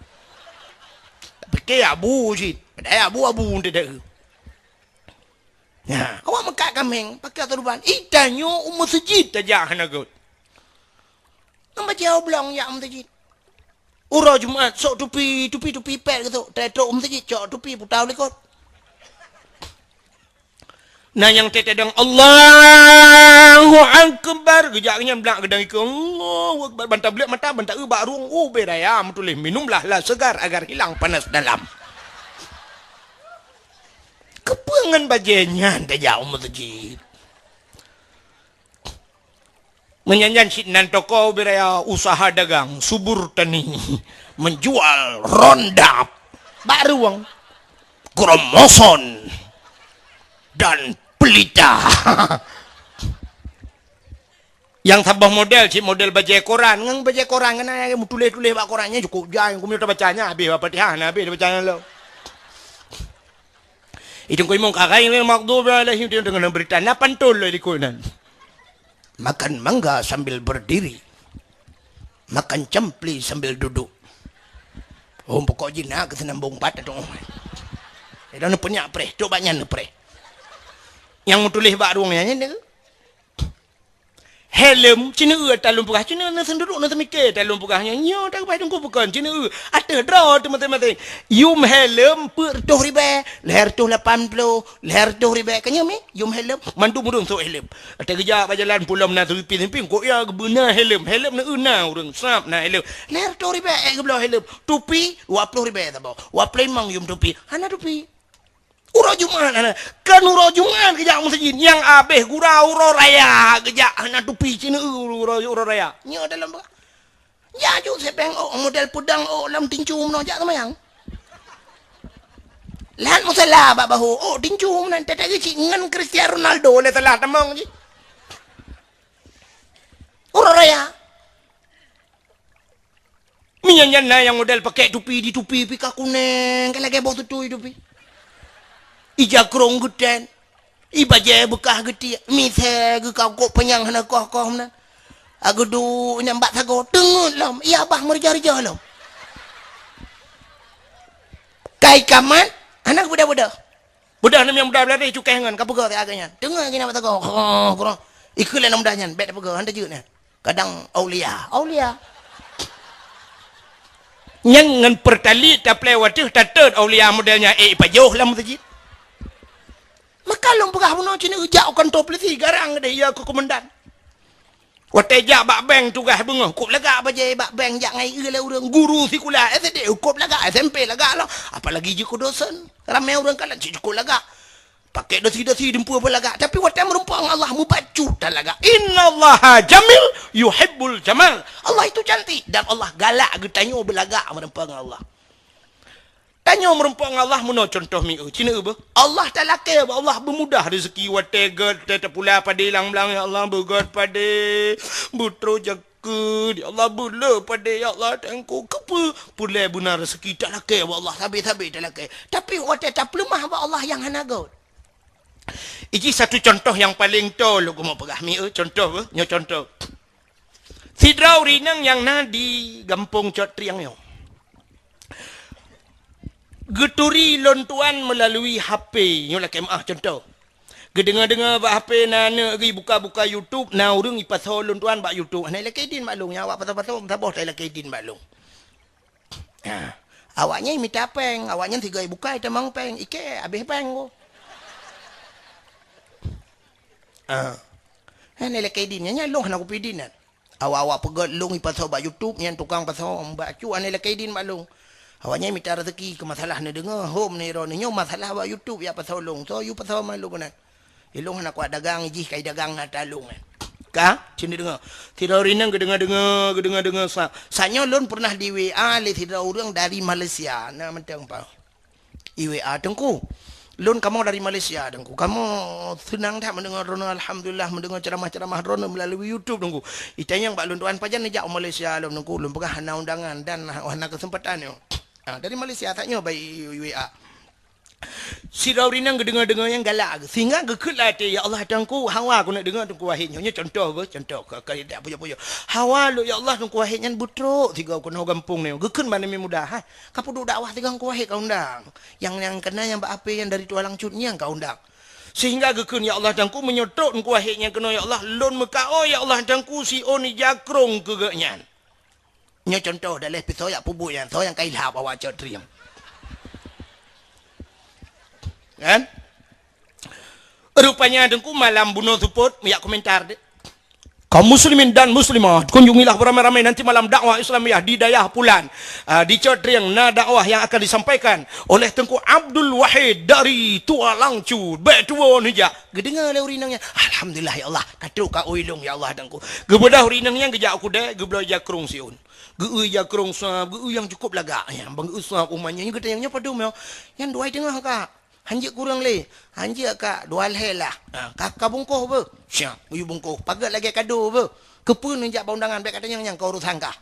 Pike abu cit, padahai abu-abu teudeue. Nah, awak meukat kaméng, pakai surban. I tanyoe u meuseujid tajak hana göt. Ngon bajée oblong jak u meuseujid. Uroe Jumat, sok tupi, tupi-tupi pet geutok. Trok u meuseujid, cok tupi puta u likot. Na nyang teuteudong, "Allahu Akbar." Geujak nyan blak geudang ikeu, "Allahu Akbar." Ban tablek mata, ban taeu bak rueng, ubé raya meutuléh, "Minumlah la segar agar hilang panas dalam." Keupeue ngon bajée nyan tajak u meuseujid? Meunyan nyan cit nan toko ubé raya usaha dagang, subur tani, menjual rondap, bak rueng, kromoson, dan pelita. Nyang saboh model, cit model bajée koran, ngon bajée koran, keunan meutuléh-tuléh bak koran nyan, cukôp jai, keumeung tabaca nyan, habéh Al-Fatihah, na habéh tabaca nyan lom. Itu keu imum ka ghairil maghdubi alaihim, dia dengan berita, na pantun lom di likot nan. Makan mangga sambil berdiri. Makan campli sambil duduk. Oh, pokok jih na keu seunambong pat tu. Ida neupeunyak preh, cok bak nyan neupreh. Nyang meutuléh bak rueng nyan, nyan. Helm, cina eu ata lôn peugah, cina na seunduruk na seumike ata lôn peugah nyan. Nyoe ta geubai teungku bukon, cina eu. Ateueh droe teuh maséng-maséng. Yum helm peuet reutôh ribèe, lhèe reutôh lapan ploh, lhèe reutôh ribèe. Ka nyoe mi, yum helm, mandum ureueng sôk helm. Ata geujak bak jalan pulo meunan seupimpin-pimpin, kok ya geubeuna helm. Helm na eu na ureueng, sab na helm. Lhèe reutôh ribèe ék geubloe helm. Tupi, dua ploh ribèe saboh. Dua ploh limong yum tupi. Hana tupi. Uroe Jumat hana. Kan uroe Jumat geujak meuseujid. Nyang abéh gura uroe raya geujak hana tupi cina eu uroe, uroe raya. Nyoe dalam bak. Ya ju sepeng ôk model peudong ôk lam tincu meunoe jak seumayang. Lat musala bak bahu ôk tincu meunan tetek geucik ngon Cristiano Ronaldo lé salah tamong jih. Uroe raya. Meunyan nyan na nyang model pakèk tupi, di tupi pih ka kuneng, ka lagèe boh tutui tupi. Ija krông geutén, i bajèe beukah geutiek, misé geukah kok panyang hana koh-koh meunan. Ageudu nyang bak sagoe teungeut lom, iya bah meurija-rija lom. Kai kamat, hana beudôh-beudôh. Beudôh nem nyang muda beulari cukéh ngon ka peugah siat geuh nyan. Teungoh geuh nyan bak sagoe. Ho, kuro. Ikheun lé aneuk muda nyan, bèk tapeugah, han tajeuet nyan. Kadang aulia, aulia. Nyan ngon Pertalite taplè watèe tatot aulia model nyan ék ipajoh lam meuseujid. Maka lôn peugah bunoe cit jak u kantô polisi garang deh ya keu komandan. Watèe jak bak bank tugaih beungoh, kôp lagak bajèe bak bank jak ngai eu lé ureueng guru sikula S D, kôp lagak S M P lagak lom. Apalagi jeuet keu dosen. Ramé ureueng kalon cit kôp lagak. Pakèk dasi-dasi dumpeue peulagak, tapi watèe meurumpok ngon Allah mubacut talagak. Innallaha jamil yuhibbul jamal. Allah itu cantik dan Allah galak geutanyoe beulagak meurumpok ngon Allah. Tanyoe meurumpok ngon Allah meunoe contoh mi eu, cina eu beuh. Allah talakèe bak Allah beumudah rezeki watèe gèt, watèe tapula padé lam blang, ya Allah, beugèt padé, beutroh jakeuet, ya Allah, beuleu padé, ya Allah, teungku keupeue, peureulèe beuna rezeki talakèe bak Allah, sabé-sabé talakèe. Tapi watèe tapeuleumah bak Allah nyang hana gèt. Iji satu contoh nyang paleng toe lôn keumeung peugah mi eu, contoh beuh, nyoe contoh. Sidroe ureueng inong nyang na di gampông Cot Trieng nyoe. Geuturi lôn tuan meulalu H P, nyoe lakèe meu'ah contoh. Geudeungoe-deungoe bak H P na aneuk geuh buka-buka YouTube, na ureueng ipasoe lôn tuan bak YouTube. Hana ilakèe idin bak lôn, nyang awak pasoe-pasoe meusaboh ta ilakèe idin bak lôn. Ha. Awak nyan mita péng, awak nyan sigoe bukai tamong péng, ikèe abéh péng ko. Ha. Hana ilakèe idin, nyan, nyan lôn hana kupeue idin nyan. Awak-awak peugèt lôn ipasoe bak YouTube, nyan tukang pasoe bak cu hana ilakèe idin bak lôn. Awak nyan mita rezeki keu masalah neudeungoe, hom neuro neunyoe masalah bak YouTube ya pasoe lôn. Soe yue pasoe ma lôn keunan. Ilôn hana kuat dagang, jih kai dagang na talong nyan. Ka? Cit neudeungoe. Sidroe ureueng inong geudeungoe-deungoe, geudeungoe-deungoe sa. Sanyoe lôn pernah di W A lé sidroe ureueng dari Malaysia. Na mantong pa. I W A, "Teungku, lôn kamoe dari Malaysia, Teungku. Kamoe seunang that meudeungoe droeneuh, alhamdulillah, meudeungoe ceramah-ceramah droeneuh meulalu YouTube, Teungku. Itanyong bak lôn tuan pajan neujak u Malaysia lôn, Teungku. Lôn peugah hana undangan dan hana keuseumpatan nyoe." Ah, dari Malaysia, that nyoe bak i W A. Sidroe ureueng inong geudeungoe-deungoe nyang galak geuh, sehingga geukheun lam até, "Ya Allah, Teungku, hawa keuneuk deungoe Teungku Wahid nyoe." Nyoe contoh beuh, contoh, ka, ka, tak pujoe-pujoe. Hawa lôn, ya Allah, Teungku Wahid nyan beutrok sigoe keunoe gampông nyoe. Geukheun bak Nabi Muda, "Hai, ka peuduek dakwah sigoe Teungku Wahid ka undang. Nyang, nyang keunan nyang bak H P nyang dari Tualang Cut nyan ka undang." Sehingga geukheun, "Ya Allah, Teungku, meunyoe trok Teungku Wahid nyang keunoe, ya Allah, lôn meukaôi, ya Allah, Teungku, siôn ija krông keu geuh nyan." Nyoe contoh daleh pisoe yak peubuet nyan, soe nyang ka ilhab awak Cot Trieng. Kan? Rupanya Teungku malam bunoe seupôt, yak komentar deh. Kaum muslimin dan muslimat, kunjungilah beramai-ramai nanti malam dakwah Islamiyah di dayah Pulan. Ah, di Cot Trieng na dakwah yang akan disampaikan oleh Teungku Abdul Wahid dari Tualang Cut. Bèk tuwo neujak. Geudeungoe lé ureueng inong nyan, "Alhamdulillah, ya Allah, ka trok ka ui lôn, ya Allah, Teungku." Geubeudôh ureueng inong nyan geujak u keudè, geubloe ija krông siôn. Geu-eu ija krông sab, geu-eu nyang cukôp lagak nyan. Ban geu-eu sab umat nyan, nyan geutanyong, "Nyoe padum nyoe?" "Nyan duai teungoh, Kak." "Han jeuet kureueng lé?" "Han jeuet, Kak, dua lhèe lah." "Ha, ka, ka bungkôh beuh?" "Siap, geuyue bungkôh." "Paget lagèe kado beuh." "Keupeue neujak bak undangan, bèk katanyong nyan, ka urosan kah."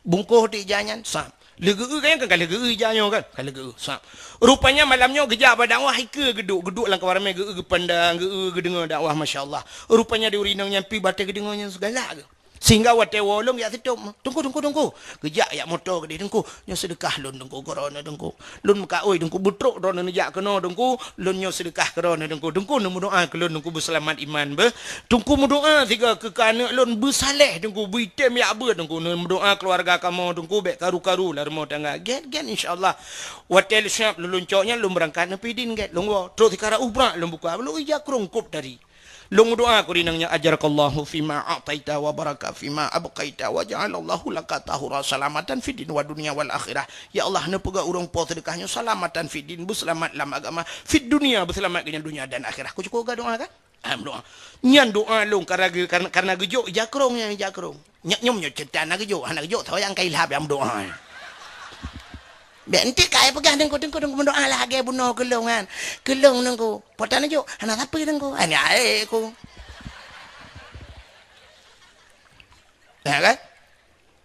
Bungkôh di ija nyan, sab. Leugeue kan, kan leugeue ija nyoe kan? Kan leugeue. Sab. Rupanya malam nyoe geujak bak dakwah ikeue geuduek, geuduek lam kawan ramé geue geupandang, geue geudeungoe dakwah, masya Allah. Rupanya di ureueng inong nyan pi batée geudeungoe nyan sigalak geuh. Sehingga watée woe lôn jak sitop, "Teungku, teungku, teungku." Geujak jak moto keudeh, "Teungku, nyoe seudeukah lôn, teungku, keudroe neuh, teungku. Lôn meukaôi, teungku, beutrok droeneuh neujak keunoe, teungku. Lôn nyoe seudeukah keudroe neuh, teungku. Teungku, neumeudoa keu lôn, teungku, beuseulamat iman beuh. Teungku, meudoa sigoe keu keuneuk lôn beusaléh, teungku, beuitem jak beuet, teungku. Neumeudoa keuluwarga kamoe, teungku, bék karu-karu lam rumoh tangga." Gét, gét, insya Allah. Watée lôn siap lôn, lôn cok nyan, lôn beurangkat neupidin gét, lôn woe. Trok sikara ubrak lôn buka, lôn ija krong kop tadi. Lôn meudoa keu ureueng inong nyan, "Ajarakallahu fima a'taita wa baraka fima abqaita wa ja'alallahu laka tahura salamatan fid din wa dunya wal akhirah." Ya Allah, neupeugah ureueng po seudeukah nyoe salamatan fid din, beuseulamat lam agama, fid dunya, beuseulamat keu nyan dunya dan akhirah. Ku cukup geudoa kan? Ah, meudoa. Nyan doa lôn karena ge-, karena, karena geujok ija krong nyan, ija krong. Nyak nyoe meunyoe ceurita na geujok, hana geujok, soe nyang ka ilhab nyang meudoa. Bèk enteuk ka ai peugah, "Teungku, teungku, teungku, meudoa lah lagèe bunoe keu lôn nyan. Keu lôn, teungku." Po tan jok, "Hana sapeue, teungku." Hana ae ku. Ya kan?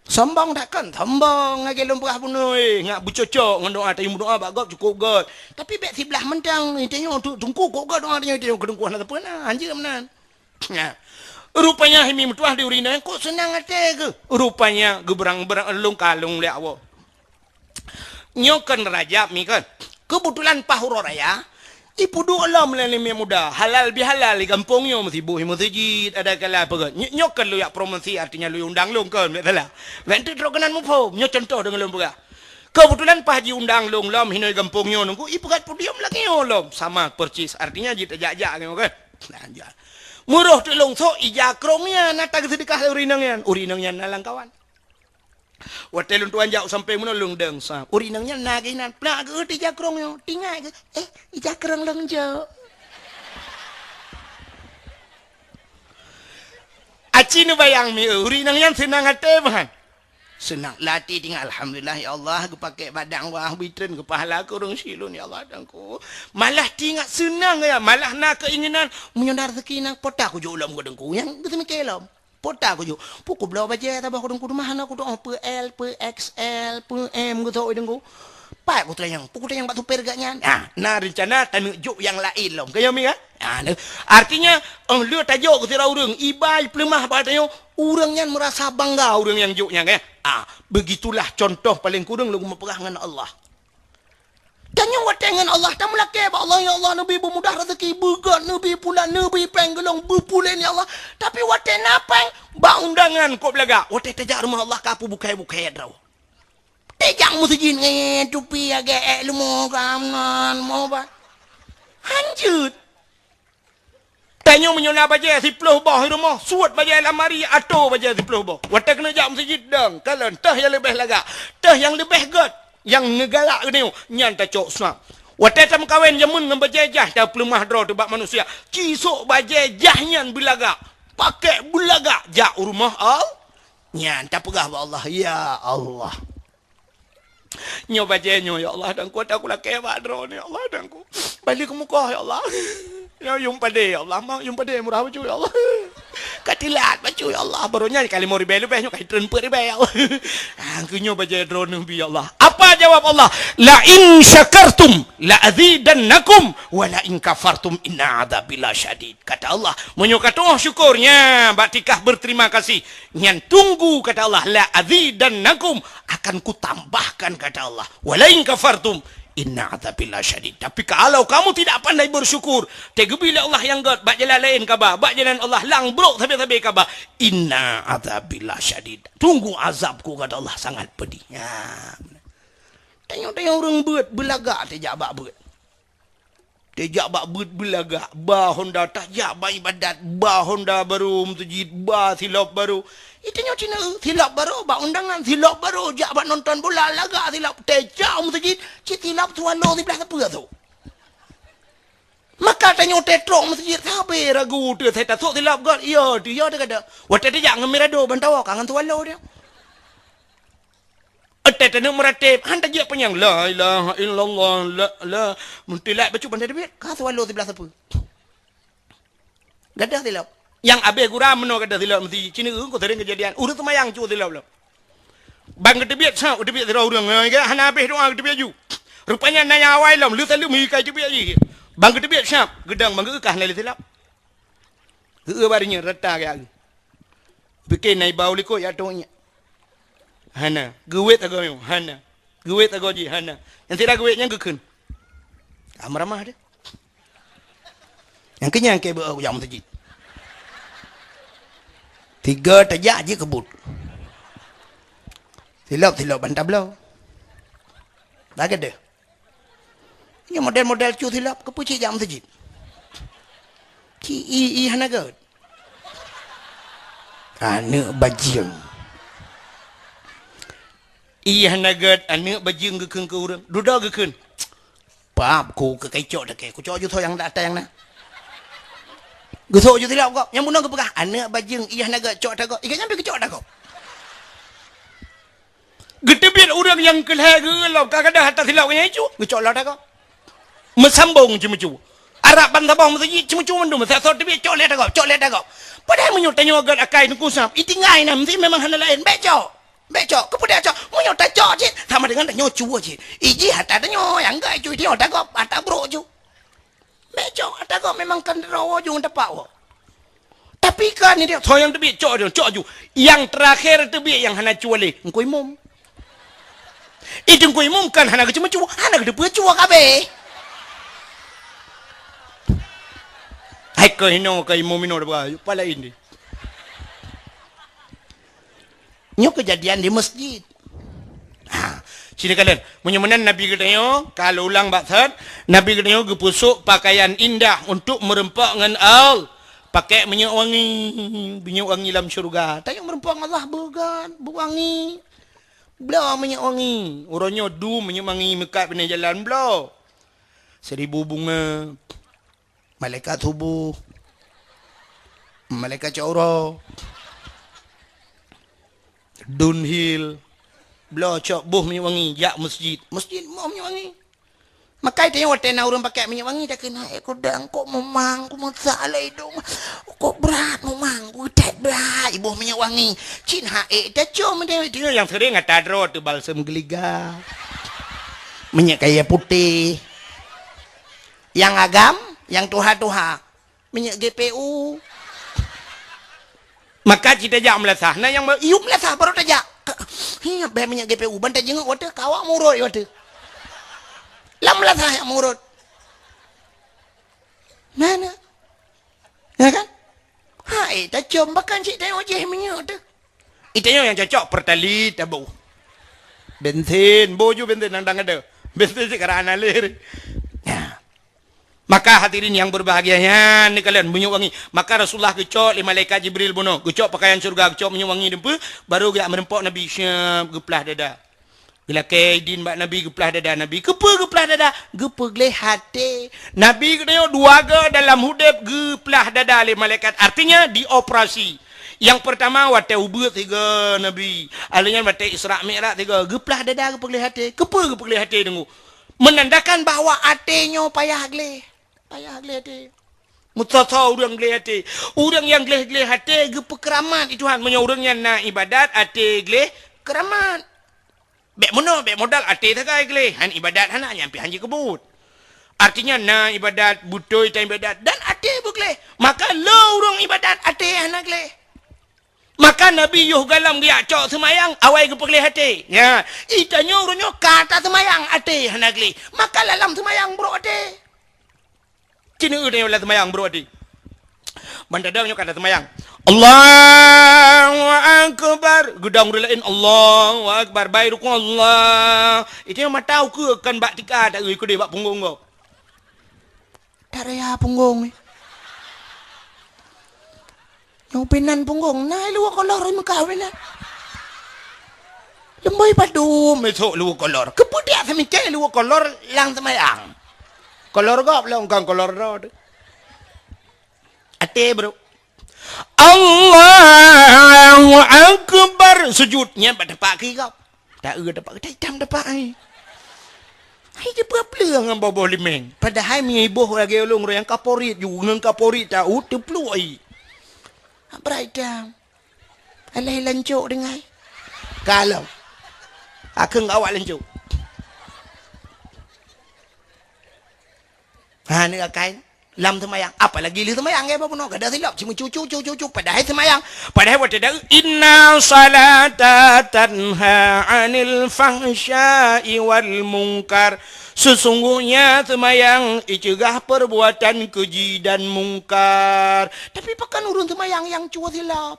Sombong dak kon? Sombong lagèe lôn peugah bunoe, eh, ngat beucocok ngon doa, tapi meudoa bak gob cukôp göt. Tapi bèk siblah mantong, tanyoe tu, teungku kôp göt doa tanyoe, tanyoe keu teungku hana sapeue na, hanjeuet meunan. Nah, rupanya hai mi meutuah di ureueng inong, kok seunang até geuh. Rupanya geubeurang-beurang lôn kalon lé awak. Nyoe kon Rajab mi kon. Keubeutulan paih uroe raya, ipeuduek lom lé aneuk muda, halal bihalal di gampông nyoe, meusiboh i meuseujid, ada kala peugah. Nyo-, nyoe kon lôn jak promosi, artinya lôn undang lôn kon, bèk salah. Bèk teuk droe keunan muphom, nyoe contoh deungon lôn peugah. Keubeutulan paih jiundang lôn lom hinoe gampông nyoe, teungku, ipeugöt podium lagèe nyoe lom, sama persis, artinya jeuet tajak-jak nyoe kan. Nah, jak. Meuroh teuk lôn sôk ija krông nyan, na tageuseudeukah lé ureueng inong nyan. Ureueng inong nyan na lam kawan. Watèe lôn tuan jak u sampéng meunoe lôn dong sa. Ureueng inong nyan na geuh inan, plak geuh ija krông nyoe. Teuingat geuh, "Eh, ija krông lôn jok." Aci neubayang mi, ureueng inong nyan seunang até meuhan. Seunang lati teuingat, "Alhamdulillah, ya Allah, geupakè bak dakwah, bri treun keu pahala keu ureueng syik lôn, ya Allah, teungku." Malah teuingat seunang ya, malah na keuinginan, "Meunyoe na raseuki nyan, po ta kujok lom keu teungku." Nyang geuseumiké lom. Po ta kujok. Peue kubloe bajèe saboh keu teungku, teuma hana kutu'oh peue L, peue X L, peue M geuh teungku. Pat kutanyong, peue kutanyong bak supir geuh nyan. Ah, na reuncana taneuk jok nyang laén lom. Keu nyoe mi kan? Ah, nah. Artinya, 'oh lheueh tajok keu sidroe ureueng, iba ipeuleumah bak tanyoe, ureueng nyan meurasa bangga ureueng nyang jok nyan, kan? Ah, begitulah contoh paleng kureueng lôn meupeugah ngon Allah. Tanyoe watèe ngon Allah, tameulakèe bak Allah, "Ya Allah, neubri beumudah raseuki, beugöt, neubri pulan, neubri pèng gulong, beupulen, ya Allah." Tapi watèe na pèng, bak undangan kôp lagak. Watèe tajak rumoh Allah, ka peubukai-bukai droe. Tajak meuseujid ngon tupi agak èk leumo ka meunan, mo ba. Hanjeuet. Tanyoe meunyoe na bajèe siploh boh i rumoh, suet bajèe lamari, atoe bajèe siploh boh. Watèe keuneuk jak meuseujid dong, kalon, toh nyang leubeh lagak, toh nyang leubeh göt, nyang neugalak geutanyoe, nyan tacok swab. Watèe tameukawen jameun ngon bajèe jah, tapeuleumah droe teuh bak manusia. Ci sôk bajèe jah nyan beulagak, pakèk beulagak, jak u rumoh Allah. Nyan tapeugah bak Allah, "Ya Allah." Nyoe bajèe nyoe, ya Allah, dan kuat aku lakèe bak droeneuh, ya Allah, dan ku balik keu muka, ya Allah. Nyoe yum padé, ya Allah, mak yum padé murah bacut, ya Allah. Ka tilat bacut, ya Allah. Baru nyan ka limong ribèe leubeh, nyoe ka treun peuet ribèe, ya Allah. Ah, keu nyoe bajèe droeneuh bi, ya Allah. Apa jawab Allah? "La in syakartum la azidannakum wa la in kafartum inna adzabi lasyadid." Kata Allah, "Meunyoe katoh syukur nyan bak tikah berterima kasih, nyan tunggu," kata Allah, "la azidannakum, akan kutambahkan," kata Allah. "Wa la in kafartum, inna adzabi lasyadid." Tapi kalau kamu tidak pandai bersyukur, teugeubri lé Allah nyang göt, bak jalan laén kaba, bak jalan Allah lang brok sabe-sabe kaba, "Inna adzabi lasyadid." Tunggu azabku, kata Allah, sangat pedih. Ya. Tanyoe-tanyoe ureueng beuet, beulagak tajak bak beuet. Tajak bak beuet beulagak, ba honda tajak bak ibadat, ba honda barô meuseujid, ba silop barô. Itanyoe cina, silop barô bak undangan, silop barô jak bak nonton bola, lagak silop, tajak meuseujid, cit silop swallow siblah sapeue sôk. Maka tanyoe tetrok meuseujid, sabe ragu teuh, "Saya tasôk silop göt, iya teuh, iya teuh kada." Watèe tajak ngon mirado, ban tawoe ka ngon swallow dia. Watèe taneuk meurateb, han tajak panyang, "La ilaha illallah, la, la." Meutilak bacut pandai teubiet, ka swallow siblah sapeue. Gadoh silop. Nyang abéh gura meunoe gadoh silop meuseujid. Cina ureueng ko sering kejadian. Ureueng seumayang cue silop lom. Ban geuteubiet sab, geuteubiet sidroe ureuëng, nyan hana habéh doa geuteubiet ju. Rupanya na nyang awai lom, lheueh saleuem ka geuteubiet jih. Ban geuteubiet sab, geudong ban geueu ka hana lé silap. Geueu baroe nyan rata geueu. Pike na iba u likot ya tong nyan. Hana. Geuwet agoe nyoe, hana. Geuwet agoe jih, hana. Nyang sira geuwet nyan geukheun. Ka meuramah deh. Nyang keunyan keu beu jak meuseujid. Tiga tajak jih keubut. Silop-silop ban tabloe. Lagée deh. Nyoe model-model cu silop, keupeue cit jak meuseujid? Ci i, i hana gét. Aneuëk bajeueng. I hana gét, aneuëk bajeueng geukheun keu ureuëng. Dudoe geukheun. Pap ku keu kacok takée, kucok ju tho nyang ata nyang na. Geusok ju silop gob, nyang bunoe geupeugah, aneuëk bajeueng, i hana gét, cok ata gob. I gét nyan pi geucok ata gob. Geuteubiet ureuëng nyang keu lhée geueu lom, kadang-kadang ata silop nyan icu, geucok lom ata gob. Meusambong ceumeucue. Arab ban saboh meuseujid ceumeucue mandum, masa soe teubiet cok lé ata gob, cok lé ata gob. Padahai meunyoe tanyoe gét akai teungku sab, itinggai na meusti memang hana laén, bék cok. Bék cok, keupeue dak cok? Meunyoe tacok cit, sama dengan tanyoe cue cit. Ijih ata tanyoe, nyang gét icu, tanyoe ata gob, ata brok cu. Bék cok, ata gob memang kan droe ujong tapak woe. Tapi kan ni dia, soe nyang teubiet cok ju, cok ju. Nyang terakhir teubiet nyang hana cue lé, Teungku Imum. I Teungku Imum kan hana geuceumeucue, hana geuteupeue cue kabeh. Hai keu hinoe keu Imum inoe deuh, pala ini. Nyoe keujadian di masjid. Ha, sini kalian. Meunyoe meunan Nabi geutanyoe, ka lôn ulang bak that, Nabi geutanyoe geupeusok pakaian indah untuk meureumpok ngon Allah. Pakai minyeuk wangi, minyeuk wangi lam syeuruga. Tanyoe meureumpok ngon Allah beugan, beuwangi. Bloe minyeuk wangi. Uroe nyoe dum minyeuk wangi meukat binéh jalan bloe. Seribu bunga. Malaikat suboh, malaikat cok uroe, Dunhill, bloe cok boh minyeuk wangi jak masjid. Masjid boh minyeuk wangi. Makai tanyoe watée na ureuëng pakai minyeuk wangi, takheun, "Hai kudang, kok meumang, ku meusak lé idong, kok brat meumang, ku that brat boh minyeuk wangi." Cit hai tacom deh, nyang sering ata droe teuh balsem geuliga, minyeuk kayée putéh. Nyang agam, nyang tuha-tuha, minyeuk G P U. Maka cit tajak meulasah, na nyang ba-, iyup meulasah baru tajak. Hi, bèe minyeuk G P U, ban tajingeuk watèe, ka awak murot watèe. Lam meulasah jak murot. Na, na. Ya kan? Hai, tacom, bahkan cit tayue jih minyeuk teuh. Itanyong nyang cocok Pertalite taboh. Bensin, boh ju bensin nyang dang ada. Bensin sekarang analir. Nah. Maka hadirin yang berbahagia, nyan ni kalian minyeuk wangi. Maka Rasulullah geucok lé malaikat Jibril bunoe, geucok pakaian syurga, geucok minyeuk wangi deumpeu, baru geujak meureumpok Nabi, syap geuplah dada. Geulakèe idin bak Nabi, geuplah dada Nabi. Keupeue geuplah dada? Geupeugleh até. Nabi geutanyoe dua go dalam udép geuplah dada lé malaikat, artinya dioperasi. Nyang peurtama watèe ubeut sigoe Nabi, lheuh nyan watèe Isra Mi'raj sigoe, geuplah dada geupeugleh até. Keupeue geupeugleh até teungku? Menandakan bahwa até nyoe payah gleh. Payah gleh até. Meusoe-soe ureueng gleh até. Ureueng nyang gleh-gleh até geupeukeuramat lé Tuhan. Meunyoe ureueng nyan na ibadat, até gleh, keuramat. Bèk meunoe, bèk modal até sagai gleh, han ibadat hana, nyan pih han jikeubut. Artinya na ibadat, beutôi tan ibadat, dan até beugleh. Maka le ureueng ibadat até hana gleh. Maka Nabi yoh goh lom geujak cok seumayang, awai geupeugleh até. Nya, itanyoe uroe nyoe ka taseumayang até hana gleh. Maka lam seumayang brok até. Ci neueu tanyoe lam seumayang brok até. Ban tadong nyoe ka taseumayang. Allahu Akbar. Geudong ureueng laén, Allahu Akbar. Bai rukuk, Allah. Itanyoe mata ukeue kon bak tika, taeu keudeh bak punggong gob. Taraya punggong, eh. Nyang pinan punggong, na luwa kolor meuka pinan. Leumboi padum esok luwa kolor. Keupeue dak seumiké luwa kolor lam seumayang? Kolor gob lom, kon kolor droe teuh. Até brok. Allahu Akbar. Sujud. Nyan bak tapak kiri gob. Taeu tapak, tatem tapak ai. Hai, jipeupleueng ngon boh-boh limeng. Padahai meunyoe iboh lagèe ulôn, ureueng nyang kaporit ju, ngon kaporit taeu teupluek ai. Brat itam. Alah lancok deungai. Ka lom. Akheun awak leuncok. Ha, ni akai lam seumayang. Apalagi lheueh seumayang, ya, bunoe kada silap. Cuma cucu, cucu, cucu. Padahai seumayang. Padahai watèe dak, "Inna salata tanha 'anil fahsya'i wal munkar." Sesungguhnya seumayang icegah perbuatan keji dan mungkar. Tapi pakon ureueng seumayang nyang cuba silap?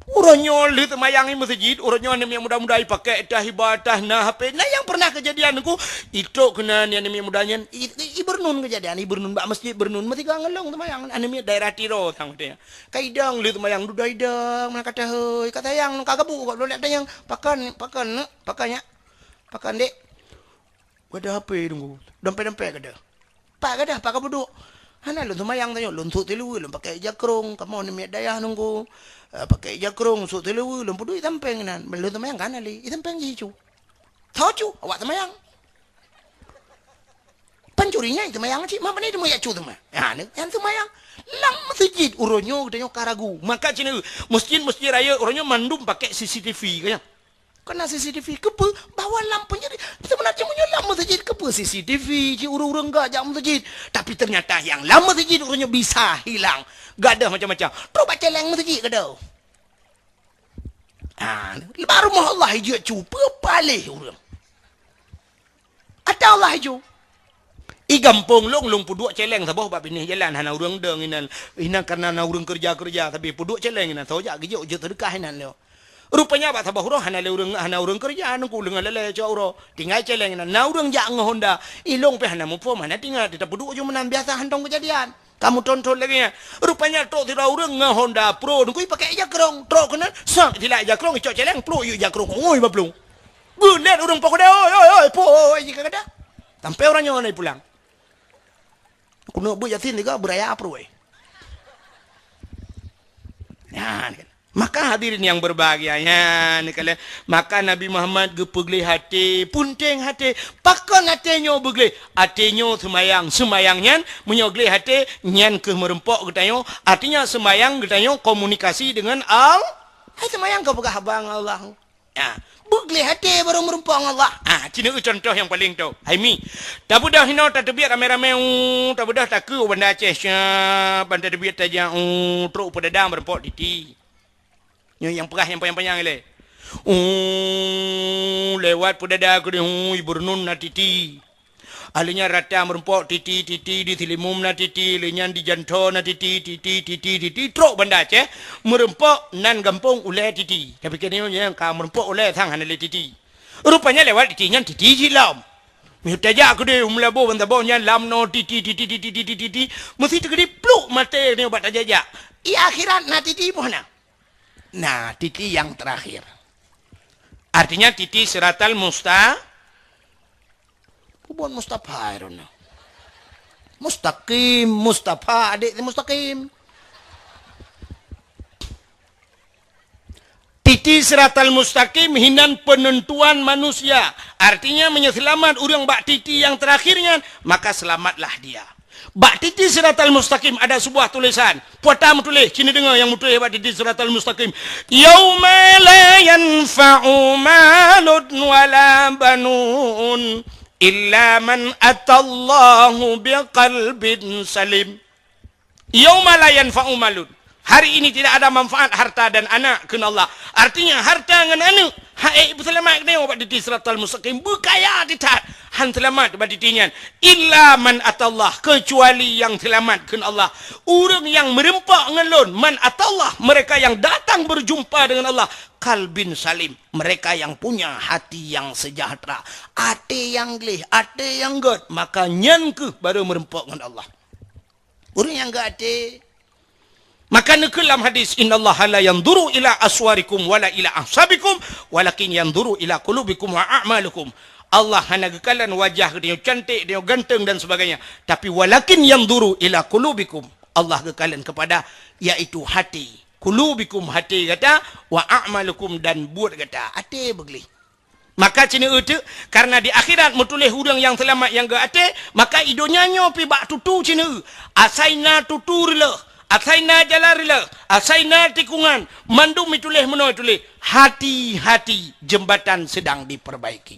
Uroe nyoe lheueh seumayang i meuseujid, uroe nyoe aneuk miet muda-muda ipakèk tah, iba tah, na H P. Na nyang pernah keujadian ku, itrok keunan aneuk miet muda nyan, i, i, i Beureunun keujadian, i Beureunun bak meuseujid Beureunun meusigoe ngon lôn seumayang, aneuk miet daerah Tiro sang watèe nyan. Ka idong lheueh seumayang, dudoe idong, meunan ka tahôi, ka sayang, ka gabuk, ka lôn tanyong, "Pakon, pakon, neuk? Pakon, nyak? Pakon, dek?" Gada H P teungku. Dompet-dompet gada. Pat gada, pat ka peuduek? Hana lôn seumayang tanyoe, lôn sôk siluweue, lôn pakèk ija krông, kamoe aneuk miet dayah teungku. Eh, pakèk ija krông, sôk siluweue, lôn peuduek i sampéng inan. Lôn seumayang ka hana lé, i sampéng jih cu. Tho cu, awak seumayang. Pancuri nyan i seumayang cit, ma pane teuma jak cu teuma. Ha, ni, nyan seumayang. Lam meuseujid uroe nyoe geutanyoe ka ragu. Maka cit na, meuseujid-meuseujid rayeuk uroe nyoe mandum pakèk C C T V, ka nyan. Keunan C C T V, keupeue? Bahwa lam peunjadi, seubeuna cit meunyoe lam meuseujid, keupeue C C T V cit ureueng-ureueng gak jak meuseujid? Tapi ternyata nyang lam meuseujid ureueng nyoe bisa hilang. Gadôh macam-macam. Trok bak céléng meuseujid gadôh. Ha, bak rumoh Allah ijak cu, peue paléh ureueng. Ata Allah aju. I gampông lôn, lôn peuduek céléng saboh bak binéh jalan, hana ureueng dong inan. Inan kareuna na ureueng keureuja-keureuja, tapi peuduek céléng inan, soe jak geujok jeuet seudeukah inan lé. Rupanya bak saboh uroe hana lé ureueng, hana ureueng keureuja, teungku leungon lalée cok uroe. Tinggai céléng inan, na ureueng jak ngon honda. I lôn pih hana muphom, hana teuingat, tapeuduek ju meunan biasa hantom keujadian. Kamoe tonton lagée nyan. Rupanya trok sidroe ureueng ngon honda pro, teungku ipakèk ija krông. Trok keunan, sak, silak ija krông, icok céléng, pluek yue ija krông. Oi, baplueng. Geulet ureueng po keudéh, "Oi, oi, oi, po, oi," jih ka gata. Sampai uroe nyoe na ipulang. Keuneuk beuet Yasin tiga, beuraya pruweh. Nyan kan. Maka hadirin yang berbahagia, nyan kan. Maka Nabi Muhammad geupeugleh até, punteng até. Pakon até nyoe beugleh? Até nyoe seumayang. Seumayang nyan, meunyoe gleh até, nyan keuh meureumpok geutanyoe. Artinya seumayang geutanyoe komunikasi dengan Al-, hai seumayang ka peugah haba ngon Allah. Ha, beugleh até barô meureumpok ngon Allah. Ha, ci na contoh nyang paleng tho. Hai mi, tabeudôh hinoe tateubiet ramé-ramé, u, tabeudôh takeu u Banda Aceh, syab, ban tateubiet tajak, u, trok u Peudada meureumpok Titi. Nyoe nyang peugah nyang panyang-panyang ilée. U, lewat Peudada keudeh, u, i Beureunun na Titi. Alheuh nyan rata meureumpok Titi, Titi, di Sileumum na Titi, lheuh nyan di Jantho na Titi, Titi, Titi, Titi, trok Banda Aceh, meureumpok nan gampông ulée Titi. Tapi keunoe nyang ka meureumpok ulée sang hana lé Titi. Rupanya lewat Titi nyan Titi jih lom. Meunyoe tajak keudeh u Meulaboh ban saboh nyan lam noe Titi, Titi, Titi, Titi, Titi, meusti teukeudi pluek maté nyoe bak tajak-jak. I akhirat na Titi boh na. Nah, Titi yang terakhir. Artinya Titi siratal musta-, Peue buet Mustafa droeneuh? Mustaqim, Mustafa, adék si Mustaqim. Titi siratal mustaqim hinan penentuan manusia. Artinya, meunyoe seulamat ureueng bak titi nyang teurakhir nyan, maka selamatlah dia. Bak titi siratal mustaqim ada sebuah tulisan. Puata meutuléh, ci neudeungoe nyang meutuléh bak titi siratal mustaqim. "Yauma la yanfa'u malun wala banun illa man atallahu biqalbin salim." "Yauma la yanfa'u malun." Hari ini tidak ada manfaat harta dan anak, kheun Allah. Artinya, harta ngon aneuk, han ék peuseulamat geutanyoe bak titi siratal mustaqim, beukaya that, han seulamat bak titi nyan. "Illa man atallah," kecuali nyang seulamat, kheun Allah. Ureueng nyang meureumpok ngon Lôn, "man atallah," mereka yang datang berjumpa dengan Allah, "qalbin salim," mereka yang punya hati yang sejahtera, até nyang gleh, até nyang gét, maka nyan kheueh baru meureumpok ngon Allah. Ureueng nyang gét até. Maka neukheun lam hadis, "Innallaha la yanzuru ila aswarikum wala ila ahsabikum, walakin yanzuru ila qulubikum wa a'malikum." Allah hana geukalon wajah geutanyoe cantik, geutanyoe ganteng dan sebagainya, tapi "walakin yanzuru ila qulubikum." Allah geukalon kepada, yaitu hati. "Qulubikum," hati gata, "wa a'malikum," dan buet gata. Até beugleh. Maka ci neueu teuk, kareuna di akhirat meutuléh ureueng nyang seulamat nyang gét até, maka i donya nyoe pih bak tutu ci neueu. Asai na tutu reuloh, Asai na jalan rila, asai na tikungan, mandum ituléh meunoe ituléh, "Hati-hati, jembatan sedang diperbaiki."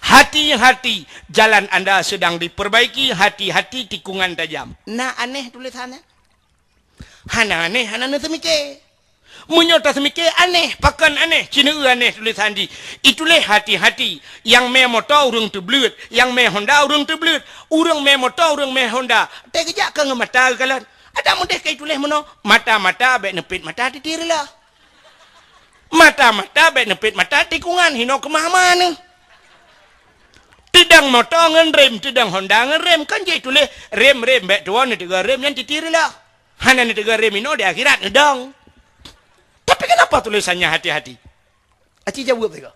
Hati-hati, jalan anda sedang diperbaiki, hati-hati tikungan tajam. Na aneh tulisannya? Hana aneh, hana neuseumiké. Meunyoe taseumiké aneh, pakon aneh, ci neueu aneh tulisan jih. Ituléh hati-hati, nyang mé moto ureuëng teubleuet, nyang mé Honda ureuëng teubleuet, ureuëng mé moto, ureuëng mé Honda. Teukeujak ka ngon mata geukalon. Adak meudeh ka ituléh meunoe, mata-mata bék neupit mata titi rila. Mata-mata bék neupit mata tikungan, hinoe keumah-mah neuh. Teudong moto ngon rem, teudong Honda ngon rem, kan jih tuléh rem-rem, bék tuwoe neuteuga rem nyan titi rila. Hana neuteuga rem inoe di akhirat neudong. Tapi kenapa tulisannya hati-hati? Aci jaweueb sigoe.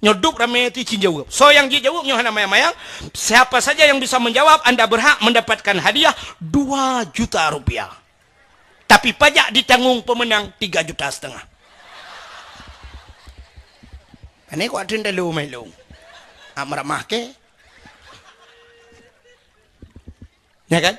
Nyoe dup ramé ti cin jaweueb. Soe nyang jijaweueb nyoe hana mayang-mayang. Siapa saja yang bisa menjawab, anda berhak mendapatkan hadiah dua juta rupiah. Tapi pajak ditanggung pemenang tiga juta setengah. Ini kuat teuntelu mai lung. Ak meramah ke? Ya kan?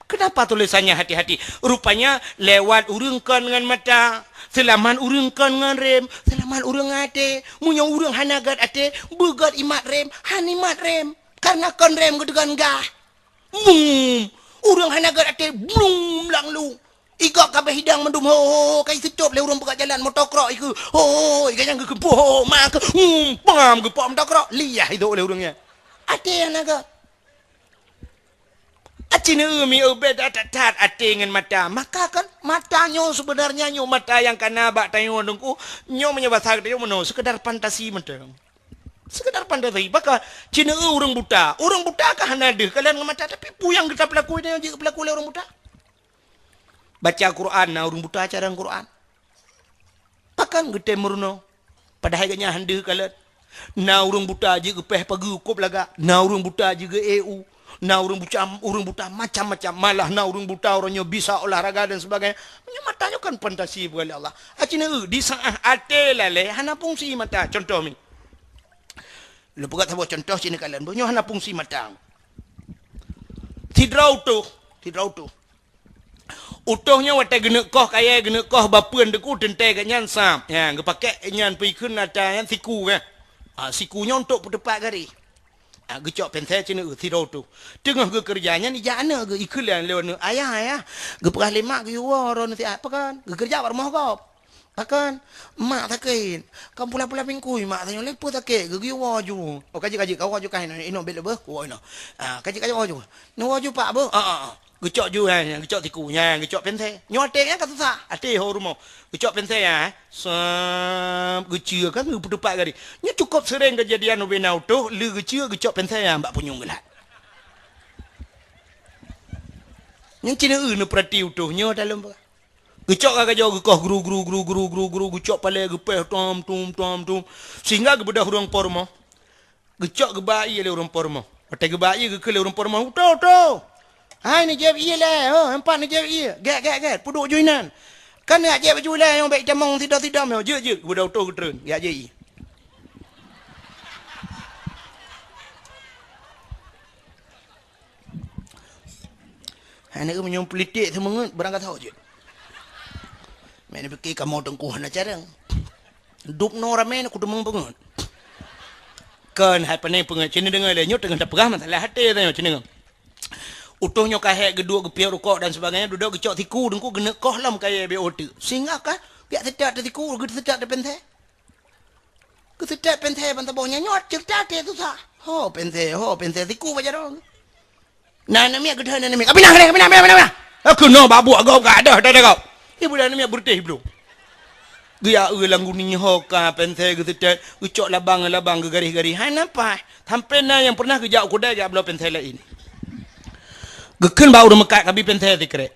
Kenapa tulisannya hati-hati? Rupanya lewat ureuëng kon ngon mata, seulamat ureuëng kon ngon rem, seulamat ureuëng até. Meunyoe ureuëng hana gét até, beugét imat rem, han imat rem. Karena kon rem geuteugon gah. Bum! Ureuëng hana gét até, blum lang lu. Igok kabeh hidang mandum ho, ho, ho, ka iseucop lé ureuëng peugah jalan moto krok ikeu. Ho, ho, ho, iga nyang geukeumpuk ho, ho, ma keu. Bum! Pam geupok moto krok. Liah idok lé ureuëng nyan. Até hana gét. Aci neueu mi ubé that-that até ngon mata. Maka kan mata nyoe sebenarnya nyoe mata nyang kana bak tanyoe teungku. Nyoe meunyoe basa geutanyoe meunoe sekedar fantasi mantong. Sekedar fantasi. Maka ci neueu ureuëng buta. Ureuëng buta ka hana deuh kalon ngon mata, tapi peue nyang geuta peulaku nyoe jeuet peulaku lé ureuëng buta? Baca Quran na ureuëng buta carông Quran. Pakon geutem meurunoe? Padahai geuhnyan han deuh kalon. Na ureuëng buta jeuet geupéh pageue kôb lagak, na ureuëng buta jeuet geu-E U, na ureuëng buta, ureuëng buta macam-macam, malah na ureuëng buta uroe nyoe bisa olahraga dan sebagainya. Meunyoe mata nyoe kan fantasi bukan lé Allah. Aci neueu di saat até lalé hana fungsi mata. Contoh mi. Lôn peugah saboh contoh ci neukalon. Meunyoe hana fungsi mata. Sidroe utôh, sidroe utôh. Utôh nyoe watée geuneuk koh kayée, geuneuk koh bapeuen teungku teuntée geuhnyan sab. Nyan, geupakée nyan peue ikheun ata nyan siku kan. Ha, siku nyoe untuk peuteupat garéh. Ha, geucok pensée ci neueu sidroe utôh. Teungoh geukeureuja nyan ijak aneuëk geuh ikheun lé aneuëk, "Ayah, ayah, geupeugah lé mak geuyue woe droeneuh siat." "Pakon?" "Geukeureuja bak rumoh gob." "Pakon?" "Mak sakét. Kan pula-pula bingkui mak tanyoe lé peue sakét, geu-, geuyue woe ju." "Oh, ka jeuet, ka jeuet, ka woe ju kah inoe, inoe bék lé beuh, woe inoe." Ah, ka jeuet, ka jeuet woe ju. "Neuwoe ju pak beuh?" "Ah, ah, ah." Geucok ju, eh, geucok siku, nyan geucok pensée. Nyoe até nyan ka susah, até ho rumoh. Geucok pensée, eh. Sab, geuceue kan geupeuteupat garéh. Nyoe cukôp seuréng keujadian ubé na utôh, lé geuceue geucok pensée nyan bak punyueng geulat. Nyan ci neueu neupeurati utôh nyoe dalam. Geucok ka gajoe geukoh gru, gru, gru, gru, gru, gru, geucok palée geupéh tom, tom, tom, tom. Sehingga geubeudôh ureuëng po rumoh. Geucok geuba ié lé ureuëng po rumoh. Watée geuba ié geukheun lé ureuëng po rumoh, "Utôh, utôh! Hai neujieb ié lé, ho, empat neujieb ié. Gét, gét, gét, peuduek ju inan. Kan jak jieb ju lé nyang bék itamong sidom-sidom nyoe. Jeuet, jeuet." Geubeudôh utôh geutreun, jak jieb ié. Hai neu meunyoe politik seumeungeut barang ka tho jeuet. Meunan pike kamoe teungku hana carông. Dub noe ramé na kuteumong peungeut. Kon hai pane peungeut, ci neudeungoe lé nyoe teungoh tapeugah masalah até tanyoe ci neudeungoe. Utôh nyoe ka hék geuduek geupiep rukok dan sebagainya, dudoe geucok siku teungku geuneuk koh lom kayée B O T. Sehingga ka piak seutôt teusiku, geuseutôt teupinsé. Geuseutôt pinsé ban saboh nyan nyoe ceurita até susah. Ho pinsé, ho pinsé siku bak jaroe. Na aneuk miet geudeh aneuk miet. Ka pinah, ka pinah, ka pinah, ka pinah. Keunoe bak buet gob ka deuh, deuh, deuh gob. Ibu dan aneuk miet beureutéh bloe. Geuyak eu lam guni ho ka pinsé geuseutôt, geucok labang, labang geugaréh-garéh. Hai napa? Sampoe na nyang pernah geujak u keudai jak bloe pinsé laén. Geukheun bak ureuëng meukat kabi pinsé sikrek.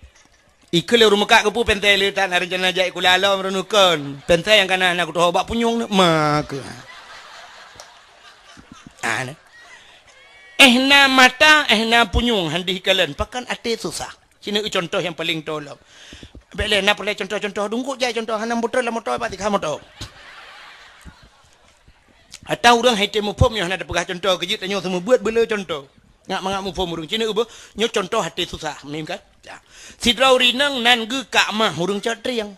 Ikeu lé ureuëng meukat geupeu pinsé le that na rencana jak sikula lom reunukon. Pinsé nyang kana na kutoh bak punyueng ni, ma keu. Ah, ni. Eh na mata, eh na punyueng, han deuh ikalon. Pakon até susah. Sinoe contoh nyang paleng tolom. Bék lé na peureulée contoh-contoh dungkok jai contoh hana beutôi lam moto bak tiga moto. Atau ureuëng hai tém muphom nyoe hana tapeugah contoh keujeuet tanyoe seumeubeuet beule contoh. Ngak mangat muphom ureuëng. Sinoe beuh, nyoe contoh até susah. Mim kan? Sidroe ureueng inong nan geuh kak mah ureueng cot trieng.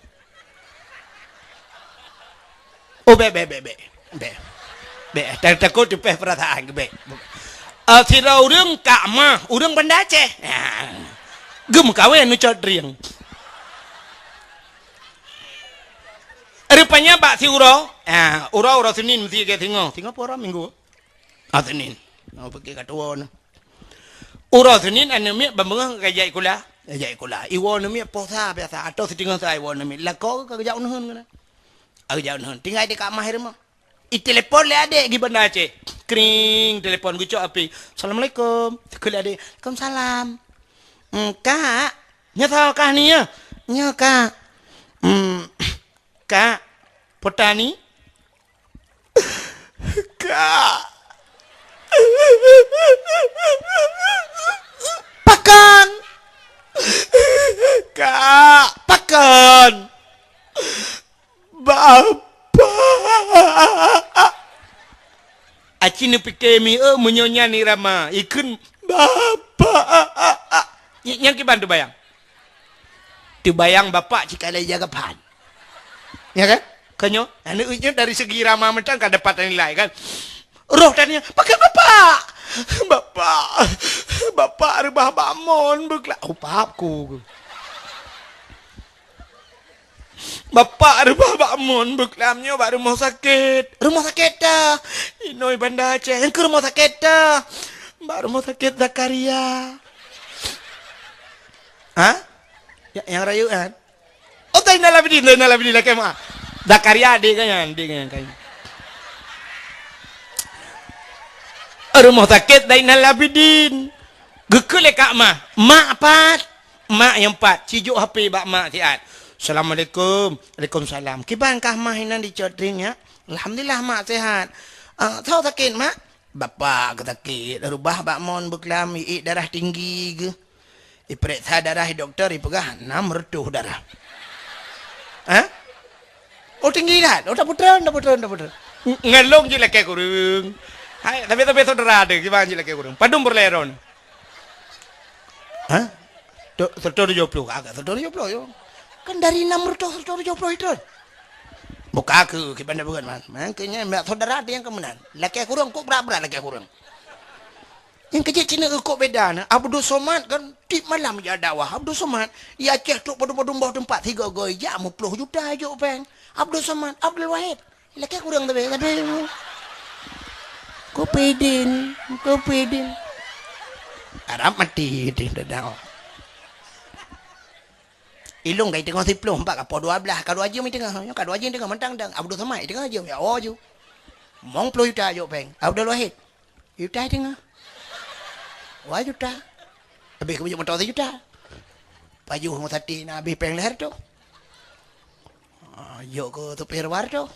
Oh, bèk, bèk, bèk, bèk. Bèk. Bèk, ta-, takot teupeh peurasaan, bèk. Eh, sidroe ureueng kak mah, ureueng Banda Aceh. Nah. Geumeukawen ngon cot trieng. Rupanya bak siuroe, ah, uroe, uroe Senin meusti lagèe singoh. Singoh peue uroe Minggu? Ah, Senin. Oh, pike ka tuwo na. Uroe Senin aneuk miet ban beungoh ka jak sikula. Ka jak sikula. Iwoe aneuk miet poh sa biasa atau siteungoh sa iwoe aneuk miet. Lakoe ka geujak uneuen keunan. Ka geujak uneuen. Tinggai di kak mah i rumoh. Itelepon lé adék di Banda Aceh. Kring, telepon geucok api. "Assalamualaikum." Kheun lé adék, "Waalaikumsalam." "Hmm, Kak, nyoe soe kah nyoe?" "Nyoe, Kak." "Hmm, Kak, Potani?" "Kak." "Pakon?" "Kak." "Pakon?" "Bapak." Aci neupike mi, eh, meunyoe nyan irama, ikheun, "Bapak." Nyan kiban teubayang. Teubayang bapak cit ka lheueh jaga phan. Ya kan? Kan nyoe, aneuk nyoe dari segi irama mantong ka dapat nilai kan. Roh tanya, "Pakon bapak?" "Bapak, bapak reubah bak mon beukla-," oh, pap ku. "Bapak reubah bak mon beuklam nyoe bak rumoh sakét." "Rumoh sakét ta?" "Inoe Banda Aceh." "Nyang keu rumoh sakét ta?" "Bak rumoh sakét Zakaria." Ha? Ya, nyang rayeuk kan? Oh, Zainal Abidin, Zainal Abidin lakèe meu'ah. Zakaria adék geuh nyan, adék geuh nyan kan. Rumoh sakét Zainal Abidin. Geukheun lé kak mah, "Mak pat?" Mak nyang pat, sijok H P bak mak siat. "Assalamualaikum." "Waalaikumsalam." "Kiban kah mah inan dicot trieng nyak?" "Alhamdulillah mak sehat." "Ah, soe sakét mak?" "Bapak geusakét, reubah bak mon beuklam, iék darah tinggi geuh. Ipeuriksa darah di dokto, ipeugah enam reutôh darah." Ha? Oh, tinggi that. Oh, tapeutrön, tapeutrön, tapeutrön. Ng-, ngon lôn jih lakèe kureueng. Hai, tapi, tapi saudara ada, kiban jih lakèe kureueng. Padum peureulèe droeneuh? Ha? Tu, seratus tujuh puluh, agak seratus tujuh puluh, yo. Kan dari enam ratus, seratus tujuh puluh itu. Buka ke, kiban dah bukan, man. Man, kayaknya mbak saudara ada yang kemenangan. Lakèe kureueng, kok berat-berat lakèe kureueng. Nyang keu jeuet Cina eukôk beda na. Abdul Somad kan tiep malam jak dakwah. Abdul Somad, i Aceh trok padum-padum boh teumpat, sigoe-goe jak meuploh juta jok péng. Abdul Somad, Abdul Wahid. Lakèe kureueng tapi, tapi. Kupidin, kupidin. Arab mati gitu, dah dakwah. Ilôn ka iteungoh siploh, empat ka poh dua blah, ka dua jeuem iteungoh. Nyoe ka dua jeuem iteungoh mantang dang. Abdul Somad iteungoh jeuem, ya, oh, ju. Mong ploh juta jok péng. Abdul Wahid. Juta iteungoh. Dua juta. Habéh keu bajèe moto sijuta. Pajoh ngon sate na habéh péng lhèe reutôh. Ah, jok keu supir dua reutôh.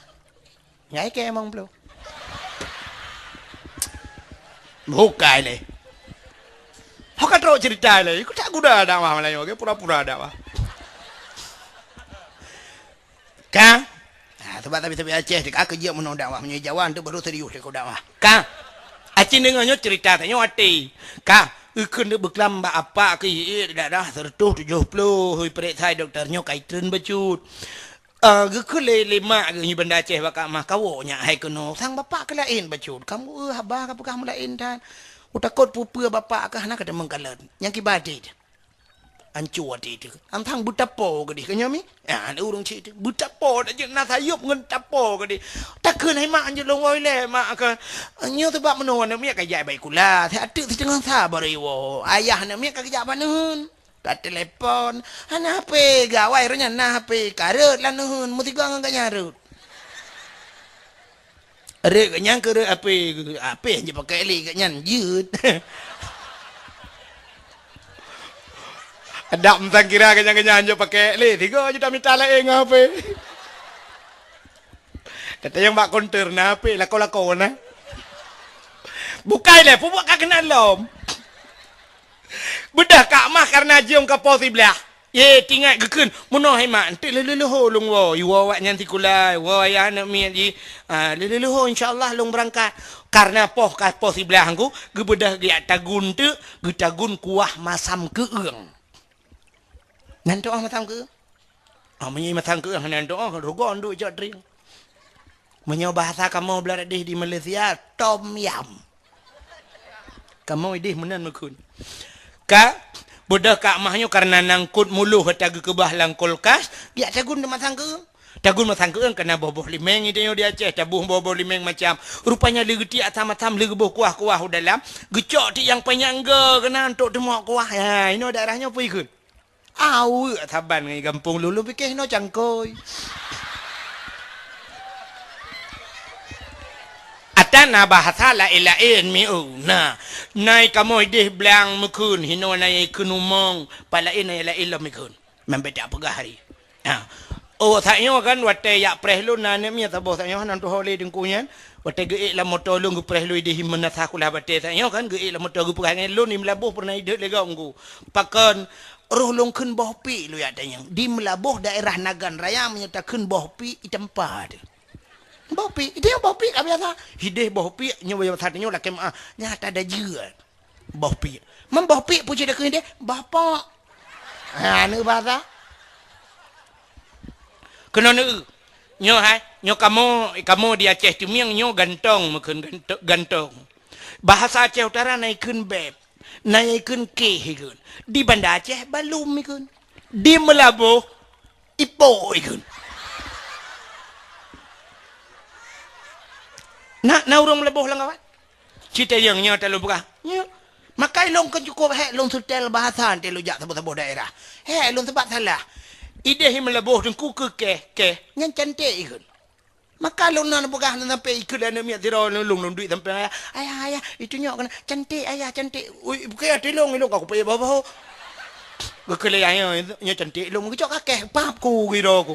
Nyan ikèe mong ploh. Bukai lé. Ho ka trok cerita lé. Ikut tak guda dakwah Melayu, oke? Pura-pura dakwah. Ka? Ha, sebab tapi-tapi Aceh, ka keu jeuet meunoe dakwah, meunyoe Jawa tu baru serius deungon dakwah. Ka? Aci deungoe nyoe cerita tanyoe até. Ka? Eukheun deuk beuklam bak apa keu ié daerah seratus tujuh puluh, ipeuriksa dokto nyoe ka itreun bacut. Ah, geukheun lé, lé mak geuh nyoe Banda Aceh bak kak mah, "Kawoe nyak hai keunoe, sang bapak keu laén bacut. Kamoe, eh, haba ka peugah meulaén that. Utakot peue-peue bapak kah hana ka teumeung kalon." Nyang kiban dit. Anco até teuh. Antang beutapo keudeh keu nyoe mi? Ah, ureueng cit teuh. Beutapo dak jeuet na sayop ngon tapo keudeh. Takheun hai mak anjeut lôn woi lé mak kah. Nyoe teubak meunoe aneuk miet ka jak bak sikula. Siat teuk siteungoh sa baru iwoe. Ayah aneuk miet ka geujak bak neuheun. Ka telepon. Hana H P, gawai roh nyan na H P. Ka rhot lam neuheun. Meusigoe ngon gobnyan rhot. Rhot gobnyan keu rhot H P. H P han jipakèk lé gobnyan jeuet. Adak meusangkira gobnyan-gobnyan han jipakèk lé. Sigoe jeuet tamita laén ngon H P. Teuntang nyang bak konter na H P, lakoe-lakoe na. Bukai lé, peubuet ka keunan lom. Beudôh kak mah kareuna jeuem ka poh siblaih. Ye, tingat geukheun, meunoe hai mak, enteuk lheuh-lheuh leuhô lôn woe. Iwoe awaknyan sikula, iwoe ayah aneuk miet jih. Ah, lheuh-lheuh leuhô, insya Allah lôn beurangkat. Kareuna poh ka poh siblaih ngku, geubeudôh geujak tagun teuk, geutagun kuah masam keueung. Nan tu'oh masam keu. Ah, meunyoe masam keu hana tu'oh, rugon duek cok tring. Meunyoe bahasa kamoe blah deh di Malaysia, tom yam. Kamoe ideh meunan meukheun. Ka, beudôh ka mah nyoe kareuna nangkot muloh ata geukeubah lam kulkas, jak tagun di masam keu. Tagun masang keueung kana boh-boh limeng itu nyoe di Aceh, taboh boh-boh limeng macam. Rupanya lé geutiek asam-asam, lé geuboh kuah-kuah u dalam, geucok tiek nyang panyang ge keunan untuk teumok kuah. Ha, inoe daerah nyoe peue ikheun? Aweuek saban ngon gampông lôn, lôn pike inoe cangkôi. Ata na bahasa laén-laén mieu. Na, nai kamoe ideh blang meukheun, hinoe nai kheun umong, pat laén nai laén lom ikheun. Meumbeda peugah hari. Ha. Oh, saat nyoe kan watèe jak preh lôn na aneuk miet saboh saat nyoe nan tuho lé teungku nyan. Watèe geuék lam moto lôn geupreh lôn ideh himeun nasa kulah batèe saat nyoe kan geuék lam moto geupeugah ngon lôn di Meulaboh peureunah ideh lé gob ngku. Pakon roh lôn kheun boh piek lôn jak tanyong. Di Meulaboh daerah Nagan Raya meunyoe takheun boh piek itampa teuh. Boh piek, ideh boh piek ka biasa. Ideh boh piek nyoe biasa nyoe lakèe meu'ah. Nyata dajeuet. Boh piek. Meuboh piek peue cit takheun deh? Bapak. Ha, aneuk basa. Keunoe neu. Nyoe hai, nyoe kamoe, kamoe di Aceh Teumieng nyoe gantong meukheun ganto-, gantong. Bahasa Aceh Utara na ikheun beb, na ikheun keh ikheun. Di Banda Aceh balum ikheun. Di Meulaboh ipo ikheun. Na, na ureueng Meulaboh lam kawan? Citayong nyoe talôn peugah. Nyoe. Maka ilôn keu cukup hék lôn seutèl bahasa teuh lôn jak saboh-saboh daerah. Hék lôn sebat salah. Ideh Meulaboh teungku keu keh, keh. Nyan cantik ikheun. Maka lôn na peugah sampoe ikheun lé aneuk miet sidroe lôn, lôn duek sampoe ayah. Ayah, ayah, itu nyoe keunan. Cantik ayah, cantik. Ui, bukon até lôn, ilôn ka kupayah boh-boh. Geukheun lé ayah, nyoe cantik lôn, geucok kakeh, pap ku giro ku.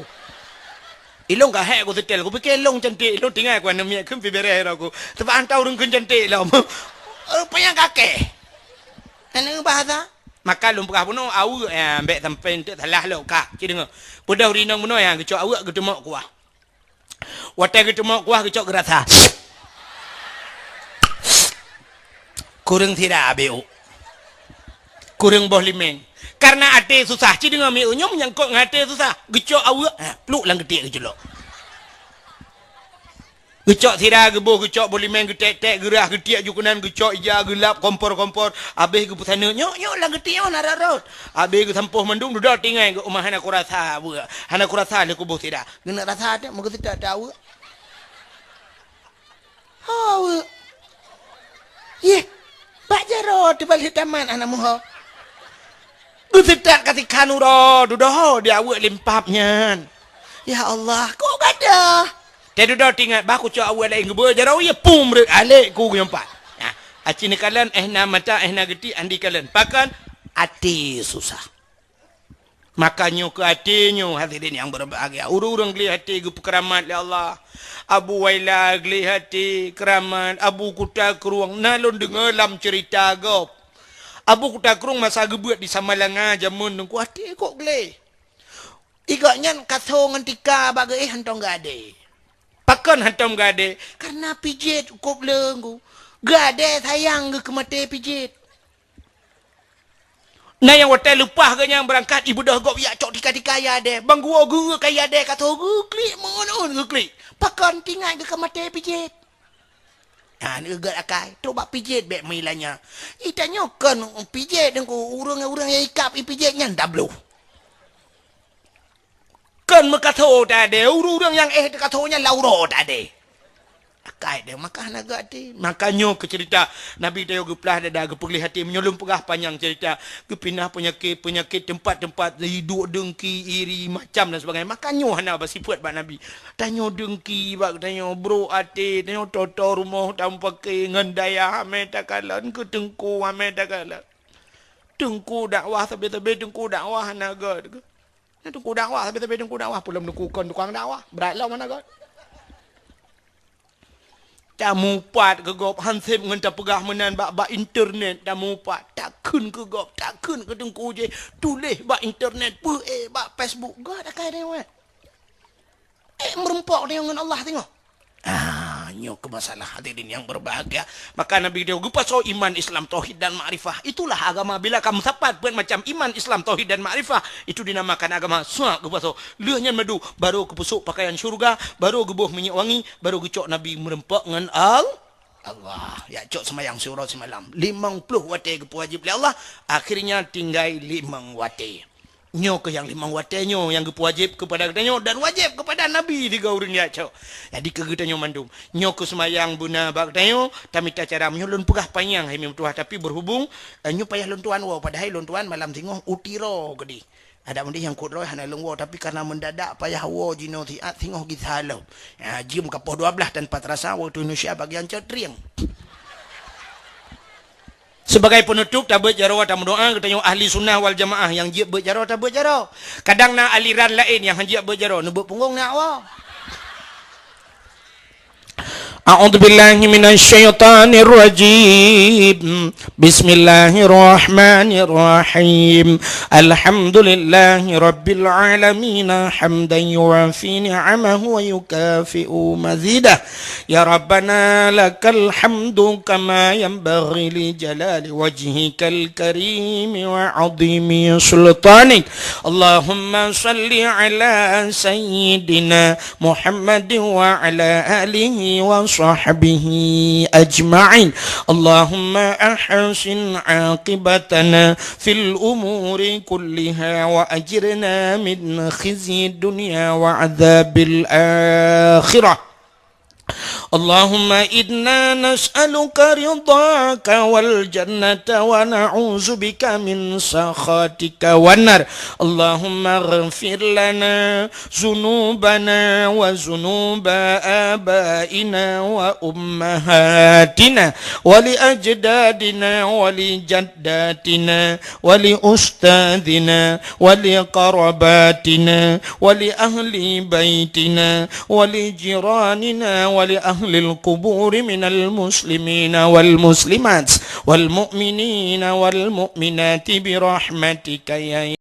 Ilôn ka hék ku seutèl, kupike lôn cantik, lôn tinggai ku aneuk miet kheun pih bèrèh ro ku. Sabab hantom ureueng kheun cantik lom. Rupanya kakeh. Aneuk bahasa. Maka lôn peugah bunoe aweuek, ya, bèk sampoe enteuk salah lom ka. Ci deungö. Peudeuh rinong bunoe, ya, geucok aweuek geuteumok kuah. Watèe geuteumok kuah geucok geurasa. Kureueng sira abéh ôk. Kureueng boh limeng. Kareuna até susah, ci deungö mieu nyoe meunyangkot ngon até susah. Geucok aweuek, ha, pluk lam geutiek geuculok. Geucok sira geuboh, geucok boh limeng geutek-tek, geurah geutiek ju keunan, geucok ija geulap kompor-kompor. Abéh geupeusaneut, nyoe, nyoe lam geutiek nyoe na rot-rot. Abéh geusampôh mandum dudoe tinggai geuh uma hana kurasa aweuek. Hana kurasa lé kuboh sira. Geuneuk rasa teuk meugeuseutôt teuh aweuek. Ho aweuek. Yeh, bak jaroe teubalék tamat aneuk muho. Geuseutôt ka sikhan uroe dudoe di aweuek limpap nyan. Ya Allah, kok gadoh? Teududoe tingat bah kucok aweuek laén geubeue jaroe yeh pum reuek alek ku geuyong pat. Nah, aci neukalon éh na mata éh na geutiek andi kalon. Pakon? Até susah. Maka nyoe keu até nyoe, hadirin nyang berbahagia. Ureueng-ureueng gleh até geupeukeuramat lé Allah. Abu Waila gleh até keuramat, Abu Kuta Krueng. Na lôn deungoe lam ceurita gob. Abu Kuta Krueng masa geubeuet di Samalanga jameun teungku até kok gleh. Igobnyan kaso ngon tika bak geuéh hantom geuadé. Pakon hantom geuadé? Kareuna pijet kop le teungku. Geuadé sayang geuh keu maté pijet. Na nyang watèe leupah geuh nyang beurangkat ibeudôh gob yak cok tika-tika yadé. Bang guwoe geu ka yadé ka tho geuklik meu'un-un geuklik. Pakon tingat geuh ka maté pijet. Ha, neuget akai. Trok bak pijet bèk meulanya. Itanyoe kon pijet deungku ureueng-ureueng nyang ikab ipijet nyan dabloh. Kon meukatho tadé, ureueng-ureueng nyang éh teukatho nyan lam uroe tadé. Akai deh, maka hana geuaté. Maka nyoe keuceurita Nabi tanyoe geuplah dada, geupeugleh até. Meunyoe lôn peugah panyang ceurita, geupinah peunyakét-peunyakét teumpat-teumpat, duek deungki, iri, macam dan sebagainya. Maka nyoe hana basifeuet bak Nabi. Tanyoe deungki bak tanyoe, brok até, tanyoe toto rumoh tameupaké ngon dayah, amé takalon keu teungku, amé takalon. Teungku dakwah sabe-sabe, teungku dakwah hana gèt. Nyan teungku dakwah, sabe-sabe teungku dakwah, peulom teungku kon tukang dakwah, brat lom hana gèt. Tamupat keu gob, han sép ngon tapeugah meunan bak, bak internet tamupat, takheun keu gob, takheun keu teungku jih, tuléh bak internet, peuék bak Facebook, gèt akai deungon. Ék meurumpok deungon Allah teungoh. Ah, Nyoe keu masalah, hadirin yang berbahagia. Maka Nabi dia geupasoe iman, Islam, tauhid dan makrifah. Itulah agama. Bila kamu sapat buat macam iman, Islam, tauhid dan makrifah, itu dinamakan agama. Suak geupasoe. Lheueh nyan madu, baru geupusok pakaian syurga, baru geuboh minyeuk wangi, baru geucok Nabi meureumpok ngon Al-, Allah. Ya, cok seumayang siuroe simalam. Limong ploh watée geupeuwajéb lé Allah, akhirnya tinggai limong watée. Nyoe keuh nyang limong watée nyoe nyang geupeuwajéb keupada geutanyoe dan wajéb keupada Nabi tiga ureuëng jak cok. Jadi keu geutanyoe mandum, nyoe keuh seumayang beuna bak geutanyoe, tamita cara meunyoe lôn peugah panyang hai meutuah, tapi berhubung, eh, nyoe payah lôn tuan woe, padahai lôn tuan malam singoh u Tiro keudeh. Adak meudeh nyang kut droe hana lôn woe, tapi karena mendadak payah woe jinoe siat singoh gisa lom. Ya, jeuem ka poh dua belas tanpa terasa waktu Indonesia bagian cot trieng. Sebagai penutup, tabeuet jaroe, tameudoa, geutanyoe ahli sunnah wal jamaah nyang jeuet beuet jaroe, tabeuet jaroe. Kadang na aliran laén nyang han jeuet beuet jaroe, neubeuet punggong na awak. A'udzubillahi minasyaitonirrajim. Bismillahirrahmanirrahim. Alhamdulillahirabbil alamin, hamdan yuwafi ni'amahu wa yukafi'u mazidah. Ya Rabbana, lakal hamdu kama yanbaghi li jalali wajhikal karimi wa azimi sultanik. Allahumma salli ala sayyidina Muhammadin wa ala alihi wa sahbihi ajma'in. Allahumma ahsin aqibatana fil umuri kulliha wa ajirna min khizyi dunya wa adzabil akhirah. اللهم إنا نسألك رضاك والجنة ونعوذ بك من سخطك والنار. اللهم اغفر لنا ذنوبنا وذنوب آبائنا وأمهاتنا ولأجدادنا ولجداتنا ولأستاذنا ولقراباتنا ولأهل بيتنا ولجيراننا ولأهل القبور من المسلمين والمسلمات والمؤمنين والمؤمنات برحمتك يا